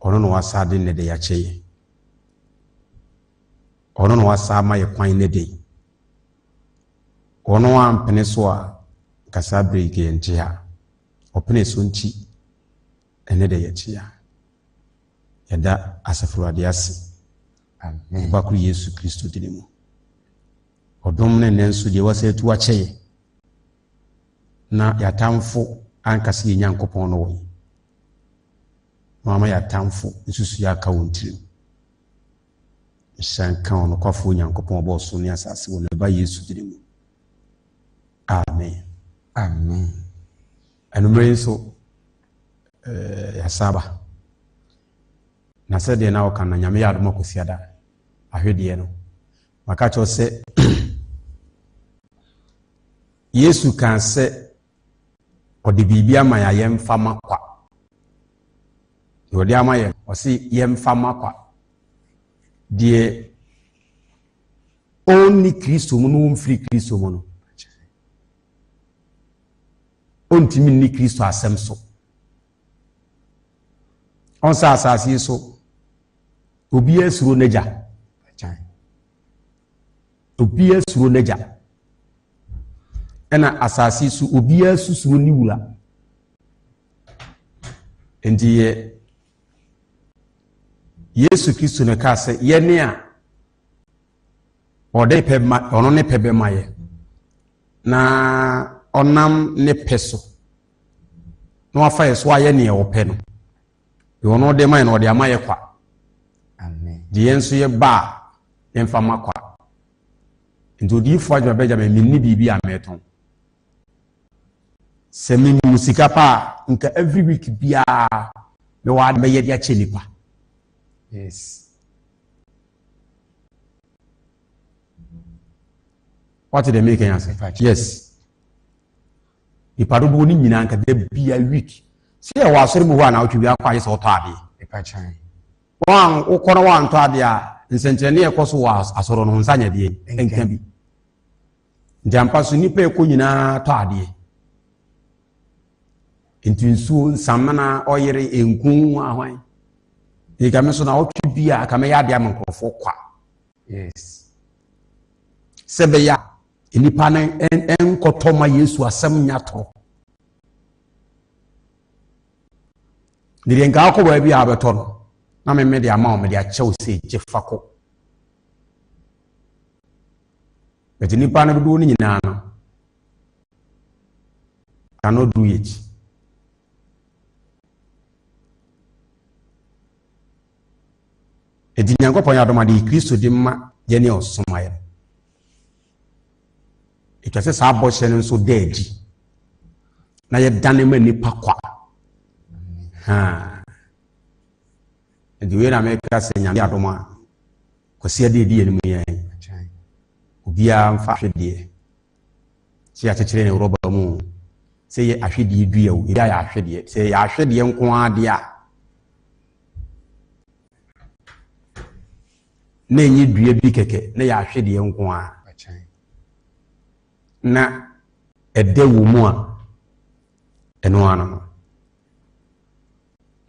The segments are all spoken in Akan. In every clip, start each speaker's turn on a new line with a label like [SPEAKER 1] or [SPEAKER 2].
[SPEAKER 1] Ɔno na wasa de nnɛ da yi akyɛ yɛn. Ɔno na wasa ama yɛ kwan nnɛ da yi. Ɔno ampene so a, nka saa berɛ yi nka yɛnte ha. Ɔpene so nti, ɛnnɛ da yɛte ha. Yɛda Asafo Awurade ase.
[SPEAKER 2] Amen.
[SPEAKER 1] Ɔba koro Yesu Kristo dini mu. Ɔdom ne nnɛ nso deɛ wasa atu akyɛ yɛ. Na yɛatamfo anka sɛ yɛ Nyankopɔn no wɔ yi. Na wama yɛatamfo nsusuiɛ aka wɔn tirim. Nhyira nka ɔnokwafoɔ Nyankopɔn ɔbɔɔ soro ne asase wɔ ne ba Yesu dini mu. Amen.
[SPEAKER 2] Amen.
[SPEAKER 1] Anwummerɛ yi nso, eh, yɛasa aba. Na sɛdeɛ na wɔka no, Nyame yɛ adom akɔsiada ahwedeɛ no. Maka kyerɛ sɛ Yesu kaa sɛ ɔde biribi ama yɛn a yɛmfa ma kwa. Deɛ ɔde ama yɛn, ɔse yɛmfa ma kwa. Deɛ ɔnni Kristo mu no ɔmfiri Kristo mu no, ɔntumi nni Kristo asɛm so. Ɔnsɛ asase yi so, obiara suro n'agya. Obiara suro n'agya. Ɛna asase so obiara susuro ne wura. Nti yɛ Yesu Kristo na kaa sɛ yɛne a ɔde pɛ ma ɔno ne pɛ bɛma yɛ na ɔnam ne pɛ so na wafa yɛ so ayɛ nea ɔpɛ no. Deɛ ɔno de ma yɛ no ɔde ama yɛ kwa. Deɛ yɛn nso yɛ ba a yɛmfa ma kwa. Nti odiyifoɔ Adwuma Benjamin menni biribi a mɛtɔn. Sɛ memu sika pa a nka every week biara mewɔ ade mɛyɛ de akyɛ nipa.
[SPEAKER 2] Yes.
[SPEAKER 1] Wate deɛ meka yi ase? Yes. Nipa dodoɔ no nyinaa nka da bia week sɛ yɛwɔ asɔre mu hɔ a na wotwe bi akɔ ayɛ sɛ wotɔ adeɛ. Wɔn wokɔ na wɔantɔ adeɛ a nsɛnkyerɛnne ɛkɔ so wɔ asɔre no nsa nyɛ deɛ nka bi. Nti ampa so nipa ɛkɔ nyinaa tɔ adeɛ. Nti nsuo nsamena ɔyere nku ahwan. Nti ka me so na wotwe bi a ka mɛyɛ adeɛ ama nkurɔfoɔ kwa.
[SPEAKER 2] Yes.
[SPEAKER 1] Sɛ bɛyɛ a nnipa no nkɔtɔ ma Yesu asɛm nya toro. Deɛ nka akɔ baabi a abɛtɔ no na meme de ama wo mede akyɛw sɛ gye fa kɔ. But nnipa no dodoɔ no nyinaa no cannot do it. Enti Nyankopɔn yɛ adom ade yi Kristo de ma yɛne ɔsom ayɛ no. Ɛtwa sɛ saa bɔhyɛ no nso da adi na yɛdane ma nnipa kwa. Nti wei na meka sɛ Nyame adom a Kwasi ade edi anim yɛn obiara mfa ahwedeɛ sɛ yɛakyekyere ne rɔba mu sɛ yɛ ahwedeɛ dua o ebi ayɛ ahwedeɛ sɛ yɛ ahwedeɛ nko ara deɛ a na ɛnyɛ dua bi kɛkɛ na yɛ ahwedeɛ nko ara na ɛdɛ wɔ mu a ɛno ano no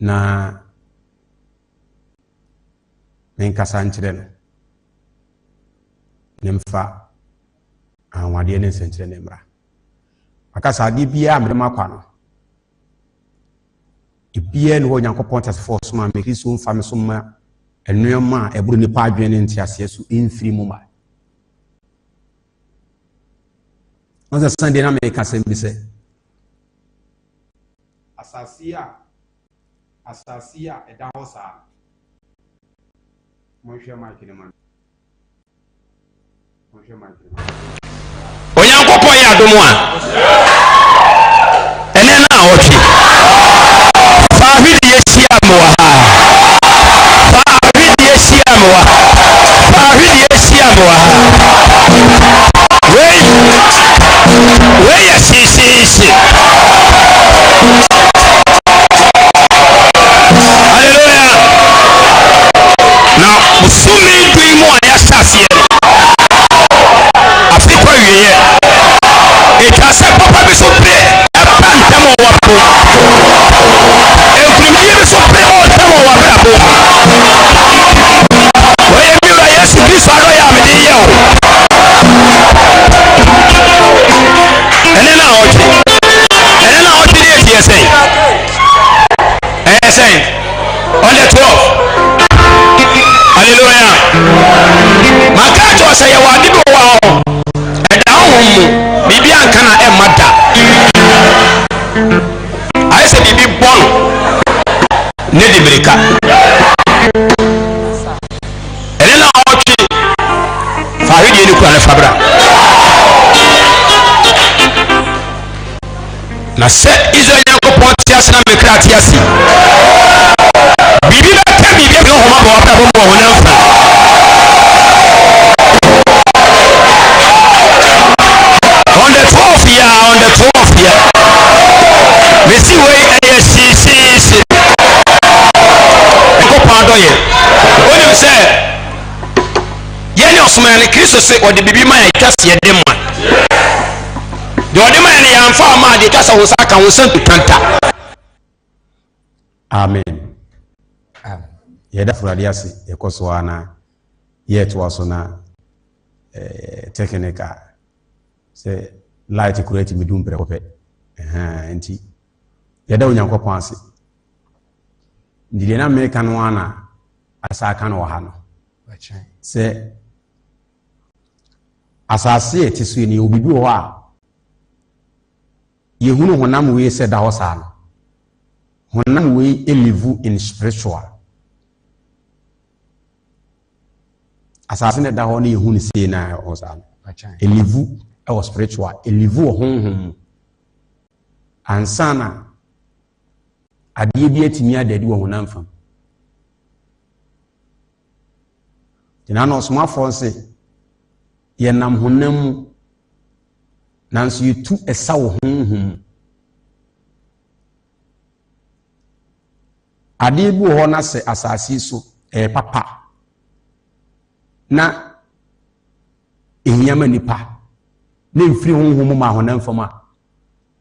[SPEAKER 1] na menkasa nkyerɛ no ne mfa anwanwadeɛ ne nsɛnkyerɛnne mmra. Maka sɛ adeɛ biara a mede makwa no Ebiara nni hɔ a Onyankopɔn teasefoɔ ɔsomaa me Kristo mfa me so mma nneɛma a ɛboro nnipa adwene ne nteaseɛ so mfiri mu ma. Wɔn sɛ Sunday na meka asɛm bi sɛ asase a asase a ɛda hɔ saa no monhwɛ mic no ma
[SPEAKER 3] Onyankopɔn yɛ adom a, ɛnɛ na awɔtwe. Fa ahwedeɛ hyia me wɔ ha. Fa ahwedeɛ hyia me wɔ ha. Fa ahwedeɛ hyia me wɔ ha. Wei, wei yɛ hyehyeehye. Hallelujah. Na bosome du yi mu a yɛahyɛ aseɛ no, afe kɔ awieɛ. Ɛtwa sɛ papa bi so bere ɛba ntɛm wɔ w'abrabɔ mu. Nkunimdie bi so bere wɔ ntɛm wɔ w'abrabɔ mu. On the 12. Hallelujah. Maka akyerɛ sɛ yɛwɔ ade bi wɔ hɔ ɛda honhom mu biribi anka na ɛmma da. Ayɛ sɛ biribi bɔ no ne de mirika. Ɛne na ɔtwe fa ahwedeɛ no kura no fa bra. Na sɛ Israel Nyankopɔn te ase na me kra te ase, biribi bɛka biribi afi honhom abɔ w'abrabɔ mu wɔ honam fam. On the 12th year, on the 12th year, mesi wei ɛyɛ hyehyeehye. Nyankopɔn adɔyɛ. Wonim sɛ yɛne ɔsoma ne Kristo se ɔde biribi ma yɛ atwa seɛ de ma. Deɛ ɔde ma yɛ no yɛamfa ama adeɛ twa sɛ wo nsa aka wo nsa ntutanta.
[SPEAKER 1] Amen. Yɛda Awurade ase yɛkɔ so ara na yɛtoa so na eh, technique a sɛ light kura tumi dum prɛko pɛ nti yɛda Onyankopɔn ase nti deɛ na meka no ara na asa aka no wɔ ha no sɛ Asase a ɛte so yi no, yɛwɔ biribi wɔ hɔ a yɛhunu honam wei sɛ da hɔ saa no. Honam wei live in spiritual. Asase no da hɔ no yɛhu no sei na ɛwɔ saa no. Elivu wɔ spiritual, elivu wɔ honhom mu. Ansa na adeɛ bi atumi ada adi wɔ honam fam. Gyina na ɔsomafoɔ se, yɛnam honam mu, nanso yɛtu ɛsa wɔ honhom mu. Adeɛ bi wɔ hɔ na sɛ asase so ɛyɛ papa na ɛhia ma nipa na mfiri honhom mu ma honam fam a,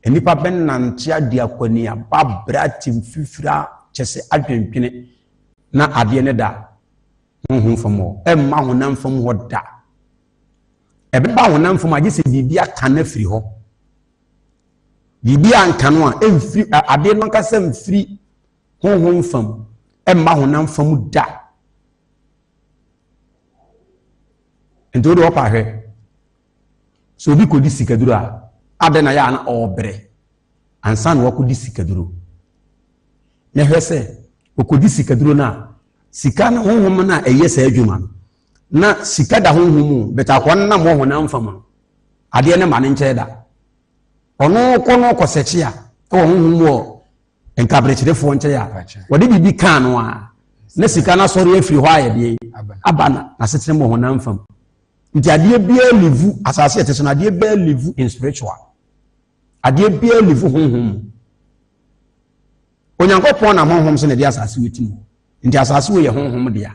[SPEAKER 1] nnipa bɛnante adi akɔneaba brɛ ate mfifiri a kyɛ sɛ adwendwene na adeɛ no da honhom fam hɔ ɛmma honam fam hɔ da ɛbɛba honam fam agye sɛ biribi aka no afiri hɔ biribi anka no a ɛmfiri adeɛ no ankasa mfiri honhom fam ɛmma honam fam da nti wode wɔpa hwɛ Sɛ obi kɔdi sikaduro a, adɛn na yɛ a na ɔrebrɛ ansa na wakɔdi sikaduro? Na hwɛ sɛ ɔkɔdi sikaduro no a, sika no honhom no a ɛyɛ saa adwuma no, na sika da honhom mu, bɛtɛ akɔa no nam wɔ honam fam no, adeɛ no ma ne nkyɛn da. Ɔno kɔ no kɔsɛkye a, ɛwɔ honhom mu wɔ nkaberekyerefoɔ nkyɛn a, wɔde biribi kaa no a, na sika no asɔre afiri hɔ ayɛ deɛ aba na n'asetena mu wɔ honam fam. Nti adeɛ biara livu asase ɛte so no adeɛ biara livu in spiritual adeɛ biara livu honhom mu Onyankopɔn nam honhom so na ɛde asase wɔ ti mu nti asase wɔ yɛ honhom dea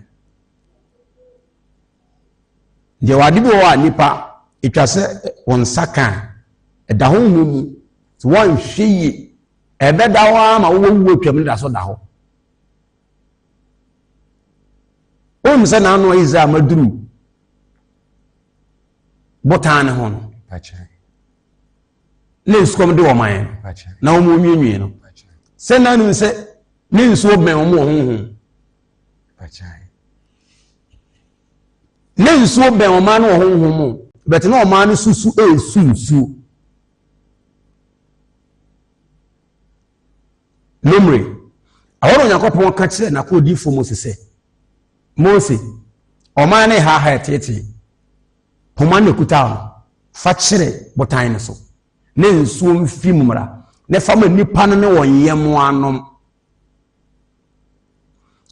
[SPEAKER 1] deɛ wɔ ade bi wɔ hɔ a nipa atwa sɛ wɔn nsa ka a ɛda honhom mu sɛ wɔnhwɛ yie ɛbɛda hɔ ara ma wowɔ wuo atwam no da so da hɔ Wonim sɛ n'ano Israel maduru botan ne ho no na nsukɔm de wɔn ayɛ na wɔn nwiinwii no sɛ n'anim sɛ ne nsuo bɛn wɔn wɔ honhom ne nsuo bɛn wɔn ano wɔ honhom mu bɛtɛ na wɔn ano susu esu nsuo. Numere, ɛhɔ na Onyankopɔn ka kyerɛɛ n'akoa odiyifoɔ Mose sɛ, Mose, ɔman no rehaahaa ɛteetee. Poma no ɛkuta no, fa kyerɛ botan no so, na nsuo mfiri mu mmra, na fa ma nnipa no ne wɔn nyɛmmoa nom.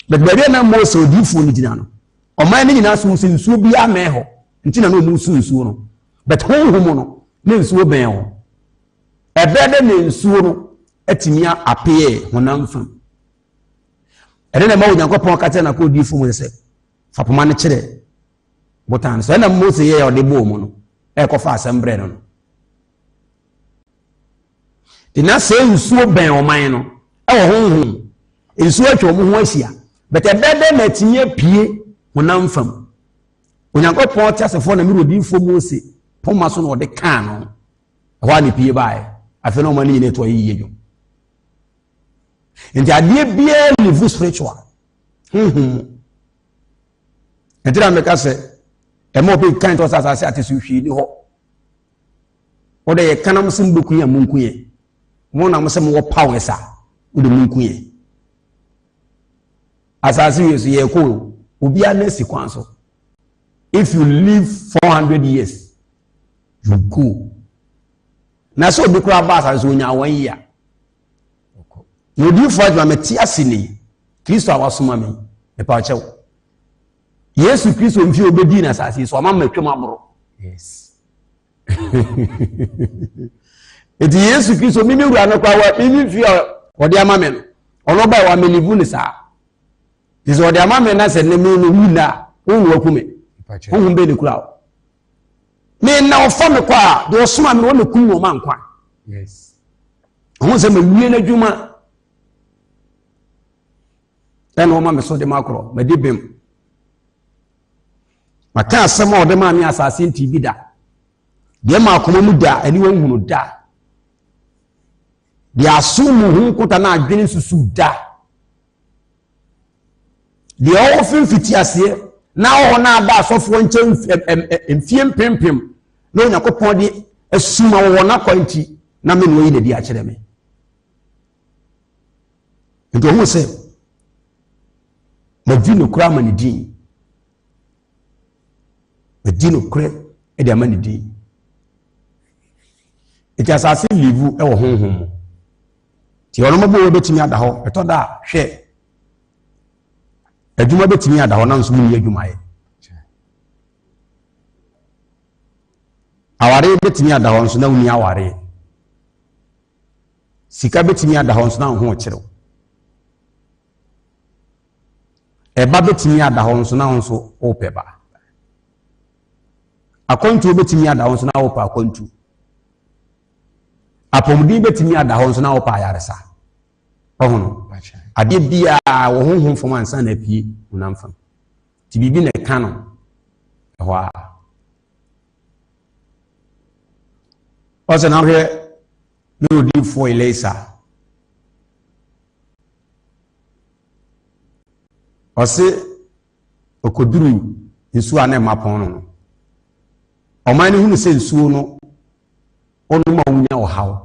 [SPEAKER 1] But baabi a na Mose odiyifoɔ no gyina no, ɔman no nyinaa so sɛ nsuo biara mmɛn hɔ, nti na na wɔn nsu nsuo no. But honhom no, na nsuo bɛn hɔ. Ɛbɛyɛ dɛ na nsuo no atumi apee honam fam. Ɛno na ɛma Onyankopɔn ka kyerɛ n'akoa odiyifoɔ Mose sɛ, fa poma no kyerɛ botan no so. Ɛna Mose yɛɛ ɔde bɔɔ mu no, ɛkɔfa asɛm brɛ no no. Nti na sɛ nsuo bɛn ɔman no ɛwɔ honhom, nsuo atwa wɔn ho ahyia, bɛtɛ ɛbɛyɛ dɛ na atumi apue honam fam. Onyankopɔn teasefoɔ na mmerɛ odiyifoɔ Mose poma so na ɔde kaa no. Ɛhɔ a ne pie baeɛ. Afei na ɔma ne nyina ɛto ayɛ yie dwom. Nti adeɛ biara live spiritual. Honhom mu. Ɛnti na meka sɛ, ɛma obi kan tɔ sɛ asase ate so hwee ni hɔ. Wode yɛ kanam sɛ mobɛku yɛ a monku yɛ. Mo na mo sɛ mowɔ powers a, wode monku yɛ. Asase wie so yɛkɔ o, obiara na asi kwan so. If you live 400 years, you go. Na sɛ obi koraa ba asase so onya wɔn yi a. Na odiyifoɔ adwuma mete ase ni, Kristo a wasoma me, mepa kyɛw. Yesu Kristo mfie obɛdii na asase so ama matwam aboro.
[SPEAKER 2] Yes.
[SPEAKER 1] Eti Yesu Kristo mimi wura no koraa wa mimi mfie a ɔde ama me no, ɔno ba wa melivu ne saa. Te sɛ ɔde ama me na sɛ ne me no wu na a, wo na waku me. Honhom bɛ ne kura wo. Me na ɔfa me kɔ a, deɛ ɔsoma me no ɔna kum na ɔma nkwa.
[SPEAKER 2] Yes.
[SPEAKER 1] Ɔho sɛ mawie n'adwuma ɛna ɔma me so de ma korɔ, madi bem. Maka asɛm a ɔde maa me asase nti bi da. Deɛ ma akoma mu da, aniwa nhunu da. Deɛ aso mu ho nkota na adwene nsusu da. Deɛ ɔwɔ fi mfitiaseɛ na ɔwɔ na aba asɔfoɔ nkyɛn mfie mpempem na Onyankopɔn de asuma wɔ wɔn akwa nti na me na ɔyi n'adi akyerɛ me. Nti ɔhu sɛ madi nokorɛ ama ne din. Madi nokorɛ de ama ne din. Nti asase livu wɔ honhom mu. Nti ɔno mɔbɔ wɔ bɛtumi ada hɔ. Ɛtɔ da a, hwɛ, adwuma bɛtumi ada hɔ nanso wonni adwuma yɛ. Awareɛ bɛtumi ada hɔ nso na wonni awareɛ. Sika bɛtumi ada hɔ nso na wo ho kyerɛw. Ɛba bɛtumi ada hɔ nso na wo nso wopɛ ba. Akwantuo bɛtumi ada hɔ nso na wopɛ akwantuo. Apɔmuden bɛtumi ada hɔ nso na wopɛ ayaresa. Ɔho no, adeɛ biara wɔ honhom fam ansa na apue honam fam. Nti biribi na ɛka no ɛhɔ a. Ɔsɛ na wohwɛ ne odiyifoɔ Elisa. Ɔse ɔkɔduru nsuo a na ɛma pɔn no no. Ɔman no hunu sɛ nsuo no ɔnom a wonya ɔhaw.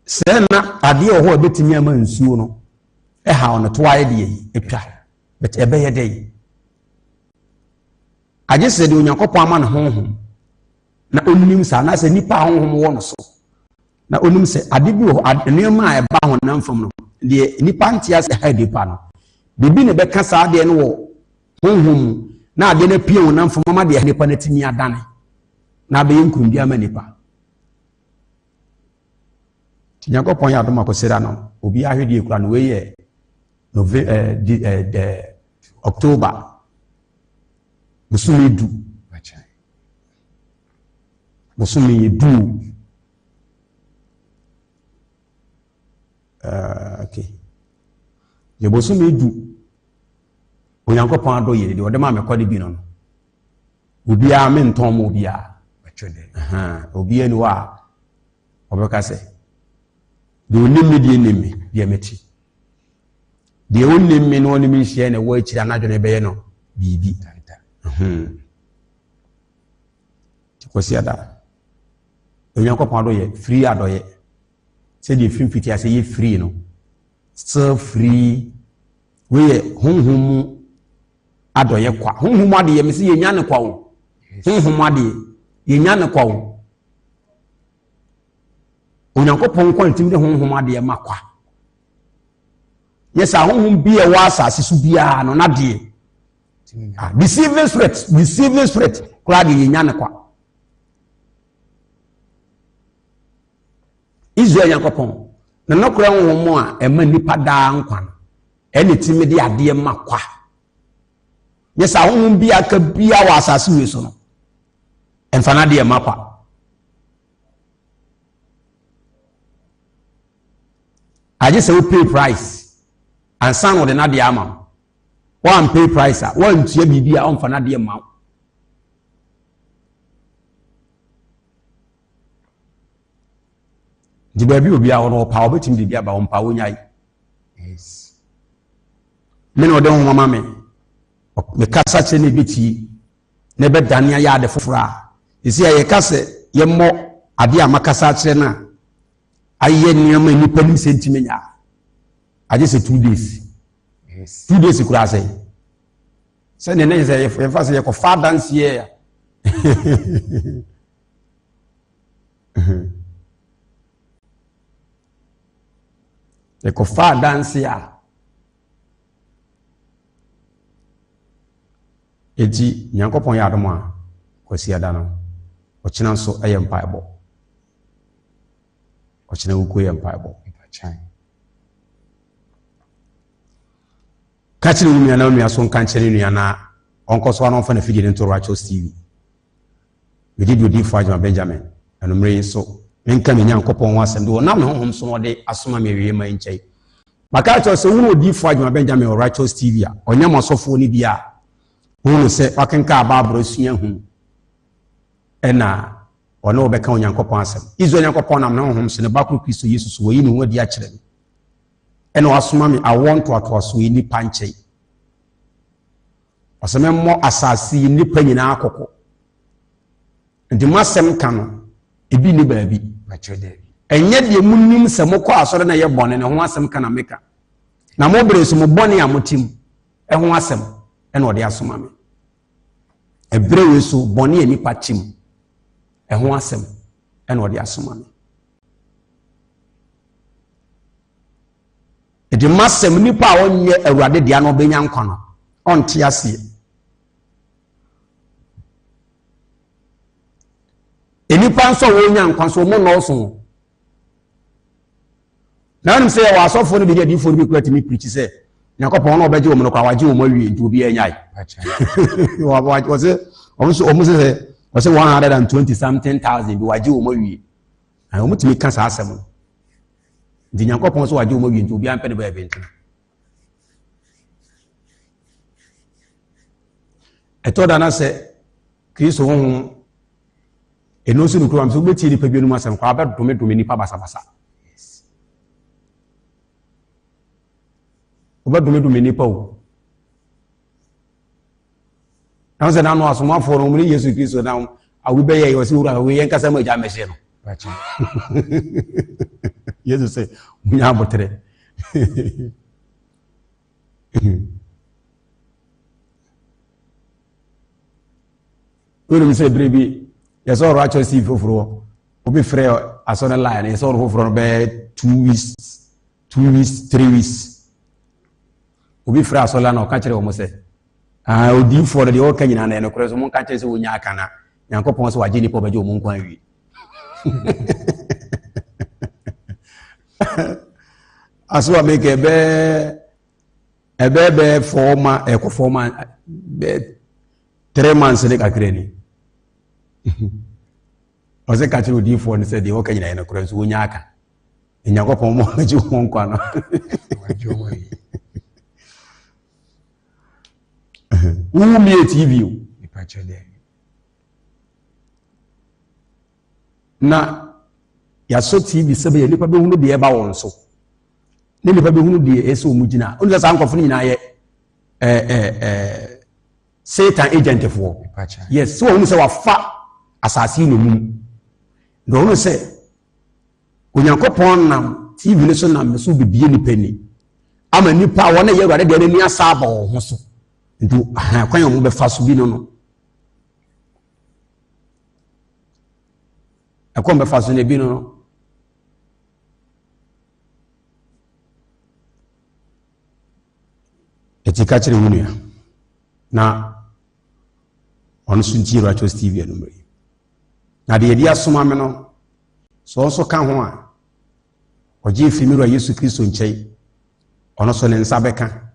[SPEAKER 1] Sɛ na adeɛ wɔ hɔ a ɛbɛtumi ama nsuo no ɛhaw no to ayɛ deɛ yi atwa but ɛbɛyɛ dɛ yi. Agye sɛ deɛ Onyankopɔn ama no honhom na ɔnim saa anaasɛ nipa a honhom wɔ no so na ɔnim sɛ ade bi wɔ hɔ nneɛma a ɛba honam fam no deɛ nipa nte ase ha nipa no biribi na ɛbɛka saa adeɛ no wɔ honhom mu na adeɛ no apue honam fam ama deɛ nipa no atumi adane na abɛyɛ nkurumdi ama nipa nti Nyankopɔn yɛ adom akɔsira no obi ahwedeɛ kura no wei yɛ Nove eh, di, eh, eh, October bosome du bosome yɛ du uh, okay yɛ bosome du Onyankopɔn adɔ yɛ deɛ ɔde maa mekɔ de bi no no obiara mentɔn ma obiara obiara ni hɔ a ɔbɛka sɛ deɛ ɔnim me deɛ nim me deɛ mete deɛ ɔnim me na ɔne me nhyia na ɛwɔ akyiri anadwene bɛyɛ no biribi nti kwasi ada Onyankopɔn adɔyɛ firi adɔyɛ sɛdeɛ firi mfiti ase yɛ firi no still free wei yɛ honhom mu adɔyɛ kwa honhom mu adeɛ mesi yɛnya ne kwa o honhom mu adeɛ yɛnya ne kwa o Onyankopɔn nkwa ntumi de honhom adeɛ ma kwa yɛ sɛ ahonhom bi a ɛwɔ asase so biara no n'adeɛ ah, deceiving spirit deceiving spirit koraa deɛ yɛnya ne kwa Israel Nyankopɔn na nokorɛ honhom a ɛma nnipa daa nkwa no ɛne tumi de adeɛ ma kwa nyɛ sɛ ahonhom bi aka bia wɔ asase wei so no ɛmfa no adeɛ ma kwa agye sɛ wo pay price ansa na ɔde n'adeɛ ama wo wɔn pay price a wɔntua biribi a ɔmfa n'adeɛ ma wo nti baabi obi a wɔn ɔpa wɔbɛtumi de bi aba wɔn mpa wɔnyae. Me na ɔde honhom ama me. Mekasa kyerɛ na ɛbɛtie na ɛbɛdane ayɛ ade foforɔ a. Ɛsi a yɛka sɛ yɛmmɔ adeɛ a makasa akyerɛ no a ayɛ nneɛma nnipa nim sɛ ntumi nyɛ a, agye sɛ 2 days. 2 days koraa sɛ sɛdeɛ ne sɛ yɛfa sɛ yɛkɔfa adanseɛ a yɛkɔfa adanseɛ a enti Nyankopɔn yɛ adom a Kwasiada no ɔkyena nso yɛ mpaebɔ. Ɔkyena wukuo yɛ mpaebɔ. Ka kyerɛ wo nua na wo nua so nka nkyerɛ ne nua na ɔnkɔ so ara na ɔmfa n'afidie no nto Righteous TV. Mede di odiyifoɔ Agyemang Benjamin anwummerɛ yi nso menka me Nyankopɔn ho asɛm de ɔnam ne honhom so na ɔde asoma me awieeɛ ma yi nkyɛn. Maka akyerɛ wo sɛ wohunu odiyifoɔ Agyemang Benjamin wɔ Righteous TV a, ɔnyɛ mo asɔfoɔ no bi a wohunu sɛ wakenkan Bible asua hunu ɛna ɔne wo bɛka Onyankopɔn asɛm. Israel Nyankopɔn nam ne honhom so ne ba koro Kristo Yesu so wayi ne ho adi akyerɛ me ɛna wasoma me awoɔ ntoatoasoɔ yi nnipa nkyɛn. Ɔsɛ memmɔ asase yi nnipa nyinaa kɔkɔ. Nti m'asɛm ka no, ebi nni baabi. Ɛnyɛ deɛ monim sɛ mokɔ asɔre na ɛyɛ bɔne ne ho asɛm ka na meka. Na mo bere so mo bɔne a mote mu ɛho asɛm ɛna ɔde asoma me. Ɛberɛ wei so bɔne a nnipa te mu ɛho asɛm ɛna ɔde asoma me. Enti m'asɛm, nipa a ɔnyɛ Awurade dea na ɔbɛnya nkwa no, ɔnte aseɛ. Nnipa nso a wɔnya nkwa nso, wɔn nnɔɔso. Na wonim sɛ yɛwɔ asɔfoɔ no bi ne adiyifoɔ no bi kura tumi pirikyi sɛ Nyankopɔn na ɔbɛgye wɔn no koraa wagye wɔn awie nti obiara nyae. Wɔse wɔn nso wɔn sɛ sɛ wɔse 120 something thousand bi wagye wɔn awie. Na wɔn tumi ka saa asɛm no. Nti Nyankopɔn sɛ wagye wɔn awie nti obiara mpɛ ne baabi ntena. Ɛtɔ da na sɛ Kristo honhom ɛno nso nokura sɛ wobɛtie nipa binom asɛm koraa bɛdomedome nipa basabasa. Wobɛdomedome nipa o. Na sɛ n'ano asomafoɔ no wɔn ne Yesu Kristo na awo bɛyɛ yɛ ɔsɛ wura wei yɛn kasa mu agya mɛhyɛ no. Yesu sɛ munya aboterɛ. Wonim sɛ berɛ bi yɛsɛ ɔrɔ akyɛ si foforɔ obi frɛ asɔre line yɛsɛ ɔrɔ foforɔ no bɛyɛ 2 weeks, 2 weeks, 3 weeks. Obi frɛ asɔre line na ɔka kyerɛ wɔn sɛ, ah, odiyifoɔ no deɛ ɔka nyinaa na ɛnokorɛ so monka kyerɛ sɛ wɔnya aka na Nyankopɔn sɛ wagye nnipa ɔbɛgye wɔn nkwa awie. Aso a meka ɛbɛɛ ɛbɛɛ bɛɛ 4 months, ɛkɔ 4 months, bɛɛ 3 months ne kakra ni. Ɔsɛ ka kyerɛ odiyifoɔ no sɛ deɛ ɔka nyinaa ɛnokorɛ nso wɔnya aka. Nyankopɔn mo ɔbɛgye wɔn nkwa no. Wowu mie TV o. Na yɛasɔ TV sɛ bɛyɛ nipa bɛhunu deɛ ɛba wɔn so ne nipa bɛhunu deɛ ɛsɛ wɔn gyina. Wọ́n sɛ saa nkurɔfo no nyinaa yɛ ɛɛ ɛɛ Satan agentfoɔ. Yes, sɛ wɔn sɛ wafa asase yi nomum. Na wɔn sɛ Onyankopɔn nam TV no so nam so bebie nipa ni ama nipa a wɔn a ɛyɛ Awurade deɛ n'ani asa aba wɔn ho so. Nti kwan a wɔn bɛfa so bi no no. Ɛkwan bɛfa so no ebi no no. Eti ka kyerɛ wo nua na ɔno nso ntie Righteous TV anumere yi. Na deɛ yɛde asoma me no, sɛ ɔno nso ka ho a, ɔgye firi me wura Yesu Kristo nkyɛn, ɔno nso ne nsa bɛka.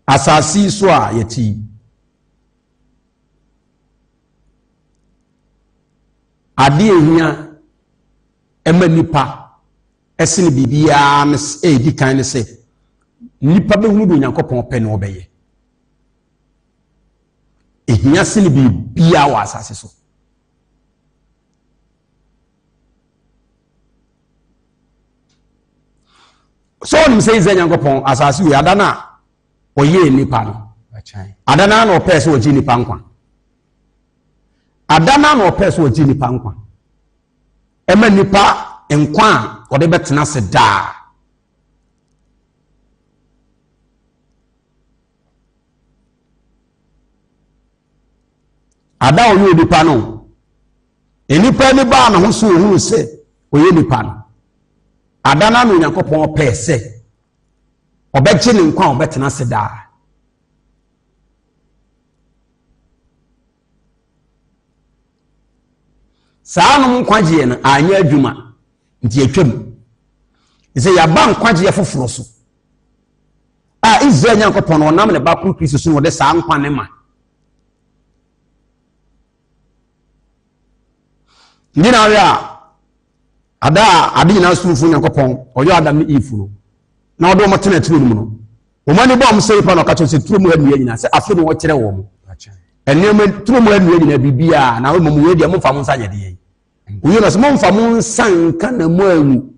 [SPEAKER 1] Asase yi so a yɛte yi, ade a ehia ɛma nipa ɛsene biribiara no ɛdi kan ne sɛ nipa bɛhunu deɛ Onyankopɔn pɛ na ɔbɛyɛ. Ehia sene biribiara wɔ asase so. Sɛ ɔnim sɛ Israel Nyankopɔn asase wei ada no a ɔyɛɛ nnipa no, ada no a na ɔpɛɛ sɛ ɔgye nnipa nkwa. Ada no a na ɔpɛɛ sɛ ɔgye nnipa nkwa. Ɛma nnipa nkwa a ɔde bɛtena ase daa. Ada a ɔyɛ onipa no, nnipa ani baa ne ho so ohunu sɛ ɔyɛ nipa no. Ada no ano Onyankopɔn pɛɛ sɛ ɔbɛgye ne nkwa a ɔbɛtena ase daa. Saa nom nkwagyeɛ no anyɛ adwuma nti atwam. Sɛ yɛaba nkwagyeɛ foforɔ so a Israel Nyankopɔn no ɔnam ne ba koro Kristo so na ɔde saa nkwa ne ma. Nyina ahwɛ a ada a ade nyinaa somfo Nyankopɔn ɔyɛ Adam ne Eve no na ɔde wɔn tena turo no mu no wɔn ani bɔ wɔn sɛ nipa na ɔka kyerɛ sɛ turo mu ha nnua nyinaa sɛ afei na wɔkyerɛ wɔn nneɛma turo mu ha nnua nyinaa biribiara na wɔn mu wei deɛ momfa mo nsa nyɛ deɛ wei na sɛ momfa mo nsa nka na mo anwu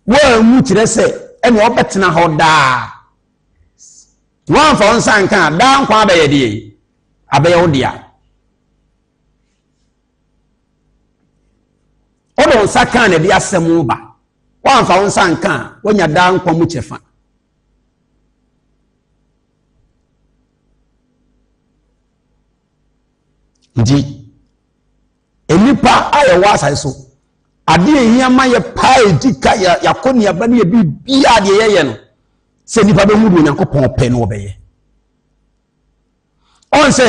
[SPEAKER 1] Woanwu kyerɛ sɛ ɛne ɔbɛtena hɔ daa. Woamfa wo nsa nka a, daa nkwa abɛyɛ deɛ abɛyɛ wo dea. Wode wo nsa ka na ɛde asɛm ba. Woamfa wo nsa nka a, woanya daa nkwa mu kyɛfa. Nti, Nnipa a yɛwɔ asase so, adeɛ a ɛhia ma yɛ paa ɛdi ka yɛ akɔneaba ne yɛ biribiara deɛ yɛyɛ no sɛ nnipa bɛhu deɛ Onyankopɔn pɛ no wɔbɛyɛ. Ɔn sɛ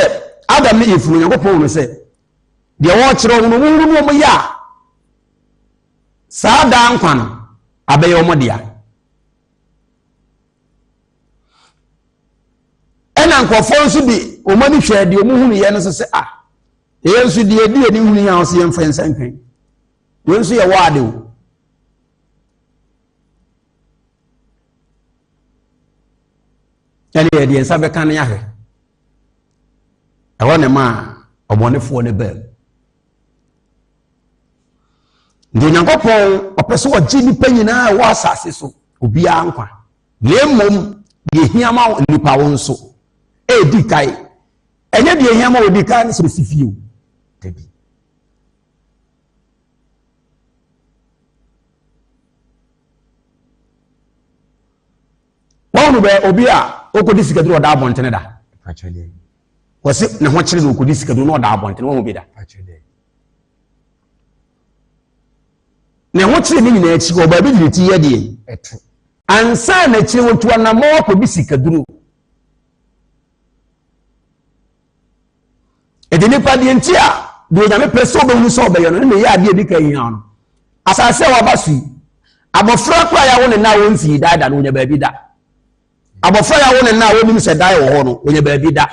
[SPEAKER 1] Adam ne Eve no Onyankopɔn hunu sɛ deɛ wɔrekyerɛ wɔn no wɔhunu no wɔn yɛ a saa daa nkwa no abɛyɛ wɔn dea. Ɛna nkurɔfoɔ nso de wɔn ani hwɛ deɛ wɔn hunu yɛ no so sɛ ah Yɛn nso deɛ ɛdi yɛn hunu yɛn a ɔsɛ yɛmfa yɛn nsa nkan. Wei nso yɛ waade o. Ɛne yɛde yɛn nsa bɛka ne ahwɛ. Ɛhɔ ne maa ɔbɔnefoɔ no baa mu. Nti Onyankopɔn ɔpɛ sɛ ɔgye nnipa nyinaa ɛwɔ asase so obiara nkwa. Na mmom deɛ hia ma nnipa wo nso ɛredi kae Ɛnyɛ deɛ ehia ma odi kan ne sɛ osi fie o. Dabi. Wɔn bɛ obi a okodi sikaduro ɔda abɔntene da. Wɔsi ne ho kyerɛ na okodi sikaduro na ɔda abɔntene wɔn bi da. Ne ho kyerɛ ne nyinaa akyi wɔ baabi de ne ti yɛ deɛ. Ansa na akyire wɔtu anammɔn akɔdi sikaduro. Ɛde nipa deɛ nti a deɛ Onyame pɛ sɛ ɔbɛhu sɛ ɔbɛyɛ no ne yɛ adeɛ di ka hia no. Asase a waba so yi, abɔfra koraa yɛawo ne nna a wɔnsii dan da no, ɔnya baabi da. Abɔfra yɛawo ne nna a wɔnim sɛ dan wɔ hɔ no, ɔnya baabi da.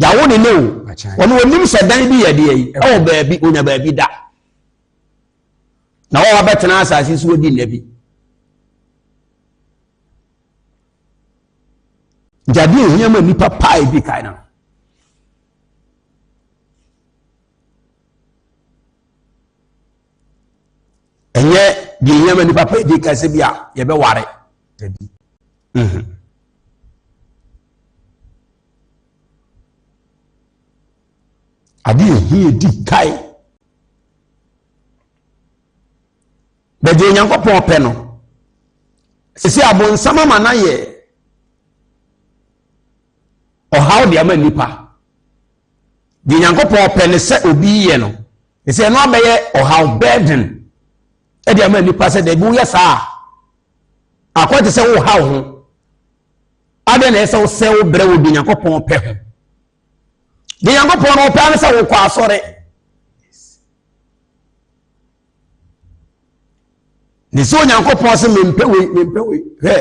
[SPEAKER 1] Yɛawo ne nne o, ɔno ɔnim sɛ dan bi yɛ deɛ yi, ɛwɔ baabi, ɔnya baabi da. Na wɔn abɛtena asase so wɔdi nna bi. Nti adeɛ ehia ma nipa paa ebi kan no. Ɛnyɛ deɛ ehia ma nipa paa ebi kan sɛ bi a yɛbɛware. Dabi. Mhm. Adeɛ ehia edi kan. Bɛdeɛ Onyankopɔn pɛ no, sisi abonsam ama no ayɛ ɔhaw de ama nnipa. Deɛ Onyankopɔn pɛ ne sɛ obi yɛ no, sɛ ɛno abɛyɛ ɔhaw burden de ama nnipa sɛ dabi woyɛ saa a, akɔ te sɛ wohaw ho. Adɛn na ɛsɛ wo sɛ wo brɛ wɔ deɛ Onyankopɔn pɛ ho? Deɛ Onyankopɔn no ɔpɛ ne sɛ wokɔ asɔre. Ne sɛ Onyankopɔn sɛ mempɛ wei mempɛ wei hwɛ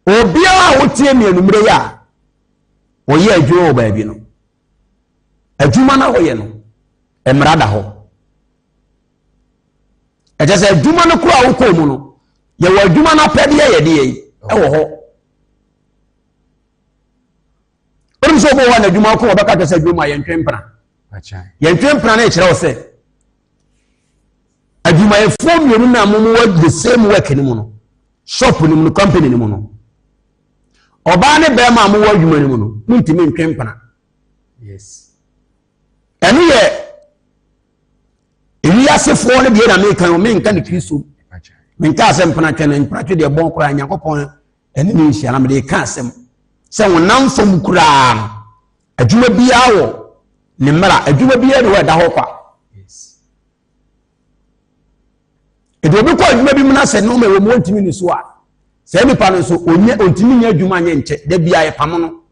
[SPEAKER 1] obiara a wotie me anummerɛ yi a ɔyɛ adwuma wɔ baabi no adwuma no a wɔyɛ no mmara da hɔ ɛkyɛ sɛ adwuma no koro a wokɔɔ mu no yɛwɔ adwuma no apɛdeɛ yɛdeɛ yi ɛwɔ hɔ wonim sɛ wobɔ hɔ na adwuma kɔ wɔbɛka kyɛ sɛ adwuma yɛntwe mpena yɛntwe mpena no ɛkyerɛ wo sɛ. Adwumayɛfoɔ mmienu no a mowɔ the same work no mu no, shop no mu no, company no mu no, ɔbaa ne bɛrima a mowɔ adwuma no mu no, montumi ntwe mpena.
[SPEAKER 2] Yes.
[SPEAKER 1] Ɛno yɛ ewiasefoɔ no deɛ na meka no, menka ne Kristo. Menka asɛm mpenatwe no, mpenatwe deɛ bɔn koraa Nyankopɔn ɛne ne nhyia na mede ka asɛm sɛ honam fam koraa no, adwuma biara wɔ ne mmara, adwuma biara ne hɔ ɛda hɔ kwa. Ɛdi obi kɔ adwuma bi mu na sɛ nneɛma ɛwɔ mu ɔntumi ni so a, saa nipa no nso ɔnyɛ ɔntumi nyɛ adwuma nyɛ nkyɛ, da biara yɛpamo no.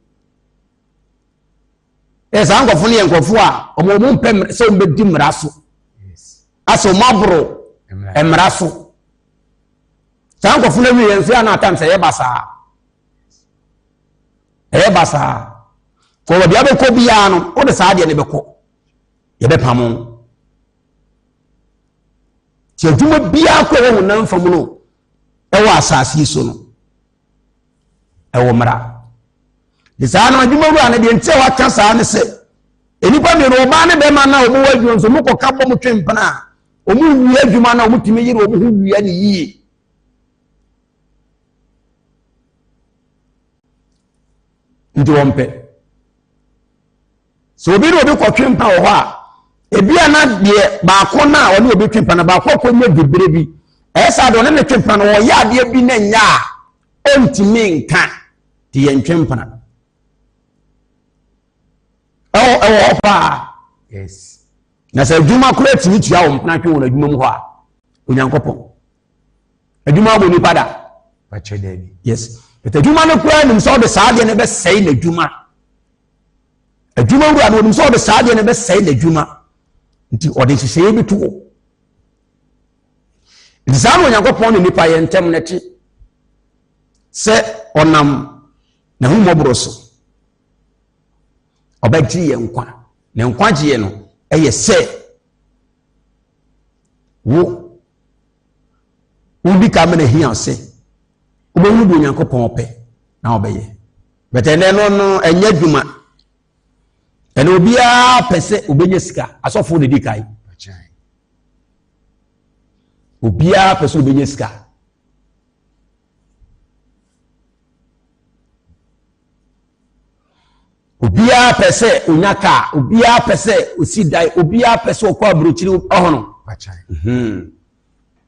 [SPEAKER 1] Ɛ saa nkurɔfo no yɛ nkurɔfo a wɔn wɔn mpɛ sɛ wɔn bɛdi mmara so, asɛ wɔn aboro mmara so. Saa nkurɔfo no awie yɛn nso yɛ anatam sɛ ɛyɛ basaa, ɛyɛ basaa. Kɔ baabi abɛkɔ biara no, wode saa adeɛ no bɛkɔ, yɛbɛpamo. Ti adwuma biara kɔ ɛwɔ honam fam no ɛwɔ asase yi so no. Ɛwɔ mmara. De saa no adwuma wura no deɛ nti a waka saa ne sɛ nnipa mmienu ɔbaa ne bɛrima no a wɔwɔ adwuma nso wɔkɔka bɔ mo twe mpena a wɔn wie adwuma no a wɔtumi yere wɔn ho wia ne yie. Nti wɔn pɛ. Sɛ obi ne obi kɔtwe mpa wɔ hɔ a, ebi a na deɛ baako no a ɔne obi twe mpa no baako akɔnya dibere bi. Ɛyɛ saa deɛ ɔne ne twe mpa no ɔyɛ adeɛ bi na nya a ɔntumi nka te yɛn twe mpena. Ɛwɔ ɛwɔ hɔ paa.
[SPEAKER 2] Yes.
[SPEAKER 1] Na sɛ adwuma koraa tumi tua wɔn mpena twe wɔn adwuma mu hɔ a, Onyankopɔn. Adwuma abɔ nipa da.
[SPEAKER 2] Bakyɛ daabi.
[SPEAKER 1] Yes. But adwuma no koraa nim sɛ ɔde saa adeɛ no bɛsɛe n'adwuma. Adwuma wura no onim sɛ ɔde saa adeɛ no bɛsɛe n'adwuma nti ɔde nhyehyɛeɛ bi to hɔ. Nti saa na Onyankopɔn ne nipa yɛ ntɛm no te sɛ ɔnam n'ahummɔborɔ so ɔbɛgye yɛn nkwa. Ne nkwagyeɛ no ɛyɛ sɛ wo wodi ka mena hia sɛ wobɛhunu deɛ Onyankopɔn pɛ na wobɛyɛ. But ɛnɛ no no ɛnyɛ adwuma. Ɛnɛ obiara pɛ sɛ obɛnya sika. Asɔfoɔ na ɛdi kan. Obiara pɛ sɛ obɛnya sika. Obiara pɛ sɛ onya kaa, obiara pɛ sɛ osi dan, obiara pɛ sɛ ɔkɔ aburokyiri ɔhono. Mhm.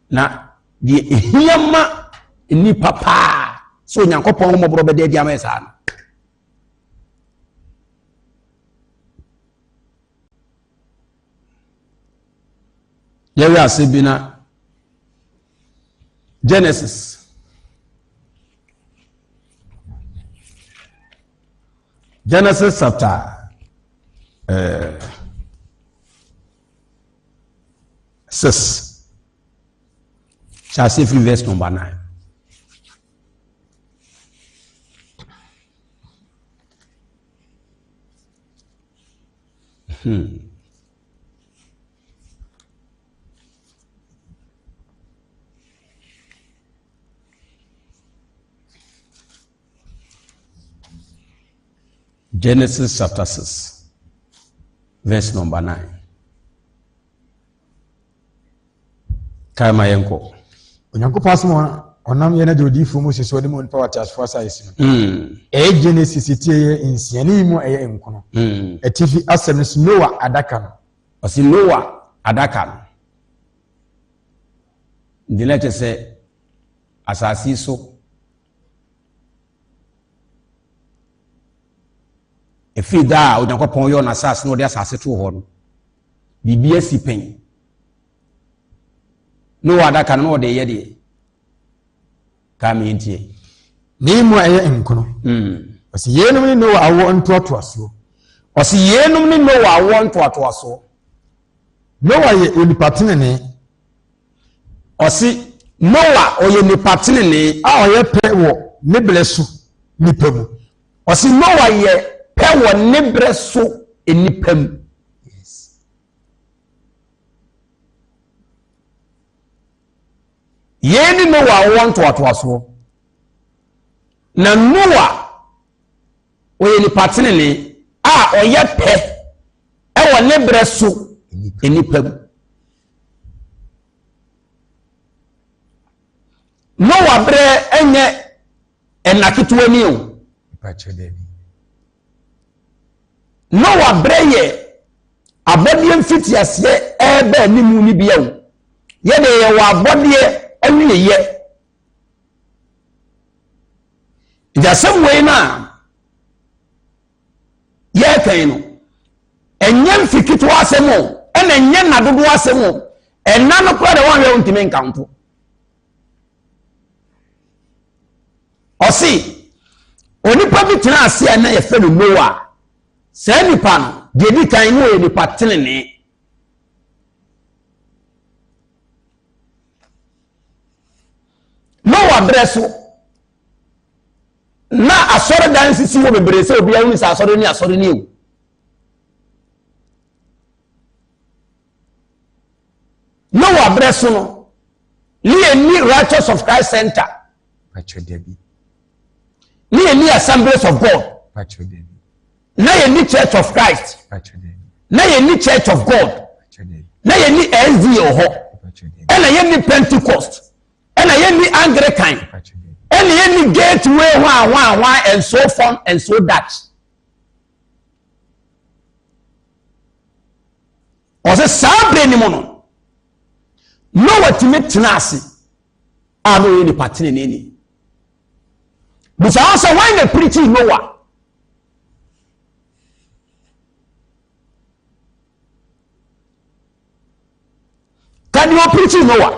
[SPEAKER 1] Na deɛ ehia ma nnipa paa sɛ Onyankopɔn mmɔborɔ bɛda adi ama yɛ saa no. Yɛwɛ ase bi na Genesis. Genesis chapter 6. Hyɛ ase firi verse number 9. Genesis chapter 6, verse number 9. Kae ma yɛnkɔ.
[SPEAKER 2] Onyankopɔn asɛm a ɔnam yɛn agya odiyifoɔ Mose so de ma onipa wɔ ateasefoɔ asase no. Ɛyɛ Genesis ti ɛyɛ nsia ne yi mu ɛyɛ nkono. Atifi asɛm no so Noa adaka no.
[SPEAKER 1] Ɔsi Noa adaka no. Nti na kyerɛ sɛ asase so ɛfiri da a Onyankopɔn yɔɔ n'asase na ɔde asase too hɔ no, biribi asi pɛn. Noa adaka no na ɔde yɛ deɛ kaa me ntie.
[SPEAKER 2] Ne mu a ɛyɛ nkono. Ɔsi yeinom ne Noa awoɔ ntoatoasoɔ.
[SPEAKER 1] Ɔsi yeinom ne Noa awoɔ ntoatoasoɔ.
[SPEAKER 2] Noa yɛ onipa tenenee.
[SPEAKER 1] Ɔsi Noa ɔyɛ nipa tenenee.
[SPEAKER 2] A ɔyɛ pɛ wɔ ne berɛ so nipa mu.
[SPEAKER 1] Ɔsi Noa yɛ pɛ wɔ ne berɛ so nipa mu. Yei ne Noa awoɔ ntoatoasoɔ. Na Noa ɔyɛ nipa tenenee a ɔyɛ pɛ ɛwɔ ne berɛ so nnipa mu. Noa berɛ nyɛ ɛna ketewa ni o. Noa berɛ yɛ abɔdeɛ mfitiaseɛ ɛreba anim no bia o. Yɛde yɛwɔ abɔdeɛ awieyɛ. Nti asɛm wei no a yɛrekɛn no, ɛnyɛ mfe ketewa asɛm o, ɛna ɛnyɛ nna dodoɔ asɛm o. Ɛnna no koraa deɛ wɔnhwɛ wontumi nkanto. Ɔse onipa bi tena ase a na yɛfrɛ no Noa. Saa nipa no, deɛ di kan no ɔyɛ nipa tenenee. Noa berɛ so na asɔredan sisi hɔ bebree sɛ obiara hunu sɛ asɔre ne asɔre ne ewu. Noa berɛ so no, ne yɛnni Righteous of Christ Center. Ne yɛnni Assemblies of God. Na yɛnni Church of Christ. Na yɛnni Church of God. Na yɛnni SDA wɔ hɔ. Ɛna yɛnni Pentecost. Ɛna yɛnni Anglican. Ɛna yɛnni Gateway hwan hwan hwan and so forth and so that. Ɔsɛ saa berɛ no mu no, Noa tumi tena ase a na ɔyɛ nipa teneneeni. Bisa wɔn sɛ wɔn na pirikyi Noa. Ka deɛ ɔpirikyi Noa.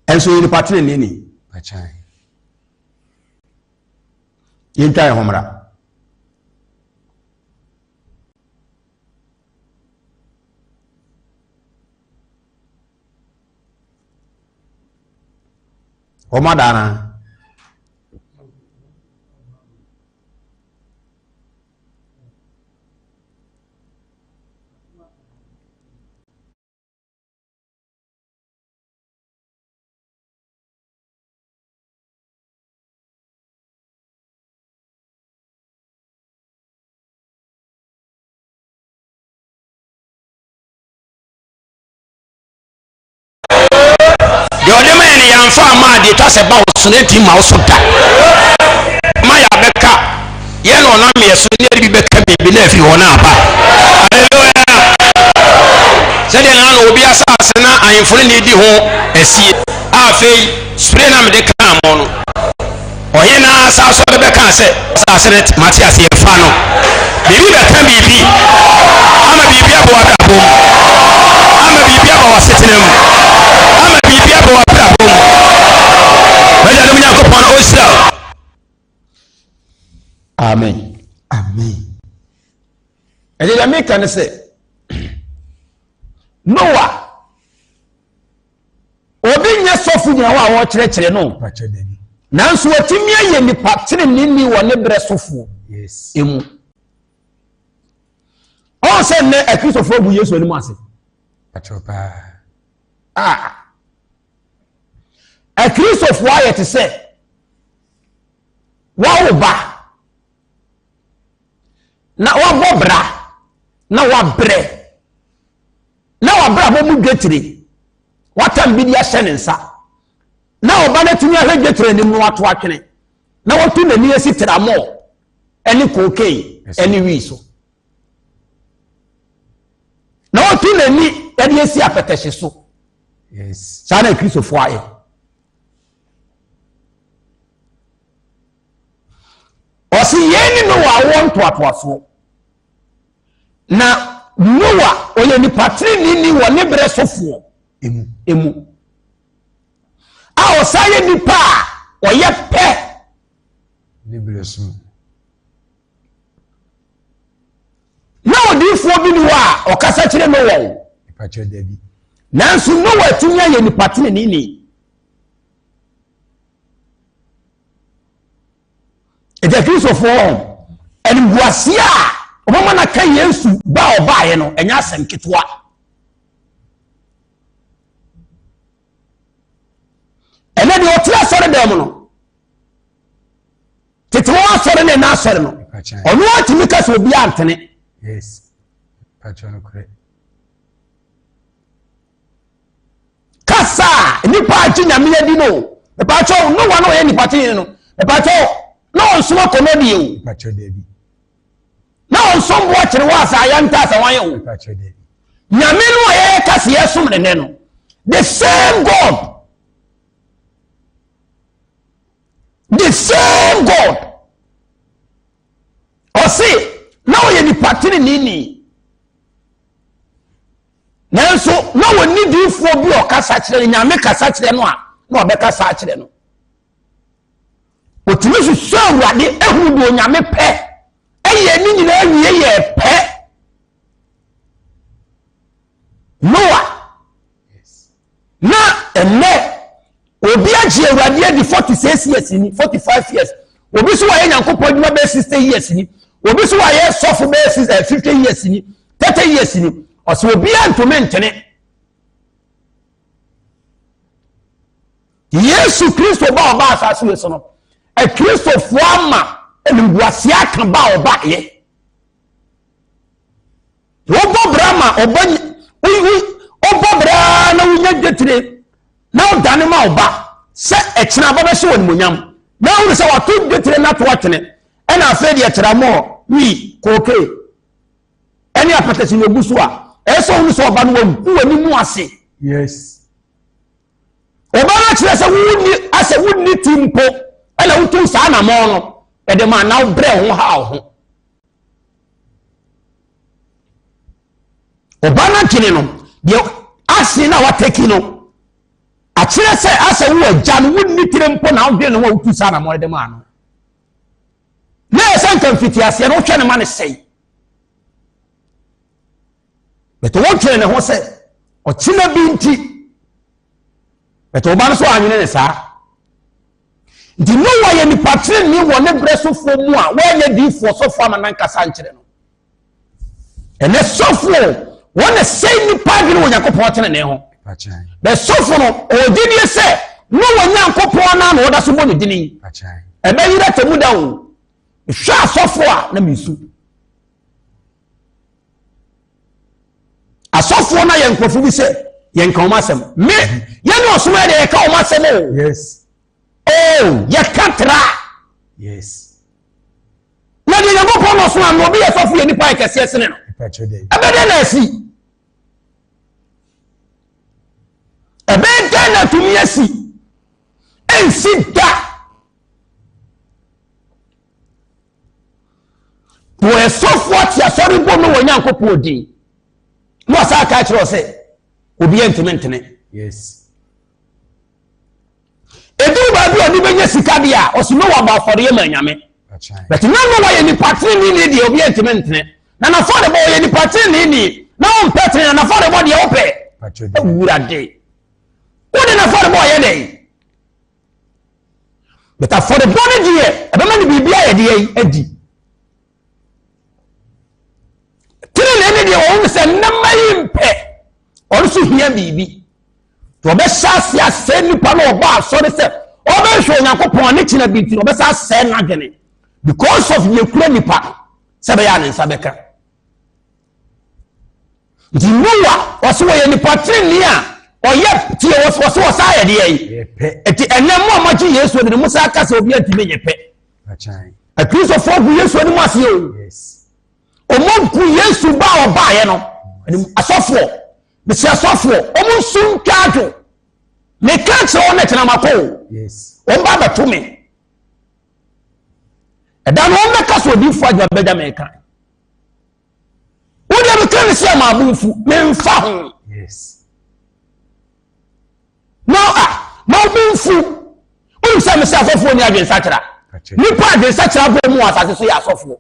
[SPEAKER 1] Ɛnso yɛ nipa teneneeni. Yɛntwa yɛn ho mmra. Wɔn ada anaa?
[SPEAKER 3] Deɛ ɔde ma yɛn no yɛamfa amma a, deɛ ɛtwa sɛ ɛba wo so no ɛntumi mma wo so da. Ma yɛabɛka yɛn na ɔnam yɛ so ne yɛde bi bɛka biribi na afiri hɔ na aba. Hallelujah! Sɛdeɛ na ano obi asase na ahemfo no na edi ho asie. Afei spray na mede kaa mo no. Ɔhene no ara san sɔre bɛkaa sɛ, Asase no mate aseɛ, fa no. Biribi bɛka biribi ama biribi aba w'abrabɔ mu, ama biribi aba w'asetena mu, ama biribi aba w'abrabɔ mu. W'agyanom Nyankopɔn ɔnhyira wo.
[SPEAKER 1] Amen.
[SPEAKER 2] Amen.
[SPEAKER 1] Ɛdeɛ deɛ meka ne sɛ Noa Obi nyɛ sɔfo gyina hɔ a ɔrekyerɛkyerɛ no. Nanso watumi ayɛ nipa teneneeni wɔ ne berɛ sofoɔ emu. Ɔn sɛ nnɛ akristofoɔ agu Yesu anim ase. Ah. Akristofoɔ ayɛ te sɛ wawo ba na wabɔ bra na wabrɛ na wabrabɔ mu dwetire watam bi de ahyɛ ne nsa na ɔba no atumi ahwɛ dwetire anim no wato atwene na watu n'ani asi tramɔɔ ne cocaine ne wii so na watu n'ani de asi apɛtɛhye so saa na akristofoɔ ayɛ ɔse yei ne Noa awoɔ ntoatoasoɔ Na Noa, ɔyɛ nipa teneneeni wɔ ne berɛ sofoɔ emu, a ɔsan yɛ nipa a ɔyɛ pɛ.
[SPEAKER 2] Ne berɛ so.
[SPEAKER 1] Na odiyifoɔ bi ni hɔ a ɔkasa kyerɛ Noa o. Nanso Noa atumi ayɛ nipa teneneeni. Ɛgya Kristofoɔ hɔ animguaseɛ a wɔbɛma no aka Yesu ba a ɔbaeɛ no ɛnyɛ asɛm ketewa. Ɛnɛ deɛ ɔte asɔre dɛm no tete wɔn asɔre ne ɛna asɔre no ɔno atumi ka sɛ obi antene.
[SPEAKER 3] Kasa a nnipa agye Nyame adi no o. Mepaakyɛw, Noa na ɔyɛ nipa tenenee no. Mepaakyɛw, na ɔnsom akɔnnɔ deɛ o.
[SPEAKER 2] Mepaakyɛw, daabi.
[SPEAKER 3] Na ɔnsom boɔ kyere wɔ asa ayɛ nta asa wan o.
[SPEAKER 2] Mepaakyɛw, daabi.
[SPEAKER 3] Nyame no a yɛyɛ kasa yɛsom ne nɛ no, the same God. The same God. Ɔse, na ɔyɛ nipa tenenee ni. Nanso na wɔnni diifoɔ bi a ɔkasa kyerɛ no, Nyame kasa kyerɛ no a, na ɔbɛkasa akyerɛ no. Ɔtumi hwehwɛ Awurade ehunu deɛ Onyame pɛ, ɛyɛ ne nyinaa wie yɛ pɛ. Noa na ɛnɛ obi agye Awurade adi 46 years ni, 45 years. Obi so wayɛ Nyankopɔn adwuma bɛyɛ 60 years ni. Obi so wayɛ sɔfo bɛyɛ 50 eh, years ni, 30 years ni. Ɔsɛ obiara ntumi ntene. Yesu Kristo ba ɔba asase wei so no, Akristofoɔ ama animguaseɛ aka ba a ɔbaeɛ. Wobɔ bra ma ɔba wobɔ bra na wonya dwetire na wodane ma ɔba sɛ ɛkyena aba bɛhyɛ wɔ animonyam na wohunu sɛ wato dwetire no ato atwene ɛna afei deɛ tramɔɔ wii kookee ɛne apɛtɛsi na ogu so a ɛyɛ sɛ wohunu sɛ ɔba no wagu w'anim ase.
[SPEAKER 2] Yes.
[SPEAKER 3] Ɔba no akyerɛ sɛ wonni asɛ wonni ti mpo ɛna wotu saa anamɔn no ɛde ma na wobrɛ ho haw ho. Ɔba no adwene no deɛ ase na wataki no akyerɛ sɛ asɛ wo agya no wonni tire mpo na wodwene ne ho a wotu saa na mɔde maa no na ɛyɛ sɛ nka mfitiaseɛ no wohwɛ ne ma no sɛe bɛtɛ wodwene ne ho sɛ ɔkyena bi nti bɛtɛ ɔba no so anwene ne saa. Nti Noa yɛ nipa trenee wɔ ne berɛ sofoɔ mu a wɔanyɛ diifoɔ sɔfoɔ ama nankasa nkyerɛ no. Ɛnɛ sɔfoɔ wɔn na sɛe nipa adwene wɔ Nyankopɔn tenenee ho. Bɛ sɔfo no ɔwɔ gyidie sɛ Noa Nyankopɔn no na ɔda so bɔ ne dini. Ɛbɛyera tɛmu da o. Hwɛ asɔfoɔ a na mesu. Asɔfoɔ no ayɛ nkurɔfoɔ bi sɛ yɛnka wɔn asɛm. Me yɛne ɔsom yɛ deɛ yɛka wɔn asɛm o.
[SPEAKER 2] Yes.
[SPEAKER 3] Oh, yɛka tra.
[SPEAKER 2] Yes.
[SPEAKER 3] Na deɛ Nyankopɔn na ɔsom ano obi yɛ sɔfo yɛ nipa yɛ kɛseɛ sene no. Ɛbɛdɛ na asi. Ɛbɛyɛ dɛn na atumi asi? Ɛnsi da. Wɔyɛ sɔfoɔ te asɔre bɔ mu wɔ Nyankopɔn din. Na ɔsan ka kyerɛ sɛ obi ntumi ntene.
[SPEAKER 2] Yes.
[SPEAKER 3] Ɛduru baabi a ɔde bɛnya sika deɛ a ɔsi Noa bɔ afɔreɛ ma anyame. But na Noa yɛ nipa tenenee deɛ obi ntumi ntene. Na n'afɔrebɔ ɔyɛ nipa tenenee na ɔmpɛ tene na n'afɔrebɔ deɛ ɔpɛ. Awurade. Wode n'afɔrebɔ ɔyɛ dɛn? But afɔrebɔ no deɛ ɛbɛma no biribi ayɛ deɛ yi adi. Tenenee no deɛ wɔn sɛ nnɛma yi mpɛ ɔno nso hia biribi. Nti ɔbɛhyɛ ase asɛe nipa no ɔba asɔre sɛ ɔbɛhwɛ Onyankopɔn ne kyena bi nti ɔbɛsɛ asɛe n'adwene because of deɛ kura nipa no sɛ bɛyɛ a ne nsa bɛka. Nti Noa ɔsɛ wɔyɛ nipa tenenee a ɔyɛ tie ɔsɛ wɔsa ayɛ deɛ yi. Nti ɛnɛ mo a moagye Yesu adi no mo sa aka sɛ obi antumi nyɛ pɛ. Akristofoɔ gu Yesu anim ase o. Ɔmo gu Yesu ba a ɔbaeɛ no asɔfoɔ mesi asɔfoɔ ɔmo nso ntwa adwo. Meka kyerɛ wɔn na kyerɛ makɔ o. Wɔn ba abɛto me. Ɛda no wɔn bɛka so odiifoɔ adwuma bɛgya meka. Wo deɛ meka ne sɛ maa bo mfu memfa ho. Na a ma wo bo mfu. Wonim sɛ mesɛ asɔfoɔ ni adwensakyera. Nipa adwensakyera bɔ mu wɔ asase so yɛ asɔfoɔ.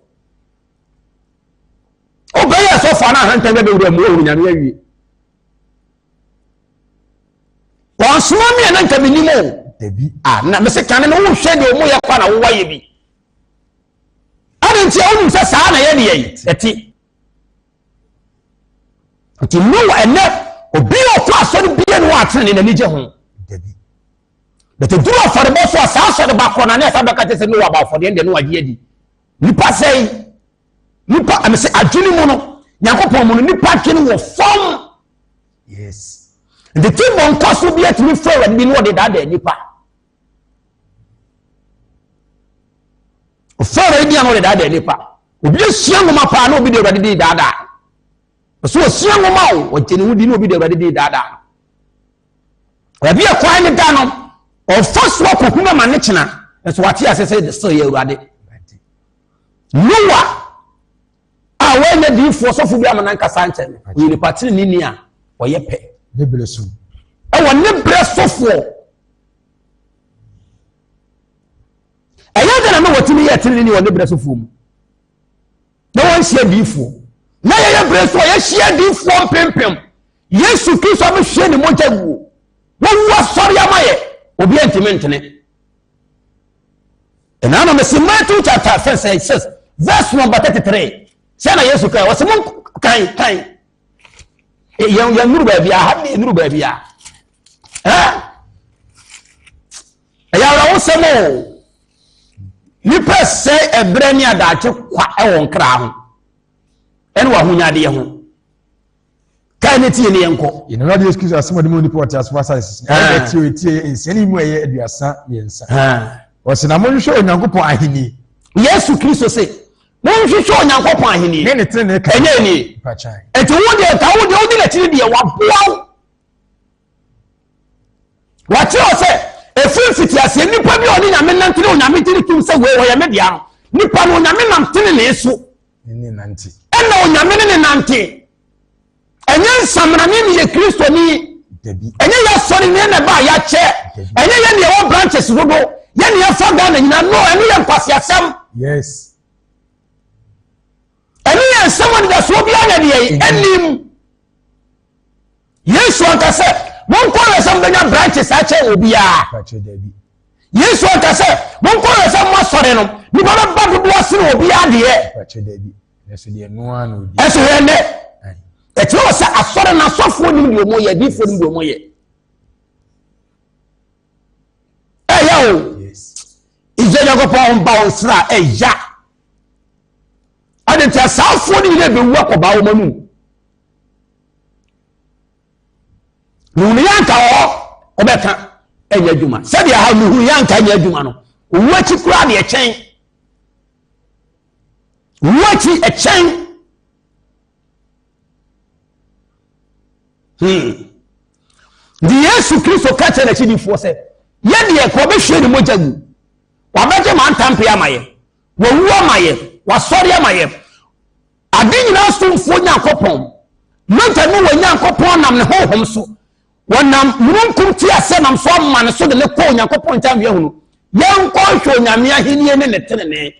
[SPEAKER 3] Wobɛyɛ asɔfoɔ ana ahantan bɛbɛwura mu wɔhunu nyame awie. Wɔnsoma me a na nka menim o. Ah, na mese kane no wohwɛ deɛ ɔmo yɛ kwa na wowayɛ bi. Adɛn nti a wonim sɛ saa na yɛde yɛn ɛte? Nti Noa ɛnɛ obi a ɔkɔ asɔre bia ne wɔatene ne n'ani gye ho. Bɛtɛ duru afɔrebɔ so a saa asɔre ba korɔ na ne ɛsa bɛka kyɛ sɛ Noa ba afɔdeɛ deɛ Noa gye adi. Nipa sɛe nipa ɛmɛ sɛ adwene mu no Nyankopɔn mu no nipa adwene wɔ fam.
[SPEAKER 2] Yes.
[SPEAKER 3] Nti ti bɔ nkɔso bi atumi fɛ awurade bi na ɔde daadaa nipa. Ɔfɛ awurade bi a na ɔde daadaa nipa. Obi asua nwoma paa na obi de awurade di daadaa. Ɔsɛ ɔsua nwoma o, ɔgye ne ho di na obi de awurade di daadaa. Baabi a kwan ne da no, ɔfa so akɔhunu ama ne kyena, nso wate ase sɛ still yɛ awurade. Noa a wɔnyɛ diifoɔ sɔfo bi ama nankasa nkyɛn no, ɔyɛ nipa teneneni a ɔyɛ pɛ.
[SPEAKER 2] Ne berɛ so.
[SPEAKER 3] Ɛwɔ ne berɛ sofoɔ. Ɛyɛ dɛ na na wɔtumi yɛ teneneni wɔ ne berɛ sofoɔ mu. Na wɔnhyia diifoɔ. Na yɛyɛ berɛ so a yɛhyia diifoɔ mpempem. Yesu Kristo abɛhwie ne mogya guo. Wɔwu asɔre ama yɛ. Obi antumi ntene. Ɛna na mesi Matthew chapter 6 verse number 33. Sɛ na Yesu kan, wɔsɛ mo kan kan. Yɛn yɛn nuru baabi a, ha ne nuru baabi a. Ɛ ɛyɛ awerɛhosɛm o. Nipa sɛ ɛbrɛ ne adaakye kwa ɛwɔ nkra ho ɛne wɔ ahonyadeɛ ho. Kae ne tie ne yɛnkɔ.
[SPEAKER 2] Yɛn Awurade Yesu Kristo asɛm a ɔde ma onipa ɔte asefo asase so. Ɛna ɛte o etie yɛ nsia ne mu ɛyɛ 33. Ɔsɛ na monhwehwɛ Onyankopɔn ahenni.
[SPEAKER 3] Yesu Kristo se monhwehwɛ Onyankopɔn ahenni.
[SPEAKER 2] Ne ne tenenee ka.
[SPEAKER 3] Ɛnyɛ nie. Eti wo deɛ ka wo deɛ wodi n'akyiri deɛ waboa wo. Wakyerɛ sɛ efiri mfitiaseɛ nipa bi a ɔne Nyame nante ne Onyame gye ne tom sɛ wei ɔyɛ me dea no nipa no Onyame nam tenenee so. Ɛna Onyame ne ne nante. Ɛnyɛ nsamanane ne yɛ Kristoni. Ɛnyɛ yɛ asɔre ne na ɛba a yɛakyɛ. Ɛnyɛ yɛ ne ɛwɔ branches dodo. Yɛ ne ɛfa Ghana nyinaa. No, ɛno yɛ nkwaseasɛm.
[SPEAKER 2] Yes.
[SPEAKER 3] Ɛno yɛ nsɛm anidasoɔ biara na deɛ ɛnim. Yesu anka sɛ monkɔ yɛ sɛ mobɛnya branches akyɛ obiara. Yesu anka sɛ monkɔ yɛ sɛ moasɔre no nipa bɛba dodoɔ sene obiara deɛ. Ɛso hwɛ nnɛ ɛkyerɛ wɔ sɛ asɔre no asɔfoɔ nim deɛ ɔmo yɛ adiifoɔ nim deɛ ɔmo yɛ. Ɛyɛ o Israel Nyankopɔn ba wɔn sra ɛya. Ade nti asaafoɔ no nyinaa bɛwu akɔbaa wɔn anum. Mehunu yɛ anka wɔ hɔ ɔbɛka ɛnyɛ adwuma sɛdeɛ ha mehunu yɛ anka nyɛ adwuma no owu akyi koraa deɛ ɛkyɛn owu akyi ɛkyɛn Nti Yesu Kristo ka kyerɛ n'akyidifoɔ sɛ yɛ deɛ kɔ ɔbɛhwie ne mogya gu wabɛgye ma ntampe ama yɛ wawu ama yɛ wasɔre ama yɛ Ade nyinaa somfoɔ Nyankopɔn, Mogya ne wɔ Nyankopɔn nam ne honhom so, wɔnam mununkum teaseɛnam so ama ne so de ne kɔ Onyankopɔn nkyɛn awia hunu. Yɛnkɔ nhwɛ Onyame ahennie ne ne tenenee.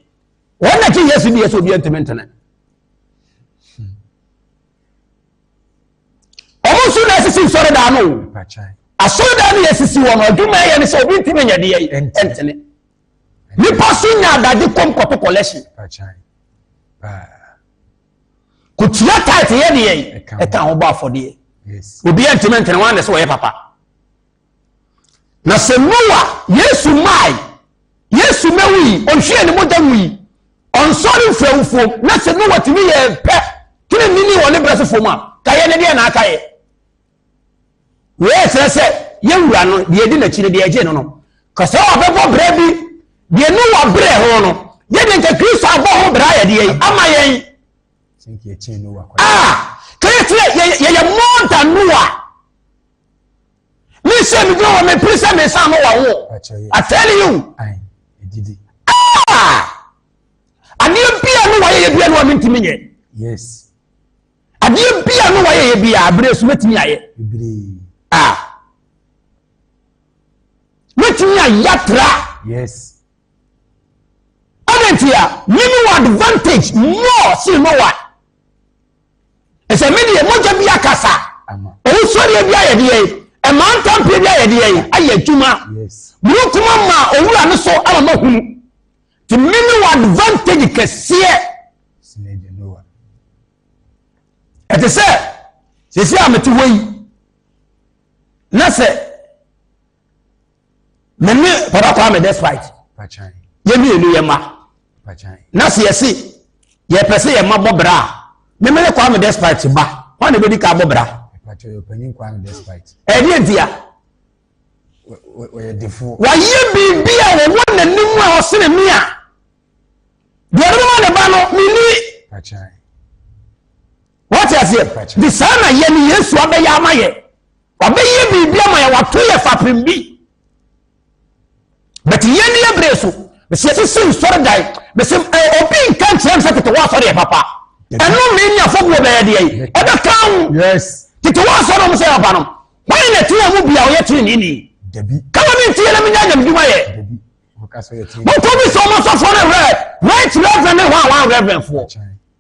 [SPEAKER 3] Wɔn na gye Yesu di yɛ sɛ obiara ntumi ntene. Wɔn nso na esisi nsɔredan no o. Asɔredan no yɛ sisi wɔn adwuma yɛ ne sɛ obi ntumi nyɛ deɛ ntene. Nipa so nya adagye kɔm kɔto collection. Kutua tight yɛ deɛ yi ɛka ho bɔ afɔdeɛ. Obi yɛ ntumi ntene wɔn sɛ wɔyɛ papa. Na sɛ Noa Yesu mae Yesu mɛwu yi ɔnhwie ne mogya nwu yi ɔnsɔre mfiri awufoɔ na sɛ Noa tumi yɛ pɛ tene nini wɔ ne berɛ so fam a ka yɛ ne deɛ na aka yɛ. Wei kyerɛ sɛ yɛn wura no, deɛ ɛdi n'akyi no, deɛ ɛgye no no, ka sɛ ɔbɛbɔ berɛ bi, deɛ Noa berɛ ho no, yɛde nka Kristo abɔ ho berɛ ayɛ deɛ ama yɛn. Ah, ka yɛkyerɛ yɛyɛ more than Noa. Me sɛ megyina hɔ mepere sɛ mesan Noa wo. I tell you. Ah, adeɛ bia Noa yɛyɛ bia Noa mentumi nyɛ.
[SPEAKER 2] Yes.
[SPEAKER 3] Adeɛ bi a no wayɛ yɛ bi a abere so mɛtumi ayɛ. A mɛtumi ayɛ atra.
[SPEAKER 2] Yes.
[SPEAKER 3] Ɛna nti a mimi wɔ advantage more sin no wa. Ɛsɛ mi deɛ mogya bi akasa. Owusɔreɛ bi ayɛ deɛ yi. Ɛmaa ntampeɛ bi ayɛ deɛ yi. Ayɛ adwuma. Mununkum ama owura no so ama mahunu. Ti mimi wɔ advantage kɛseɛ. Ɛte sɛ sɛsi a mete hɔ yi na sɛ me ne Papa Kwame despite yɛ mmienu yɛ mma na sɛ yɛse yɛpɛ sɛ yɛ mma bɔ bra a me me ne Kwame despite ba hɔ na ɛbɛdi ka bɔ bra. Ɛdeɛ ntia? Wayɛ biribi a wɔwɔ n'anim a ɔsene me a deɛ ɔde bɛma ne ba no menni. Wɔte aseɛ? De saa na yɛ ne Yesu abɛyɛ ama yɛ. Wabɛyɛ biribi ama yɛ, wato yɛ fapem bi. But yɛn ne yɛ bere so, mesi yɛsisi nsɔre dan, mesi ɛ obi nka nkyerɛ mi sɛ tete wɔ asɔre yɛ papa. Ɛno mi ni afɔbuo bɛyɛ deɛ yi, ɛbɛka ho. Tete wɔ asɔre wɔn sɛ papa no, wɔn na ti wɔn mu bia ɔyɛ tiri ni ni. Kama mi nti yɛ na mi nya nyam dwuma yɛ. Mokɔ bi sɛ wɔn asɔfoɔ no rɛ right reverend ne hwan hwan reverend foɔ.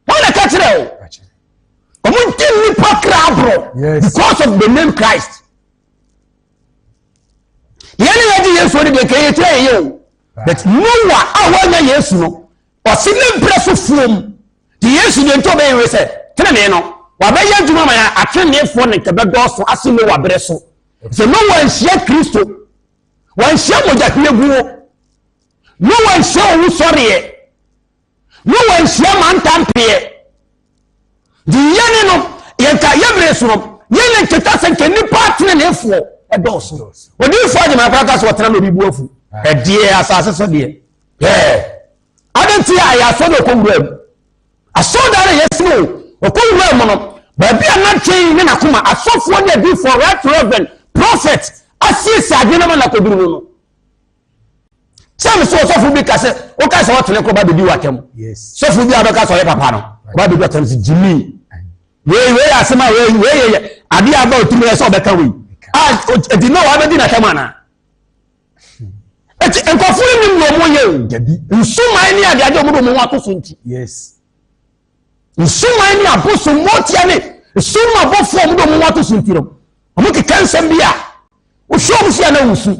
[SPEAKER 3] Wɔn na ɛka kyerɛ o. Wɔn di nipa kra aborɔ because of the name Christ. Yɛn ne yɛgye Yesu ne deɛ nka yɛ tira yɛ o. But Noah a wɔanya Yesu no, ɔsi ne brɛ so fuom. Te Yesu deɛ nti ɔbɛyɛ wei sɛ tenenee no wabɛyɛ adwuma ma yɛ ateneneefoɔ ne nka bɛdɔɔso ase Noah berɛ so. Sɛ Noah nhyia Kristo, wanhyia mogyahwieguo, Noah nhyia owusɔreɛ, Noa nhyia mantampeɛ. Nti yɛne no, yɛnka yɛbere so no, yɛne nketa sɛ nka nnipa ateneneefoɔ ɛdɔɔso. Odiyifoɔ agyema koraa ka sɛ ɔtena na obi bu afu. Ɛdeɛ asase so deɛ. Yɛɛ. Ade nti a ɛyɛ asɔ de ɔkɔ wura mu. Asɔredan no yɛsi no ɔkɔ wura mu no, baabi a n'adwen ne n'akoma asɔfoɔ ne adiyifoɔ, right reverend, prophet asiesie adwene no ma n'akɔduru no no. Sɛ me so ɔsɔfo bi ka sɛ woka sɛ ɔtene kɔ ba bɛdi w'atɛm. Sɔfo bi a bɛka sɛ ɔyɛ papa no, ɔba bɛdi w'atɛm sɛ gyimi. Wei wei yɛ asɛm a wei wei yɛ adeɛ a aba otumi yɛ sɛ ɔbɛka wei. A ɛdi na wabɛdi n'atɛm anaa? Eti nkurɔfo no nim deɛ wɔn yɛ o. Nsuman ne adeade a wɔn de wɔn ho ato so nti. Nsuman ne abosom mmoatia ne sum abɔfoɔ a wɔde wɔn ho ato so nti no, wɔkeka nsɛm bi a wohwɛ wɔn so yɛ na wosu.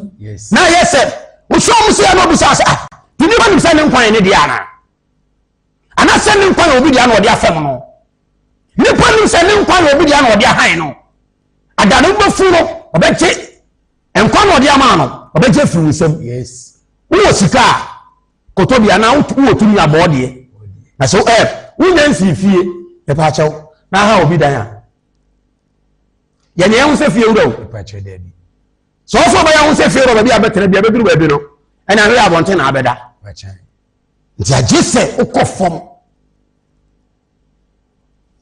[SPEAKER 3] Na ayɛ sɛ wohwɛ wɔn so yɛ na obisa sɛ ah, te nipa nim sɛ ne nkwa yɛ ne deɛ anaa? Anaasɛ ne nkwa yɛ obi deɛ na ɔde afɛm no? Nipa nim sɛ ne nkwa yɛ obi deɛ na ɔde ahan no. Ada no bɛfu no, ɔbɛgye nkwa na ɔde ama no, ɔbɛgye afiri wo nsam. Wowɔ sika a, kɔtɔ bi anaa wowɔ tumi abɔɔ deɛ na sɛ ɛ wonya nsii fie ɛpa akyɛw na aha obi dan a yɛnyɛ ho sɛ fie wura o sɛ ɔsɛ ɔbɛyɛ ho sɛ fie wura baabi a bɛtena bi a bɛduru baabi no ɛna ahwɛ yɛ abɔnten na abɛda nti agye sɛ wokɔ fam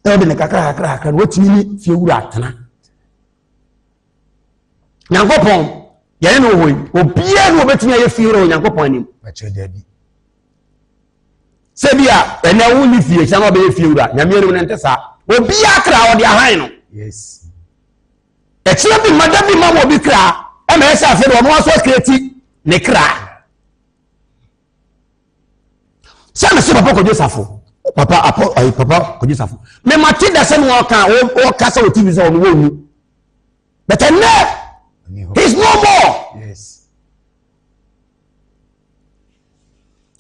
[SPEAKER 3] na wode ne kakra kakra kakra no watumi ne fie wura atena Nyankopɔn yɛne no wɔ hɔ yi obiara ne wɔbɛtumi ayɛ fie wɔ Nyankopɔn anim sɛ bi a ɛnɛ wo ne fie hyɛ na ɔbɛyɛ fie wura Nyame anim no nte saa obiara kra ɔde ahan no ɛkyerɛ bi ma da bi ma wɔ bi kra ɛma ɛsɛ afei de ɔno aso akreti ne kra sɛ mese papa kɔdwo safo papa apɔ ayi papa kɔdwo safo mema te da sɛ no ɔka ɔka sɛ ɔtv sɛ ɔno wɔwu but ɛnɛ he is no more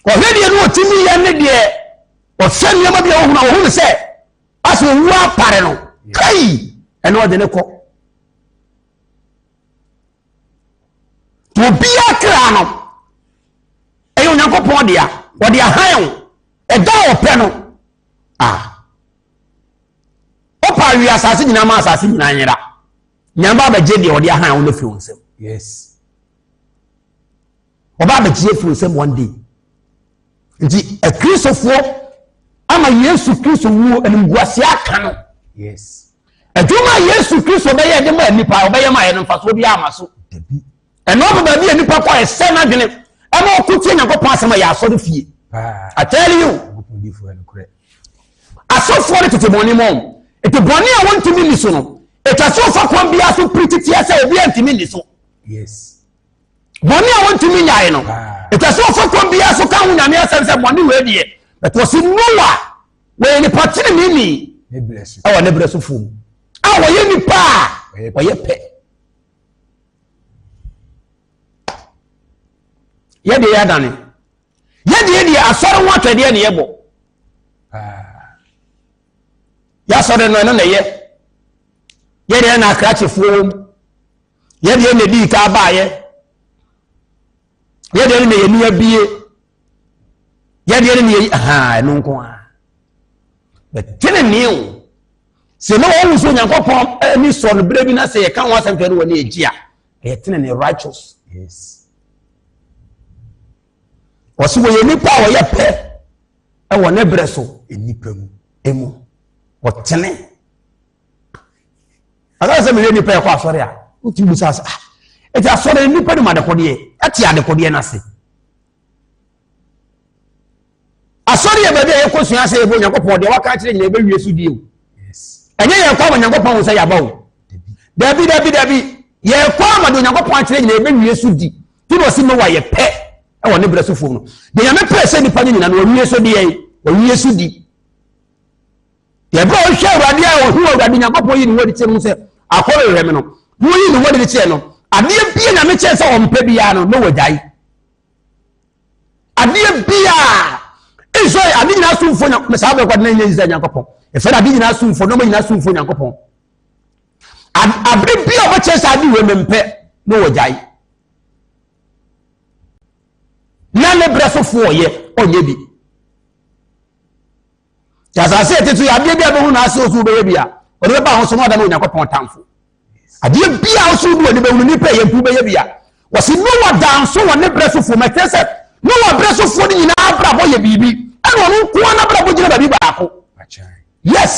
[SPEAKER 3] ɔhwɛ deɛ no ɔtumi yɛ ne deɛ ɔhwɛ nneɛma bi a ɔhunu a ɔhunu sɛ asɛ ɔwu apare no kai ɛna ɔde ne kɔ Obiara kra no ɛyɛ Onyankopɔn dea, ɔde ahan wo ɛda a ɔpɛ no a ɔpa awie asase nyinaa ma asase nyinaa nyera. Nyame ba abɛgye deɛ ɔde ahan wo no afiri wo nsam.
[SPEAKER 2] Yes.
[SPEAKER 3] Ɔba abɛgye afiri wo nsam one day. Nti akristofoɔ ama Yesu Kristo wuo animguaseɛ aka no.
[SPEAKER 2] Yes.
[SPEAKER 3] Adwuma a Yesu Kristo bɛyɛ de maa nnipa, ɔbɛyɛ maa yɛ no mfasoɔ biara ama so. Ɛno aba baabi a nnipa kɔ ɛsɛ n'adwene ɛma ɔko tie Nyankopɔn asɛm a yɛ asɔre fie. I tell you. Asɔfoɔ no tete bɔne mɔ. Ete bɔne a wɔntumi nni so no, ɛtwa sɛ ɔfa kwan biara so piri teteɛ sɛ obiara ntumi nni so.
[SPEAKER 2] Yes.
[SPEAKER 3] Bɔne a wɔntumi nyae no, ɛtwa sɛ ɔfa kwan biara so ka ho Nyame asɛm sɛ bɔne wei deɛ. But wɔsi Noah wɔyɛ nipa teneneeni ɛwɔ ne berɛ so fo mu a wɔyɛ nipa a wɔyɛ pɛ yɛdeɛ yɛ adane yɛdeɛ deɛ asɔre ho atwɛdeɛ ne yɛbɔ yɛasɔre no ɛno na ɛyɛ yɛdeɛ na akrakyefoɔ wɔ mu yɛdeɛ na ɛdii ka baayɛ yɛdeɛ no na yɛni abie yɛdeɛ no na yɛyi ahaa ɛno nko a bɛtene ne o.
[SPEAKER 1] Sɛ Noa ɔhu sɛ Onyankopɔn ani sɔ no berɛ bi na sɛ yɛka ho asɛm kyerɛ no wɔ ne agyi a, ɛyɛ tenene righteous.
[SPEAKER 2] Yes.
[SPEAKER 1] Ɔsi wɔyɛ nipa a ɔyɛ pɛ ɛwɔ ne berɛ so.
[SPEAKER 2] Nipa mu.
[SPEAKER 1] Emu. Ɔtene. Asa sɛ mehwɛ nipa ɛkɔ asɔre a, wotumi bisa sɛ, ah, ɛti asɔre nipa nim adekodeɛ, ɛte adekodeɛ no ase. Asɔre yɛ baabi a yɛkɔ sua sɛ yɛbɛ Onyankopɔn deɛ waka akyerɛ nyina yɛbɛwie so die o. Ɛnyɛ yɛkɔ ama Onyankopɔn wo sɛ yɛaba o. Dabi dabi dabi yɛkɔ ama deɛ Onyankopɔn akyerɛ nyina yɛbɛwie so di. Ti na ɔsi Noa yɛ pɛ ɛwɔ ne berɛ so fam no. Deɛ Nyame pɛɛ sɛ nipa no nyina no wawie so deɛ wawie so di. Yɛberɛ a ɔhwɛ Awurade a ɔhu Awurade Nyankopɔn yi ne ho adi kyerɛ no sɛ akɔrehwɛ me no na ɔyi ne ho adi kyerɛ no adeɛ bia Nyame kyerɛ sɛ ɔmpɛ biara no na wagyae. Adeɛ biara Israel ade nyinaa somfo nya saa bɛkɔ ade na nyɛ Israel Nyankopɔn. Ɛfɛ na ade nyinaa somfo nneɛma nyinaa somfo Nyankopɔn. Abere bi a ɔbɛkyerɛ sɛ ade wei mempɛ na wɔgyae. Na ne berɛ sofoɔ ɔyɛ ɔnyɛ bi. Te asase a ɛte so yɛ adeɛ bi a bɛhu n'ase osu bɛyɛ bi a ɔde bɛba ho so na ɔda no Onyankopɔn tamfo. Adeɛ bi a ɔso du ani bɛhunu nipa yɛ mpo bɛyɛ bi a wɔsi Noa da nso wɔ ne berɛ sofoɔ ma ɛkyerɛ sɛ Noa berɛ sofoɔ no nyinaa abrabɔ yɛ biribi ɛna ɔno nko ara n'abrabɔ gyina baabi baako. Yes.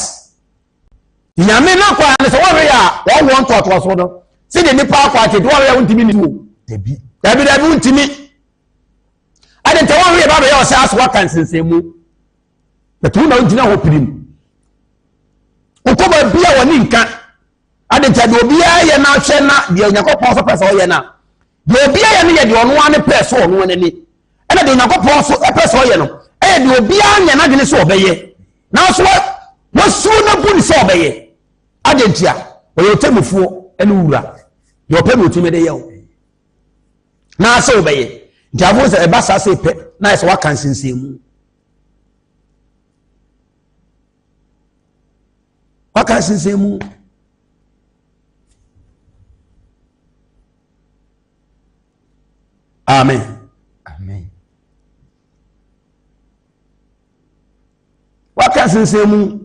[SPEAKER 1] Nyame na kwan ne sɛ wɔhwɛ yɛ a wɔwɔ ntoatoasoɔ no sɛdeɛ nipa akɔ akyɛ nti wɔhwɛ yɛ wontumi ne o.
[SPEAKER 2] Dabi.
[SPEAKER 1] Dabi dabi wontumi. Ɛde nti wɔhwɛ yɛ ba bɛyɛ ɔsɛ aso waka nsensɛn mu. Bɛtumi na wogyina hɔ pirim. Wokɔ baabi a wɔne nka. Ade nti deɛ obiara yɛ no ahwɛ na deɛ Onyankopɔn nso pɛ sɛ ɔyɛ no a, deɛ obiara yɛ no yɛ deɛ ɔno ara ne pɛ so ɔno ara n'ani. Ɛna deɛ Onyankopɔn nso pɛ sɛ ɔyɛ no, ɛyɛ deɛ obiara nyɛ n'adwene sɛ ɔbɛyɛ. Nanso wasuo no agu ne sɛ ɔbɛyɛ. Ade nti a, ɔyɛ ɔtɛmufoɔ ne wura. Deɛ ɔpɛ na ɔtumi de yɛ o. Na sɛ wobɛyɛ. Nti afo sɛ ɛba saa sɛ pɛ na ayɛ sɛ waka nsensɛnmu. Waka nsensɛn mu. Amen.
[SPEAKER 2] Amen.
[SPEAKER 1] Waka nsensɛn mu.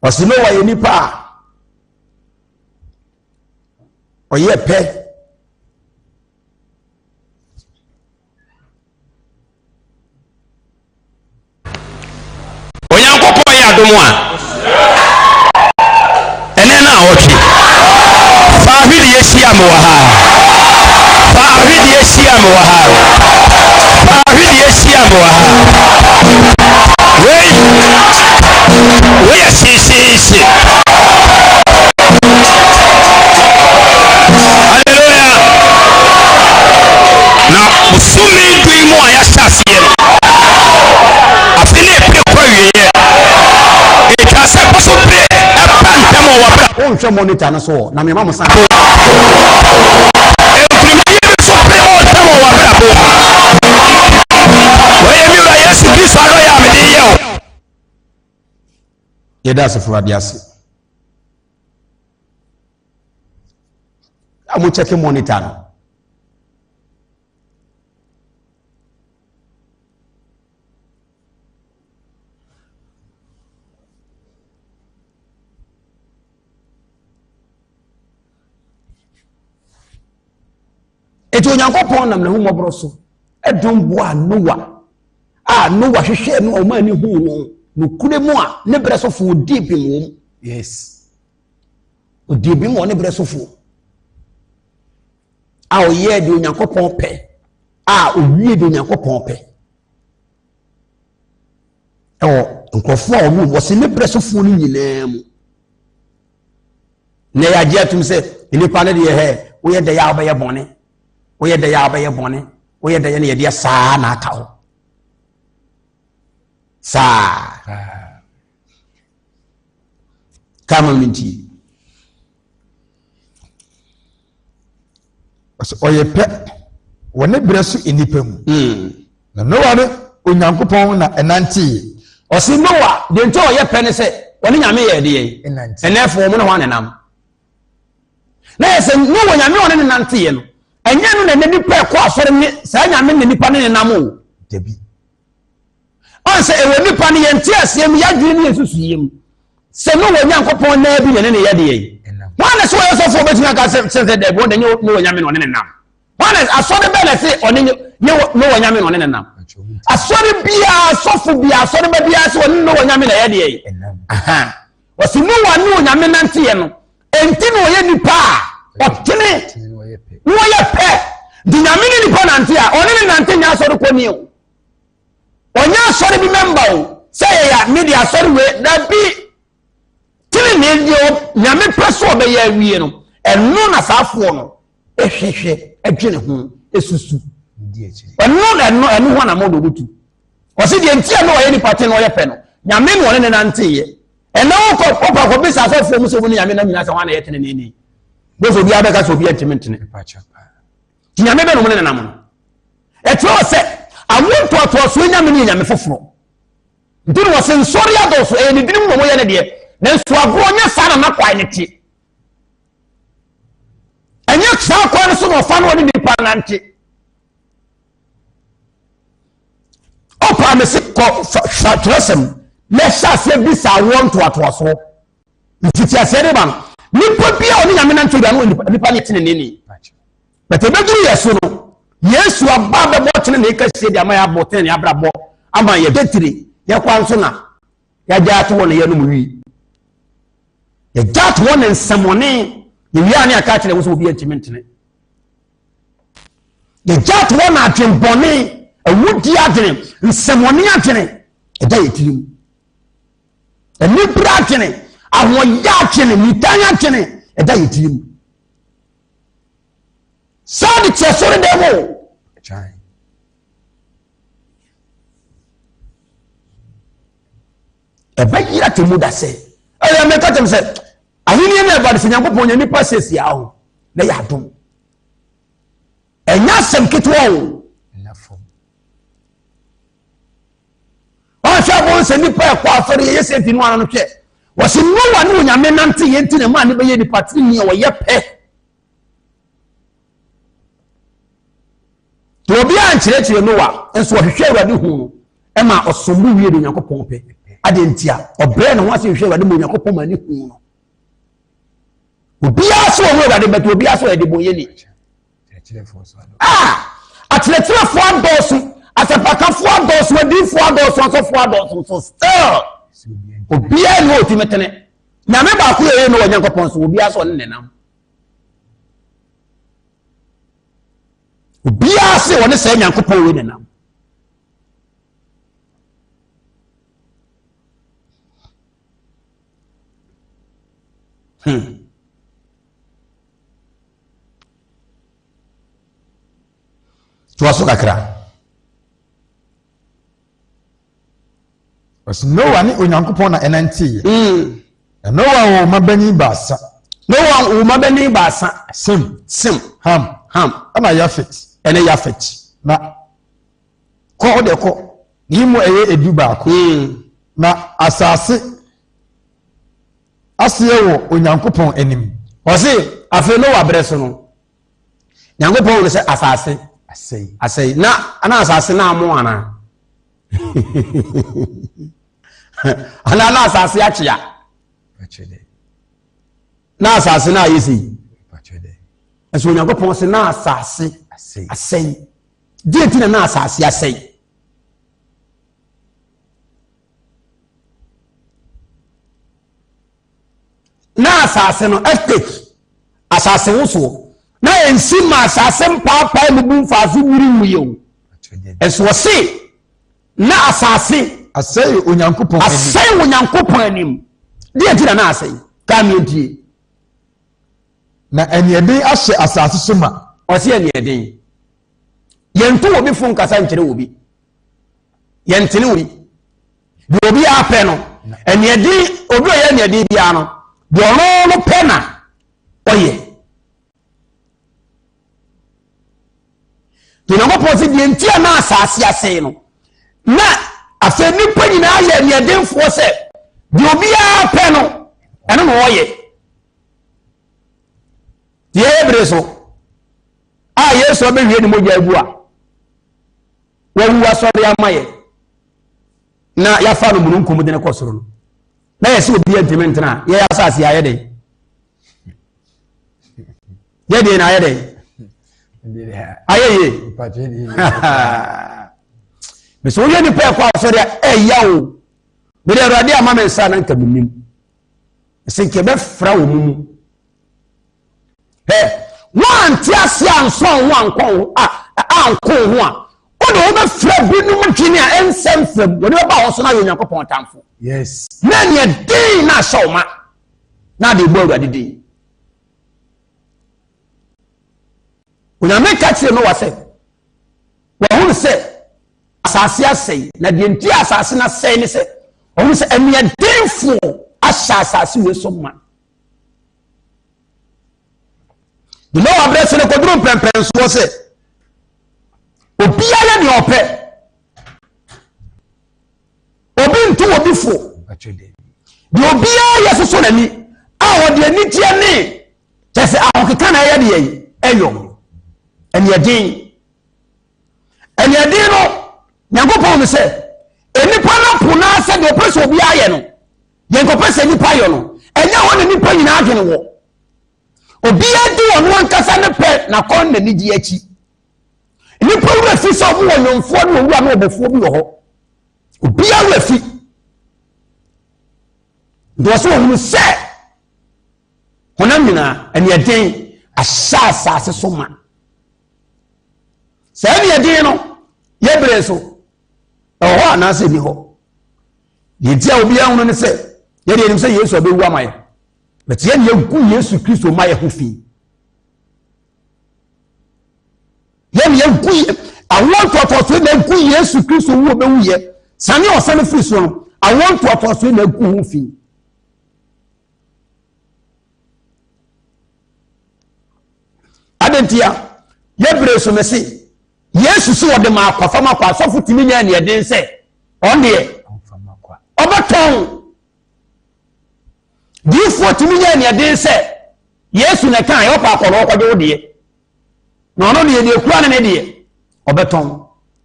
[SPEAKER 1] Ɔsi no wɔyɛ nipa a ɔyɛ pɛ.
[SPEAKER 3] Onyankopɔn yɛ adom a ɛnɛ na awɔtwe fa ahwedeɛ hyia me wɔ ha fa ahwedeɛ hyia me wɔ ha fa ahwedeɛ hyia me wɔ ha wei wei yɛ hyehyeehye Hallelujah. Na bosome du yi mu a yɛahyɛ aseɛ no, afe ne ɛpere kɔ awieɛ. Ɛtwa sɛ kɔ so bere ɛba ntɛm wɔ w'abrabɔ.
[SPEAKER 1] Wonhwɛ monitor no so wɔ na mema mo san.
[SPEAKER 3] Nkunimdie bi so bere wɔ ntɛm wɔ w'abrabɔ. Wɔyɛ mi wura Yesu Kristo adɔyɛ a mede yɛ o.
[SPEAKER 1] Yɛda asafo Awurade ase. A mo check monitor no. Eti Onyankopɔn nam n'ahummɔborɔ so dom boaa Noa a Noa hwehwɛɛ no a ɔma ani huu no nokorɛ mu a ne berɛ sofoɔ ɔdii bem wɔ mu.
[SPEAKER 2] Yes.
[SPEAKER 1] Ɔdii bem wɔ ne berɛ sofoɔ a ɔyɛɛ deɛ Onyankopɔn pɛ a ɔwie deɛ Onyankopɔn pɛ ɛwɔ nkurɔfoɔ a wɔn wɔsi ne berɛ sofoɔ no nyinaa mu. Na yɛagye atum sɛ nnipa no deɛ hɛ woyɛ dɛ yɛ a wobɛyɛ bɔne woyɛ dɛ yɛ a wobɛyɛ bɔne woyɛ dɛ yɛ no yɛdeɛ saa na aka hɔ saa kama me nti
[SPEAKER 2] ɔyɛ pɛ wɔ ne berɛ so nnipa mu hmm. Na Noa ne Onyankopɔn na ɛnanteeɛ.
[SPEAKER 1] Ɔse Noa, deɛ nti a ɔyɛ pɛ ne sɛ ɔne Nyame yɛɛ deɛ? Ɛnɛɛfoɔ ɔmo ne hwan na ɛnam? Na yɛ sɛ Noa Nyame ɔne ne nanteeɛ no, Ɛnyɛ no na ɛnɛ nipa ɛkɔ asɔre ne saa nyame ne nipa ne nenam o.
[SPEAKER 2] Dabi.
[SPEAKER 1] Ɔn sɛ ɛwɔ nipa no yɛn te aseɛ mu yɛadwene ne yɛn susuiɛ mu sɛ no wɔ Nyankopɔn naa bi na ɛne ne yɛ deɛ yi. Wɔn na sɛ wɔyɛ sɔfoɔ bɛtumi aka sɛ sɛ sɛ dɛbi wɔn nyɛ ne wɔ nyame na ɔne ne nam. Wɔn na asɔre bɛn na ɛse ɔne ne ne wɔ nyame na ɔne ne nam. Asɔre biara sɔfo biara asɔre ba biara sɛ ɔne ne wɔ nyame na ɛyɛ deɛ yi. Wɔsi Noa ne Onyame nanteɛ no, enti na ɔyɛ nipa a ɔtene na ɔyɛ pɛ. Nti Nyame ne nipa nante a, ɔne ne nante nyɛ asɔre kɔni o. Ɔnyɛ asɔre bi mɛmba o. Sɛ yɛyɛ a, me de asɔre wei, dabi. Tene ne deɛ Nyame pɛ so ɔbɛyɛ awie no, ɛno na saa afoɔ no ɛhwehwɛ, ɛdwene ho, ɛsusu. Ɛno na ɛno ɛno ho anamɔ na ɔbɛtu. Ɔsi deɛ nti a na ɔyɛ nipa tene na ɔyɛ pɛ no, Nyame na ɔne ne nanteeɛ. Ɛnɛ wokɔ wokɔ akɔbisa asɔfoɔ mu sɛ wɔn ne Nyame nam nyinaa sɛ wɔn na ɛyɛ tenenee. Bóso obiara bɛka sɛ obiara ntumi ntene. Nti Nyame bɛ na wɔn ne nenam no. Ɛkyerɛ wɔ sɛ awo ntoatoasoɔ Nyame no yɛ Nyame foforɔ. Nti na wɔsɛ nsɔre adɔɔso ɛyɛ ne dinim na wɔyɛ ne deɛ. Nanso agorɔ nyɛ saa na n'akwan ne te. Ɛnyɛ saa kwan no so na ɔfa no ɔne nipa nante. Ɔpaa me se kɔ fa twerɛsɛm na ɛhyɛ aseɛ bisa awoɔ ntoatoasoɔ mfitiaseɛ de ba no nipa bi a ɔne nyame nante bia no nipa ne teneneni but ɛbɛduru yɛ so no yesu aba bɛbɔ tenene kɛseɛ de ama yɛ abɔ tenene abrabɔ ama yɛ bɛtire yɛkwa nso na yɛagya ato hɔ na yɛnom wi yɛgya ato hɔ ne nsɛmɔne yɛwie a ne aka akyerɛ wo sɛ obi antimi ntene Yɛgya to hɔ na adwenbɔne, awudi adwene, nsɛmɔne adwene ɛda yɛ tirim. Anibere adwene, ahoɔyɛ adwene, nitan adwene ɛda yɛ tirim. Saa de kyerɛ sɔre dɛm o. Ɛbɛyera temu da sɛ ɛyɛ mɛka kyɛm sɛ ahenni no ɛba de sɛ Nyankopɔn nya nipa siesie aho na yɛ adom. Ɛnyɛ asɛm ketewa o. Ɔhwɛ abɔn sɛ nipa ɛkɔ asɔre yɛyɛ sɛ nti no ano no hwɛ. Wɔsi Noa ne Onyame nante yɛn ti na ɛmaa ne bɛyɛ nipa tiri ni a wɔyɛ pɛ. Deɛ obiara nkyerɛkyerɛ Noa nso ɔhwehwɛ Awurade hu no ɛma ɔsom bo wie de Onyankopɔn pɛ. Adeɛ ntia ɔbrɛ ne ho ase hwehwɛ Awurade ma Onyankopɔn ma ne hu no. Obiara sɛ ɔhu Awurade bɛtɛ obiara sɛ ɔyɛ de bɔnyɛ ni. Ah! Akyerɛkyerɛfoɔ adɔɔso, asɛmpakafoɔ adɔɔso, adiifoɔ adɔɔso, asɔfoɔ adɔɔso, so still obiara ni hɔ ɔtumi tene. Nyame baako yɛ yɛ no wɔ Nyankopɔn so, obiara sɛ ɔne nenam. Obiara sɛ ɔne sɛ Nyankopɔn wei nenam. Hmm. Toa so kakra.
[SPEAKER 2] Ɔsi Noa ne Onyankopɔn na ɛnanteeɛ. Mm. Na Noa wɔ mmabanin baasa.
[SPEAKER 1] Noa wɔ mmabanin baasa.
[SPEAKER 2] Sem.
[SPEAKER 1] Sem.
[SPEAKER 2] Ham.
[SPEAKER 1] Ham.
[SPEAKER 2] Ɛna Yafet.
[SPEAKER 1] Ɛne Yafet.
[SPEAKER 2] Na
[SPEAKER 1] kɔ ɔde kɔ.
[SPEAKER 2] Ne mu ɛyɛ edu baako.
[SPEAKER 1] Mm.
[SPEAKER 2] Na asase aseɛ wɔ Onyankopɔn anim.
[SPEAKER 1] Ɔse afei Noa berɛ so no, Nyankopɔn wone sɛ asase
[SPEAKER 2] asɛe.
[SPEAKER 1] Asɛe. Na ana asase na amo anaa? Anaa na asase akyea? Na asase na ayɛ sei. Ɛso Onyankopɔn se na asase asɛe. Deɛ nti na na asase asɛe? Na asase no earthquake asase wosoɔ na ɛnsi ma asase mpaapae mu bu mfaase nwiri nwuiɛ o ɛso ɔse na asase
[SPEAKER 2] asɛe Onyankopɔn anim
[SPEAKER 1] asɛe Onyankopɔn anim deɛ nti na na asɛe kaa mientie
[SPEAKER 2] na aniɛden ahyɛ asase so ma
[SPEAKER 1] ɔse aniɛden yɛnto obi fo nkasa nkyerɛ obi yɛntene obi deɛ obi apɛ no ɛneɛden obi ɔyɛ neɛden biara no deɛ ɔno no pɛ na ɔyɛ deɛ onyankopɔn sɛ deɛ nti a na asase asɛe no na afei nnipa nyinaa yɛ neɛdenfoɔ sɛ deɛ obiara pɛ no ɛno na ɔyɛ deɛ ɛyɛ bere so a A Yesu abɛhwie ne mogya agu a wawu asɔre ama yɛ na yɛafa no mununkum de no kɔ soro no na yɛsɛ obi ntumi ntena a yɛyɛ asase ayɛ dɛn yɛ deɛ na ayɛ dɛn ayɛ yie mesɛ woyɛ nipa ɛkɔ asɔre a ɛya o mede awurade ama me nsa na nka menim sɛ nka ɛbɛfra wɔ mu mu ɛ woante ase ansɔn ho ankɔ ho a anko ho a wode wobɛfrɛ binom dwene a ɛnsɛ mfam wɔde bɛba hɔ so no ayɛ onyankopɔn tamfo
[SPEAKER 2] yes
[SPEAKER 1] na neɛ den na ahyɛ wo ma na ade bɔ awurade din onyame ka kyerɛ noa sɛ wahunu sɛ asase asɛe na deɛ nti asase no asɛe ne sɛ ɔhunu sɛ aniɛdenfoɔ ahyɛ asase wei so ma de noa berɛ so no kɔduru mpɛmpɛnsoɔ sɛ obiara yɛ nea ɔpɛ obi nto obi fo deɛ obiara yɛ soso n'ani a ɔde anigyeɛ ne kyɛ sɛ ahokeka na ɛyɛ deɛ ɛyɔ ɛneɛden ɛneɛden no nyankopɔn no sɛ nnipa no po no sɛ deɛ ɔpɛ sɛ obiara yɛ no deɛ nkɔpɛ sɛ nnipa yɔ no ɛnyɛ hɔ na nnipa nyinaa adwene wɔ obiara di ɔno ankasa ne pɛ n'akɔn n'anigye akyi nnipa wura fi sɛ ɔmo wɔ nyɔnfoɔ ne owura ne ɔbɔfoɔ bi wɔ hɔ obiara wura fi nti wɔsɛ wɔhunu sɛ honam nyinaa ɛneɛden ahyɛ asase so ma saa ɛneɛden no yɛbrɛ so ɛwɔ hɔ anaasɛ ɛni hɔ deɛ nti a obiara hunu ne sɛ yɛde anim sɛ yesu abɛwu ama yɛ bɛte yɛne yɛgu yesu kristo ma yɛ ho fi Yɛn yɛgu awoɔ ntoatoasoɔ na agu Yesu Kristo wu ɔbɛwuyɛ sane ɔsane firi so no awoɔ ntoatoasoɔ na agu ho fi. Adantia yɛbrɛ so mɛse Yesu sɛ ɔde ma akwa fam akwa asɔfo tumi nyɛ neɛ den sɛ ɔn deɛ ɔbɛtɔn diifoɔ tumi nyɛ neɛ den sɛ Yesu na ɛka yɛ ɔkɔ akɔ na ɔkɔgye wo deɛ na ɔno deɛ deɛ kura ne ne deɛ ɔbɛtɔn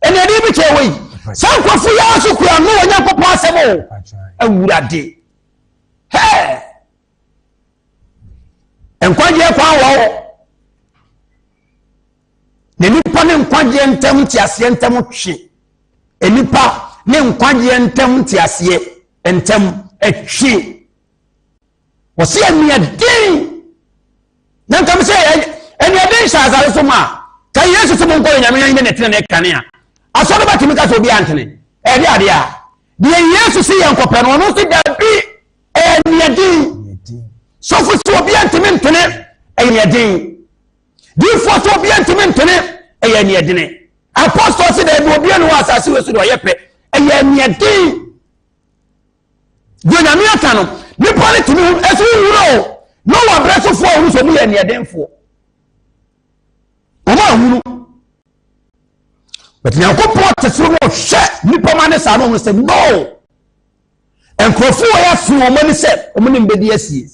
[SPEAKER 1] ɛnna ɛde bi kyɛ wɔ yi saa nkurɔfo yi ara so kura no wɔ nyankopɔn asɛm o awurade hɛɛ nkwagyeɛ kwan wɔ hɔ na nipa ne nkwagyeɛ ntam nteaseɛ ntam twe nipa ne nkwagyeɛ ntam nteaseɛ ntam twe Wɔsi aniɛden na nka sɛ aniɛden hyɛ asase so ma ka Yesu sɛ monkɔ yɛ nyame ne ne tene ne kane a asɔre bɛtumi ka sɛ obi antene ɛde adeɛ a deɛ Yesu si yɛ nkɔpɛ no ɔno nso dabi aniɛden sɔfo sɛ obi antumi ntene ɛyɛ aniɛden diifoɔ sɛ obi antumi ntene ɛyɛ aniɛdene apɔstɔ sɛ dabi obi anu wɔ asase wɔ so deɛ ɔyɛ pɛ ɛyɛ aniɛden Deɛ Nyame aka no, nipa no tumi hu, ɛso nhunu o. Noa berɛ sofoɔ a ɔhu sɛ ɔmo yɛ aniɛdenfoɔ. Ɔmo ahunu. But Nyankopɔn te soro no ɔhwɛ nipa ma ne saa no ɔhu sɛ no. Nkurɔfoɔ wɔ yɛ aso wɔn ani sɛ ɔmo ne mbɛdi asie.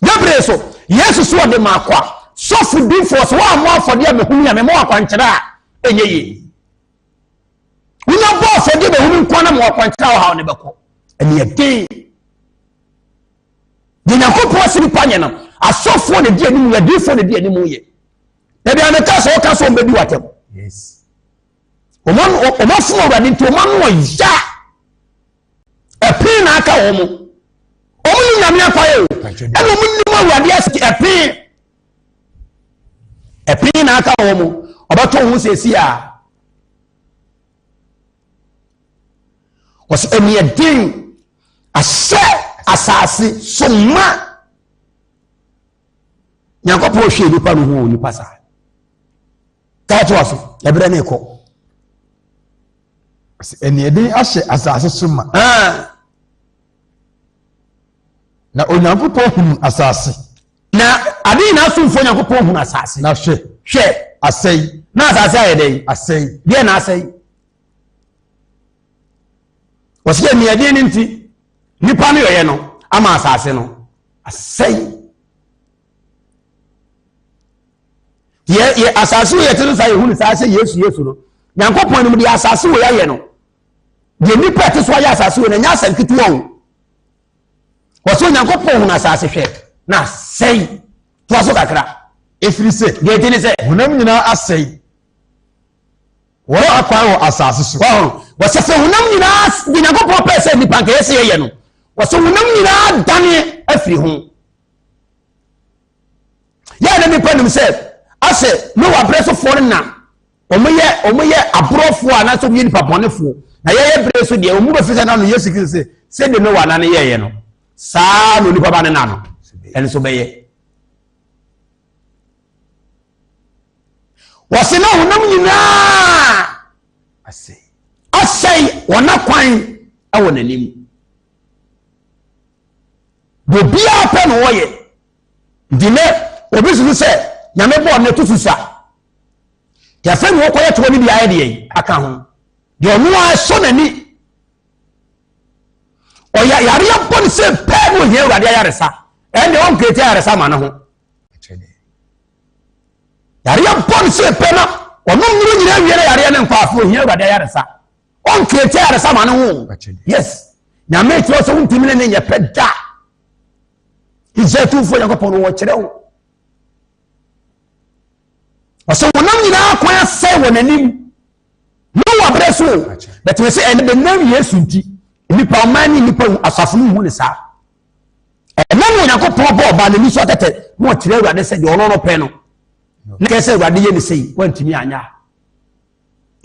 [SPEAKER 1] Gabriel so, Yesu so ɔde ma akwa. Sɔfo difoɔ so wɔammɔ afɔdeɛ a mehunu a mema wɔ akwankyerɛ a ɛnyɛ yie. Wonya bɔ afɔdeɛ bɛhunu nko na ma wakwankyerɛ a ɔhaw no bɛkɔ. Ɛne ɛden. Deɛ Nyankopɔn ase nipa nyɛ no, asɔfoɔ na di anim yɛ, adiifoɔ na di anim yɛ. Dabi a meka sɛ ɔka sɛ ɔmbɛdi w'atɛm. Wɔn afom awurade nti wɔn ano ɔya. Ɛpee na aka wɔn. Wɔn ni nyame akwae o. Ɛna wɔn nim awurade ase ɛpee. Ɛpee na aka wɔn. Ɔbɛtɔ ho sɛsi a. Wɔsɛ ɛneɛ den ahyɛ asase so ma. Nyankopɔn hwɛ nipa no ho nipa saa. Kaa to aso, ɛberɛ ne kɔ.
[SPEAKER 2] Ɛneɛ den ahyɛ asase so ma.
[SPEAKER 1] Ah.
[SPEAKER 2] Na Onyankopɔn hunu asase.
[SPEAKER 1] Na ade nyinaa somfoɔ Nyankopɔn hunu asase.
[SPEAKER 2] Na hwɛ.
[SPEAKER 1] Hwɛ.
[SPEAKER 2] Asɛe.
[SPEAKER 1] Na asase ayɛ dɛn?
[SPEAKER 2] Asɛe.
[SPEAKER 1] Deɛ na asɛe. Wɔsi aniɛden no nti, nipa no yɛyɛ no ama asase no asɛe. Yɛ yɛ asase wɔ yɛte no saa yɛhu no saa sɛ Yesu Yesu no. Nyankopɔn anim deɛ asase wɔ yɛayɛ no. Deɛ nnipa ɛte so ayɛ asase wɔ no ɛnyɛ asɛm ketewa o. Wɔsɛ Onyankopɔn hunu asase hwɛ na asɛe. Toa so kakra.
[SPEAKER 2] Ɛfiri sɛ.
[SPEAKER 1] Deɛ ɛti ne sɛ.
[SPEAKER 2] Honam nyinaa asɛe. Wɔn akwan wɔ asase so.
[SPEAKER 1] Wɔn wɔsɛ sɛ honam nyinaa deɛ Nyankopɔn pɛɛ sɛ nnipa nka yɛ sɛ yɛyɛ no. Wɔsɛ honam nyinaa dane afiri ho. Yɛn na nipa nim sɛ asɛ Noa berɛ sofoɔ no na wɔyɛ wɔyɛ aborɔfoɔ anaasɛ wɔyɛ nipa bɔnefoɔ na yɛyɛ berɛ so deɛ wɔn mu bɛfi sɛ na no Yesu Kristo sɛ sɛdeɛ Noa na no yɛɛyɛ no saa na onipa ba no na no ɛno nso bɛyɛ. Wɔse na honam nyinaa asɛe wɔn akwan wɔ n'anim. Deɛ obiara pɛ na ɔyɛ. Nti nɛ obi susu sɛ nyame bɔɔ no to susa. Nti afei na wɔkɔyɛ toɔ no bi ayɛ deɛ aka ho. Deɛ ɔno ara sɔ n'ani. Ɔyɛ yareɛ bɔ no sɛ pɛɛ na ohia awurade ayaresa. Ɛnde ɔnkreti ayaresa ma ne ho. Yareɛ bɔ no sɛ pɛɛ na ɔnom nnuro nyinaa wie na yareɛ no nkɔ afei ohia awurade ayaresa. Ɔnkreti ayaresa ma ne ho. Yes. Nyame kyerɛ sɛ wontumi ne ne nyɛ pɛ da. Israel tumfoɔ Nyankopɔn no wɔkyerɛ wo. Ɔsɛ honam nyinaa kwan asɛe wɔ n'anim. Noa berɛ so o. Bɛtumi sɛ ɛne bɛnam Yesu nti nnipa ɔman ne nnipa hu asafo no hu ne saa. Ɛnam Onyankopɔn bɔ ɔbaa n'ani so atɛtɛ na ɔkyerɛ Awurade sɛ deɛ ɔno no pɛ no. Na kɛsɛ sɛ Awurade yɛ ne sei wantumi anyɛ a.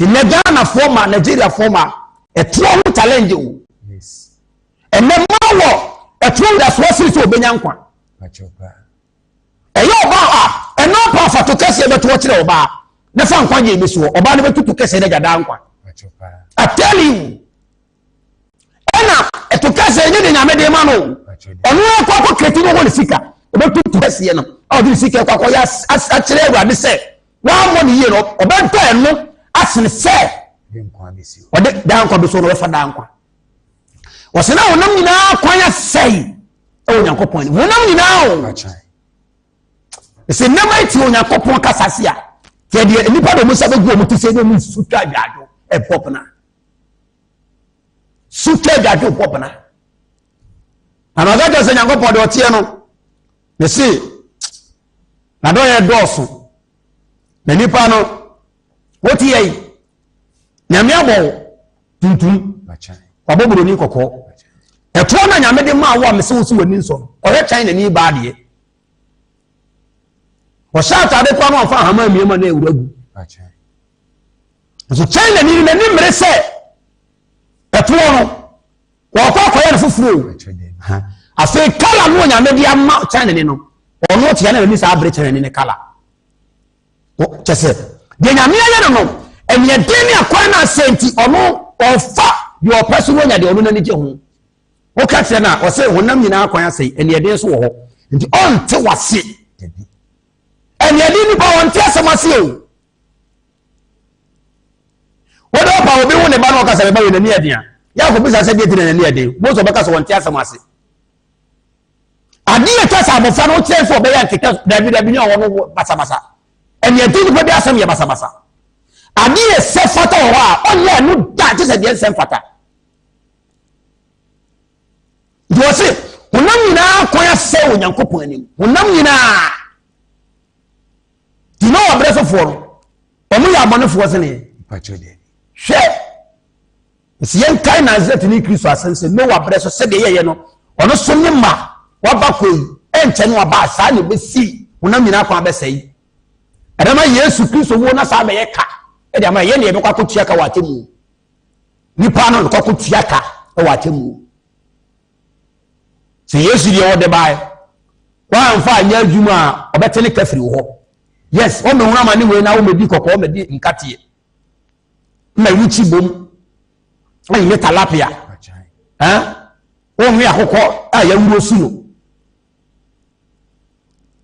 [SPEAKER 1] Nnɛ Ghanafoɔ ma Nigeriafoɔ ma ɛtoɔ ho challenge o. Ɛnɛ ma wɔ ɛtoɔ widasoɔ sene sɛ ɔbɛnya nkwa. Ɛyɛ ɔbaa a ɛna ɔpa afato kɛseɛ bɛtoɔ kyerɛ ɔbaa na fa nkwa gye ebi soɔ ɔbaa no bɛtutu kɛseɛ no agya daa nkwa. I tell you. Ɛna ɛto kɛseɛ ɛnyɛ de nyame de ma no ɔno akɔ akɔ kɛti no wɔ ne sika ɔbɛtutu kɛseɛ no a ɔde ne sika akɔ akɔyɛ akyerɛ awurade sɛ wammɔ ne yie no ɔbɛdɔ ɛno asene sɛ ɔde daa nkwa bɛso no ɔbɛfa daa nkwa. Wɔsɛ na honam nyinaa kwan asɛe ɛwɔ Nyankopɔn anim. Honam nyinaa o. Sɛ nneɛma yi te Onyankopɔn kasa se a, kyɛ deɛ nnipa de wɔn nsa bɛgu wɔn ti sɛ ne wɔn su twa adwadwo ɛbɔ bena. Su twa adwadwo bɔ bena. Na na ɔka kyerɛ sɛ Nyankopɔn deɛ ɔteɛ no, ne se na dɔyɛ dɔɔso. Na nipa no, wote yɛ yi, Nyame abɔ wo tuntum, wabɔ buroni kɔkɔɔ. Ɛtoɔ na Nyame de maa wo a mese wo so w'ani nsɔ no, ɔhwɛ China ni baa deɛ. Ɔhyɛ atade koraa na ɔfa ahama amia ma na awura gu. Nso China ni n'ani mmere sɛ ɛtoɔ no, wɔkɔ akɔyɛ no foforɔ o. Afei kala no Nyame de ama China ni no, ɔno ɔte ya na n'ani saa abere China ni ne kala. Kyɛ sɛ deɛ Nyame ayɛ no no, ɛneɛden ne akwan no asɛ nti ɔno ɔfa deɛ ɔpɛ so no ɔnya deɛ ɔno n'ani gye ho. Woka kyerɛ no a, ɔsɛ honam nyinaa kwan asɛe, ɛneɛden nso wɔ hɔ. Nti ɔnte wase. Ɛneɛden nipa ɔnte asɛm ase o. Wode ɔpa obi wo ne ba no ɔka sɛ ne ba wɔ n'ani ɛden a, yɛ akɔbisa sɛ deɛ ti na n'ani ɛden. Mo nso ɔbɛka sɛ wɔnte asɛm ase. Ade a ɛtwa sɛ abɔfra no wokyerɛ sɛ ɔbɛyɛ nkeka dabi dabi ne ɔwɔ no basabasa. Ɛnea ɛte nipa bi asɛm yɛ basabasa. Ade a ɛsɛ fata wɔ hɔ a ɔnyɛ ɛno da gye sɛ deɛ nsɛ mfata. Nti wɔ se honam nyinaa kwan asɛ wɔ Nyankopɔn anim. Honam nyinaa. Nti na ɔbrɛ sofoɔ no, wɔn yɛ abɔnefoɔ sene. Hwɛ. Nti yɛnkae Nasaretni Kristo asɛm sɛ Noa berɛ so sɛdeɛ yɛyɛ no, ɔno so ne mma waba kɔ yi, ɛnkyɛ no aba a saa na ɛbɛsi honam nyinaa kwan abɛsɛe. Ɛbɛma Yesu Kristo wuo na saa bɛyɛ ka ɛde ama yɛn deɛ yɛbɛkɔ akɔtua ka wɔ atemmuo. Nipa no bɛkɔ akɔtua ka wɔ atemmuo. Sɛ Yesu deɛ ɔde bae, wɔamfa anyɛ adwuma a ɔbɛte ne ka firi hɔ. Yes, wɔmmɛhunu amane wei na wɔmmɛdi kɔkɔɔ, wɔmmɛdi nkateɛ. na wukyi bom ɛnyɛ talapia ɛn wɔnwe akokɔ a yɛawuro su no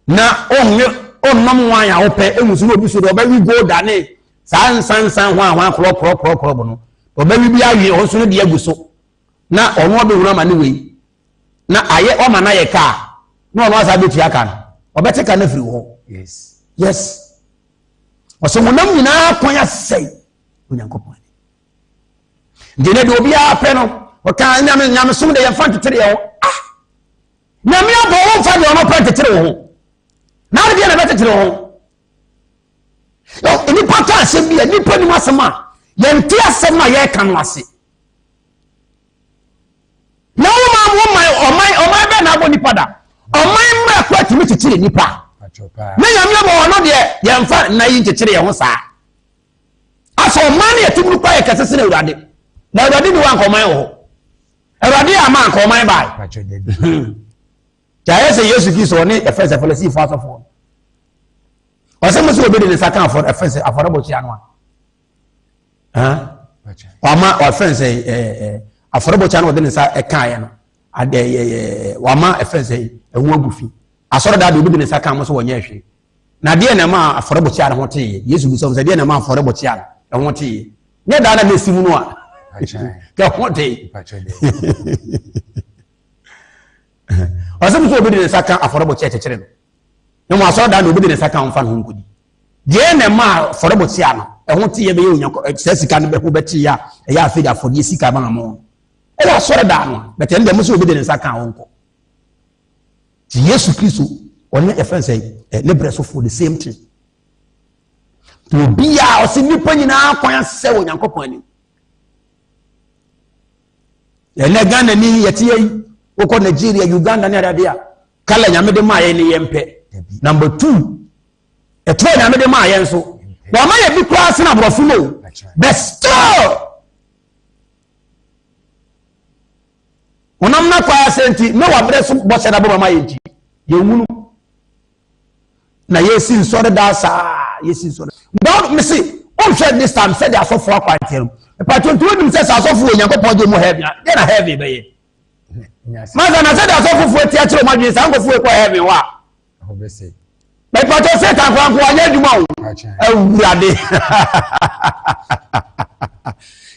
[SPEAKER 1] na ɔnwe ɔnnom wan a wopɛ ehu so na obi so de ɔbɛwe golda ne saa nsansan ho ahoa korɔ korɔ korɔ korɔ bo no ɔbɛwe bi awe ɔno nso no de agu so na ɔno ɔbɛhunu ama ne wei na ayɛ ɔma no ayɛ kaa na ɔno asa bɛtua ka no ɔbɛte ka no afiri hɔ yes. Yes. Ɔsɛ honam nyinaa kwan asɛe Onyankopɔn ani. Nti ne deɛ obiara pɛ no, ɔka nyame nyamesom de yɛmfa ntetere yɛn ho. Ah! Nyame abɔ wo mfa deɛ ɔno pɛ ntetere wo ho. Na ade deɛ na ɛbɛtetere wo ho. Nnipa ka asɛm bi a nnipa nim asɛm a yɛnte asɛm a yɛreka no ase. Na wo ma wo man ɔman ɔman bɛn na abɔ nipa da ɔman mmerɛ kora tumi kyekyere nipa ne nyame abɔ ɔno deɛ yɛmfa nna yi nkyekyere yɛn ho saa asɛ ɔman no yɛtim no kora yɛ kɛse sene awurade na awurade ni hɔ anka ɔman wɔ hɔ awurade ama anka ɔman bae kyɛ ayɛ sɛ yesu kristo ɔne ɛfɛ sɛ falasifoɔ asɔfoɔ ɔsɛ mo sɛ obi de ne nsa ka afɔre ɛfɛ sɛ afɔrebɔkyia no a wama wafɛn sɛ ɛɛ afɔrebɔkyia no ɔde ne nsa ɛkaeɛ no adɛ ɛɛ wama ɛfɛn sɛ ɛho agu fi asɔredan de obi de ne nsa kan mo so wɔnyɛ hwee na deɛ na ɛma afɔrebɔkyia no ho teeɛ yesu bisa wɔn sɛ deɛ na ɛma afɔrebɔkyia no ɛho teeɛ nyɛ daa na na esi mu no a kɛ ho tee ɔsɛ mo sɛ obi de ne nsa ka afɔrebɔkyia kyekyere no na mo asɔredan de obi de ne nsa kan ɔmfa ne ho nkɔdi deɛ na ɛma afɔrebɔkyia no ɛho teeɛ bɛyɛ onyankɔ sɛ sika no bɛho bɛteeɛ a ɛyɛ afei de afɔdeɛ sika ma mo ɛwɔ asɔredan no a bɛtɛ no deɛ mo sɛ obi de ne nsa kan ɔnkɔ Ti Yesu Kristo ɔne ɛfɛn sɛ ne brɛ sofoɔ the same thing. Nti obiara ɔsi nipa nyinaa kwan asɛ wɔ Nyankopɔn anim. Ɛnɛ Ghana ni yɛte yɛ yi wokɔ Nigeria Uganda ne adeade a kala nyame de maa yɛn ne yɛn pɛ. Number two ɛtoɔ nyame de maa yɛn nso wɔama yɛ bi koraa sene aborɔfo no but still Honam no akɔ ara sɛ nti, Noa berɛ so bɔhyɛ no abom ama yɛn nti, yɛnwunu. Na yɛsi nsɔre daa saa, yɛsi nsɔre. God, me se, wonhwɛ this time sɛdeɛ asɔfoɔ akwanteɛ no. Mpatwo nti wonim sɛ sɛ asɔfo wɔ Nyankopɔn gye mu heaven a, deɛ na heaven bɛyɛ? Masa na sɛdeɛ asɔfofoɔ ati akyerɛ wɔn adwene saa nkurɔfoɔ kɔ heaven hɔ a, mepatɔ satan koraa nko anyɛ adwuma o awurade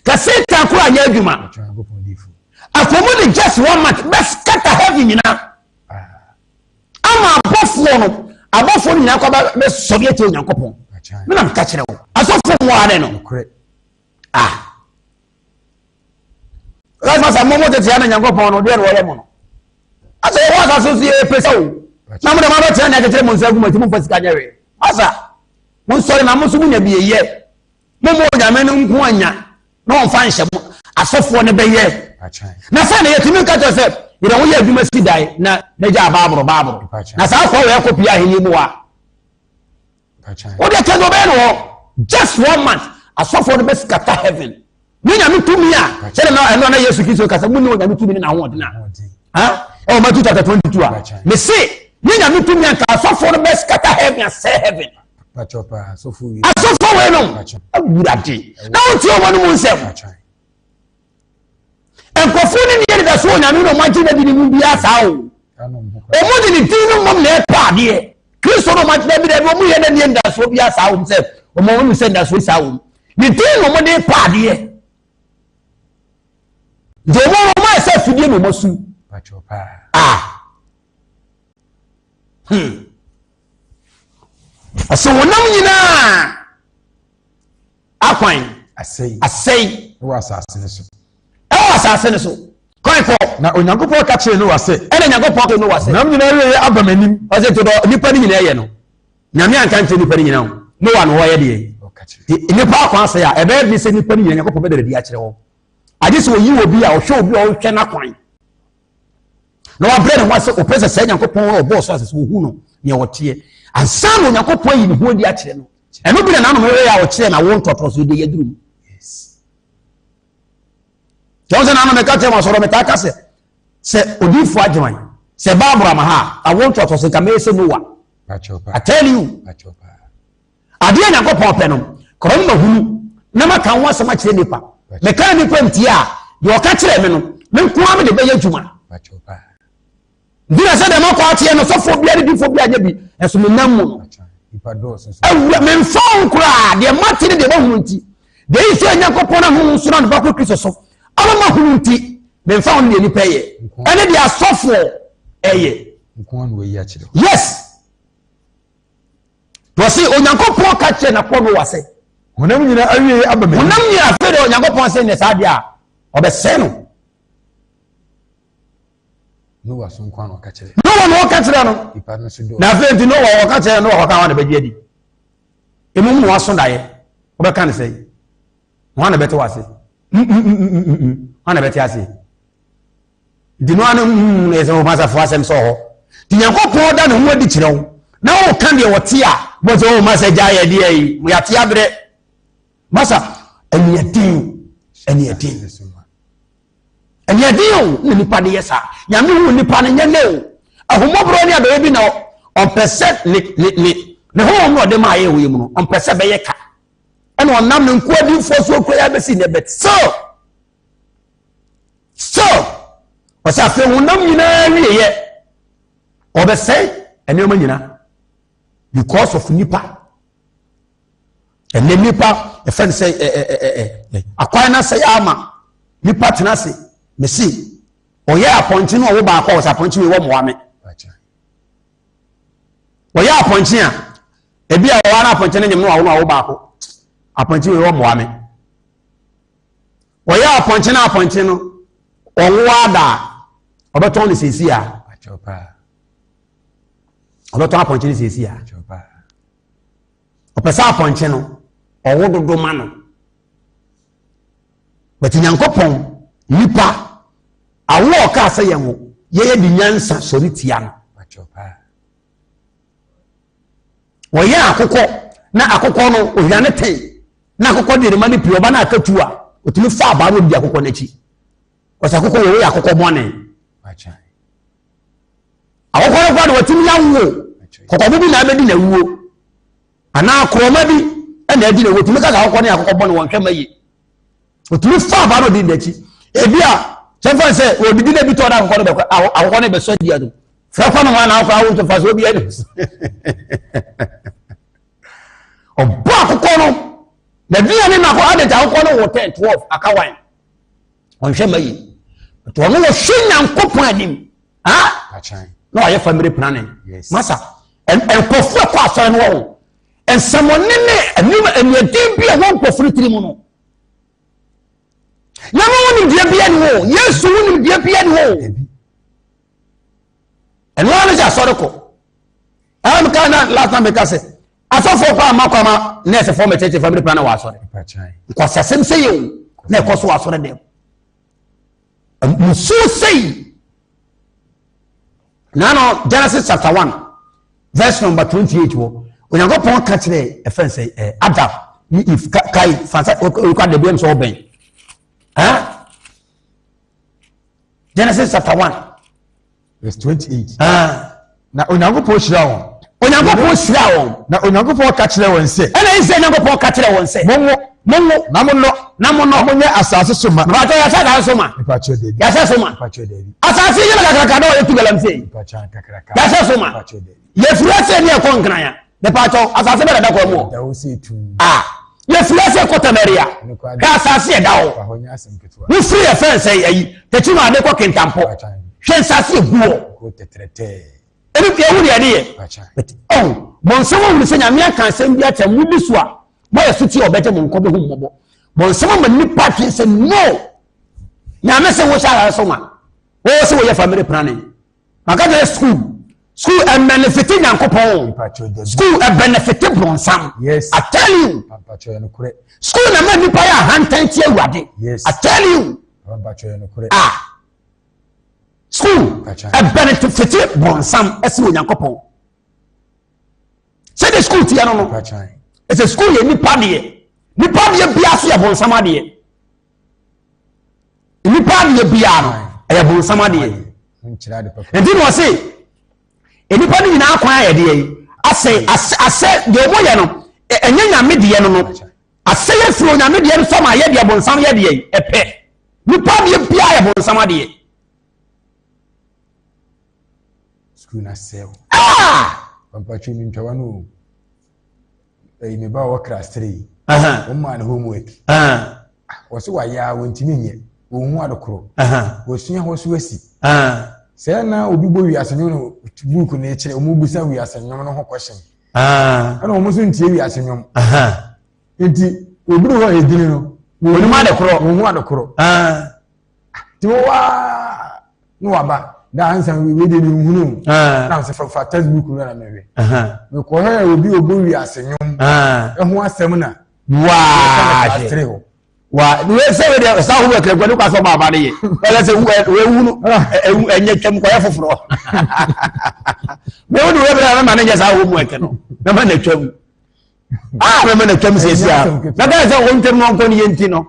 [SPEAKER 1] ka satan koraa anyɛ adwuma akɔmu de just one month bɛ scatter heaven nyinaa ama abɔfoɔ no abɔfoɔ no nyinaa kɔ bɛ sɔre atia onyankopɔn me na meka kyerɛ wo asɔfoɔ mu ara no ah Last masa mo mo tete ya na Nyankopɔn no deɛ na wɔyɛ mo no. Asa yɛ wɔ asase so yɛ pɛ sɛ o. Na mo de mo abɛtena ne akyekyere mo nsa agu mo akyi mo mfa sika nyɛ hwee. Masa mo nsɔre na mo nso mo nya bi yɛ. Mo mo onyame no nko anya na wɔmfa nhyɛ mo asɔfoɔ no bɛyɛ. Na sɛ na yɛtumi nka kyerɛ sɛ yɛrɛ ho yɛ adwuma si dan na n'agya abaaboro baaboro. Na saa akɔ wɔ ɛkɔ pii ahenni mu wa. Wode kyɛ sɛ ɔbɛyɛ no hɔ just one month asɔfoɔ no bɛsikata heaven ne nyame tumi a sɛde na ɛno na yesu kristo kasa mu ne onyame tumi ne n'ahoɔden a ɛwɔ Matthew chapter 22 a mese ne nyame tumi a nka asɔfoɔ no bɛsikata heaven asɛ heaven asɔfoɔ wei no awurade na wontie wɔn no mu nsɛm Nkurɔfoɔ no nni anidasoɔ wɔ Nyame no ɔmo agye no adi no mu biara saa o. Ɔmo de ne din no mmom na ɛpɛ adeɛ. Kristo no ɔmo agye no adi dabi ɔmo yɛ no nni anidasoɔ biara saa wɔm sɛ ɔmo ɔmo sɛ anidasoɔ saa wɔm. Ne din na ɔmo de pɛ adeɛ. Nti ɔmo ɔmo ayɛ sɛ afidie na ɔmo asu. Ah. Hmm. Ɔsɛ honam nyinaa. Akwan.
[SPEAKER 2] Asɛe.
[SPEAKER 1] Asɛe.
[SPEAKER 2] Ɛwɔ asase no so.
[SPEAKER 1] Ɛwɔ asase no so. Kwan kɔ.
[SPEAKER 2] Na Onyankopɔn ka kyerɛɛ Noa sɛ.
[SPEAKER 1] Ɛna Nyankopɔn ka Noa sɛ.
[SPEAKER 2] Nam nyinaa awieeɛ aba m'anim.
[SPEAKER 1] Ɔsɛ nti dɔ nipa no nyinaa yɛ no. Nyame anka nkyerɛ nipa no nyinaa o. Noa na ɔyɛ deɛ. Nipa akwan asɛe a ɛbɛyɛ den sɛ nipa no nyinaa Nyankopɔn bɛda adi akyerɛ wɔn. Agye sɛ oyi obi a ɔhwɛ obi a ɔhwɛ n'akwan. Na wabrɛ ne ho ase ɔpɛ sɛ saa Nyankopɔn a ɔbɔɔ so asase ohu no nea ɔteɛ. Ansa na Onyankopɔn ayi ne ho adi akyerɛ no. Ɛno bi na nanom yɛ a ɔkyerɛ na wo ntɔtɔ so de yɛduru mu. Kyɛw sɛ nanom meka kyerɛ ma sɔrɔ metaa ka sɛ sɛ odiifo agyeman sɛ baabura ma ha a awo ntɔtɔ so nka mɛyɛ sɛ Noa. I tell you. Adeɛ Nyankopɔn pɛ no kɔrɔ no mahunu na maka ho asɛm akyerɛ nipa. Meka nipa ntie a deɛ ɔka kyerɛ me no me nko ara mede bɛyɛ adwuma. Nti na sɛ dɛm akɔ ateɛ no sɔfoɔ biara ne difoɔ biara nyɛ bi ɛso me nam mu no awura memfa wo koraa deɛ mate ne deɛ mahunu nti deɛ yi sɛ Nyankopɔn ahonhom so na ne ba kɔ Kristo so ama mahunu nti memfa wo ne deɛ nipa yɛ ɛne deɛ asɔfoɔ ɛyɛ. Yes. Wɔsi Onyankopɔn ka kyerɛ n'akoa Noa sɛ.
[SPEAKER 2] Honam nyinaa awiei aba m'anim.
[SPEAKER 1] Honam nyinaa afei deɛ Onyankopɔn sɛ nyɛ saa deɛ a ɔbɛsɛe no.
[SPEAKER 2] Noa so nko na ɔka kyerɛ.
[SPEAKER 1] Noa na ɔka kyerɛ no.
[SPEAKER 2] Nipa no so dɔɔ.
[SPEAKER 1] Na afei nti Noa ɔka kyerɛ Noa ɔka wɔn na bɛgye adi. Emu mu waso daeɛ ɔbɛka ne sɛ wɔn na bɛte wase. Wɔn na bɛte ase. Nti no ano mm na yɛ sɛ wɔn asafo asɛm sɛ ɔhɔ. Nti Nyankopɔn da ne ho adi kyerɛ wo na woka deɛ wɔte a bɔ sɛ wɔn masa gya yɛ deɛ yi mo yɛate abrɛ. Masa ɛneɛden ɛneɛden ɛneɛden o na nipa de yɛ saa. Nyame hu nipa no nyɛ ne o. Ahomɔborɔ ne adɔyɛ bi na ɔmpɛ sɛ ne ne ne ne honhom na ɔde maa yɛ wɔ yɛ mu no ɔmpɛ sɛ bɛyɛ ka ɛna ɔnam ne nkoa difoɔ so okura yɛ abɛsi nɛ but still Still, ɔsɛ afei honam nyinaa wieɛ ɔbɛsɛe nneɛma nyinaa because of nipa. Ɛnɛ nipa ɛfɛ no sɛ ɛɛ akwan no asɛe ama nipa tena ase mesi ɔyɛ apɔnkye no ɔwo baako a ɔsɛ apɔnkye wei wɔ mmoa me. Ɔyɛ apɔnkye a ebi a ɔwɔ ara apɔnkye no nyem no awo no awo baako apɔnkye wei wɔ mmoa me. Wɔyɛ apɔnkye no apɔnkye no ɔnwo ada a ɔbɛtɔn no seesi a ɔbɛtɔn apɔnkye no seesi a ɔpɛ sɛ apɔnkye no ɔwo dodo ma no bɛte nyankopɔn nipa awo ɔkaa sɛ yɛn wo yɛyɛ de nyansa sɔre tia no Wɔyɛ akokɔ na akokɔ no ohia ne ten na akokɔ de ne ma no pii ɔba no akatu a otumi fa abaa no odi akokɔ n'akyi. Wɔsɛ akokɔ wɔ wɔyɛ akokɔ bɔne. Akokɔ no koraa de wɔtumi awo kɔkɔbo bi na abɛdi n'awuo anaa korɔma bi na adi n'awuo tumi kasa akokɔ ne akokɔ bɔne wɔn hwɛ ma yie. Otumi fa abaa no odi n'akyi. Ebi a kyɛnfɛn sɛ wɔdidi na ebi tɔ na akokɔ no bɛkɔ akokɔ no bɛsɔ adi ado. Frɛ kɔ no ho anaa akɔ awo nso fa so obi ani. Ɔbɔ akokɔ no na aduane no akɔ adi akokɔ no wɔ 10 12 aka wan. Ɔnhwɛ ma yi. But ɔno wɔhwɛ Nyankopɔn anim. Ha? Na ɔyɛ family planning. Masa, nkurɔfoɔ ɛkɔ asɔre no wɔ ho. Nsɛmɔne ne nneɛma aniɛden bi a ɛwɔ nkurɔfoɔ no tiri mu no. Nyame wo nimdeɛ bia ni hɔ. Yesu wo nimdeɛ bia ni hɔ. Ɛno ara ne sɛ asɔre kɔ. Ɛna meka na last time meka sɛ asɔfoɔ kɔ ama kɔ ama nɛɛsefoɔ mɛkyɛkyɛ family planning wɔ asɔre. Nkwasiasɛm sɛ yɛ o na ɛkɔ so wɔ asɔre dɛm. Musuo sɛyi. Nano Genesis chapter 1 verse number 28 wɔ Onyankopɔn ka kyerɛ ɛfɛn sɛ ɛ Adam ne Eve kai fansa okɔ adabi ɛm sɛ ɔbɛn. Genesis chapter 1
[SPEAKER 2] verse 28. Ah. Na Onyankopɔn hyira wɔn.
[SPEAKER 1] Onyankopɔn hyira wɔn.
[SPEAKER 2] Na Onyankopɔn ka kyerɛ wɔn sɛ.
[SPEAKER 1] Ɛna Israel Nyankopɔn ka kyerɛ wɔn sɛ.
[SPEAKER 2] Monwo.
[SPEAKER 1] Monwo.
[SPEAKER 2] Na monnɔ.
[SPEAKER 1] Na monnɔ.
[SPEAKER 2] Na monyɛ asase so ma.
[SPEAKER 1] Mepatɔ yɛahyɛ asase so ma.
[SPEAKER 2] Mepatɔ dabi.
[SPEAKER 1] Yɛahyɛ so ma.
[SPEAKER 2] Mepatɔ dabi.
[SPEAKER 1] Asase yɛ kakraka na ɔyɛ tu galamsey.
[SPEAKER 2] Mepatɔ kakraka.
[SPEAKER 1] Yɛahyɛ so ma.
[SPEAKER 2] Mepatɔ dabi.
[SPEAKER 1] Yɛfiri ase ne ɛkɔ nkran ya. Mepatɔ asase bɛ na da kɔ mu.
[SPEAKER 2] Dawo sɛ etum.
[SPEAKER 1] Ah. Yɛfiri ase kɔ Tamaria. Hwɛ asase ɛda hɔ. Wofiri yɛ fɛn sɛ ayi. Tɛkyi ma ade kɔ Kintampo. Hwɛ nsase egu hɔ. Ɛne fie hu deɛ ɛde yɛ. Ɔn bɔnsɛm ahunu sɛ nyame aka asɛm bi akyɛ mo di so a moayɛ so tie ɔbɛgye mo nkɔ bɛhu mmɔbɔ. Bɔnsɛm ama nipa twe sɛ no. Nyame sɛ wohyɛ asase so ma. Wɔwɔ sɛ wɔyɛ family planning. Maka kyerɛ school school ɛmɛnefete nyankopɔn school ɛbɛnefete bronsam.
[SPEAKER 2] Yes.
[SPEAKER 1] I tell you. School na ma nipa yɛ ahantan ti awurade.
[SPEAKER 2] Yes.
[SPEAKER 1] I tell you. Ah. School ɛbɛnefete bronsam ɛsi wɔ nyankopɔn. Sɛde school tiɛ no no. Ɛsɛ school yɛ nipa deɛ. Nipa deɛ bia so yɛ bronsam adeɛ. Nnipa adeɛ biara no ɛyɛ bonsam adeɛ. Nti na ɔse nnipa no nyinaa kwan ayɛ deɛ yi asɛ asɛ deɛ ɔmo yɛ no ɛnyɛ nyame deɛ no no asɛ yɛ firi onyame deɛ no fam ayɛ deɛ bonsam yɛ deɛ yi ɛpɛ nipa adeɛ biara yɛ bonsam adeɛ.
[SPEAKER 2] Sukuu na sɛw.
[SPEAKER 1] Ah!
[SPEAKER 2] Pampatwi mi ntwawa no o. Ɛyi me ba ɔwɔ class 3. Wɔn maa no homework. Wɔsi wayɛ a wɔntumi nyɛ. Wɔn hu ade koro. Wɔsua hɔ so asi. Sɛ na obi bɔ wiase nnwom no book no kyerɛ wɔn bisa wiase nnwom no ho question. Ah. Ɛna wɔn nso ntie wiase nnwom. Nti obiri hɔ edini no.
[SPEAKER 1] Wɔn ade korɔ.
[SPEAKER 2] Wɔn ho ade korɔ.
[SPEAKER 1] Ah.
[SPEAKER 2] Ti wɔ waa na waba daa nsa wei de mi nhunu.
[SPEAKER 1] Ah.
[SPEAKER 2] Na sɛ fa textbook no na mehwɛ. Mekɔ hɛ obi obo wiase nnwom. Ɛho asɛm na.
[SPEAKER 1] Waa hwɛ. Wa wei sɛ wei deɛ saa homework ɛguɛ ne kɔ asɛ ɔma aba ne yɛ ɛlɛ sɛ wɛwu no ɛwu ɛnyɛ twɛm kɔyɛ foforɔ mɛ wo de wei bɛrɛ mɛma ne nyɛ saa homework no mɛma na twɛm aa mɛma na twɛm siesie a mɛka sɛ wɔn twɛm no ɔnkɔ ne yɛ nti no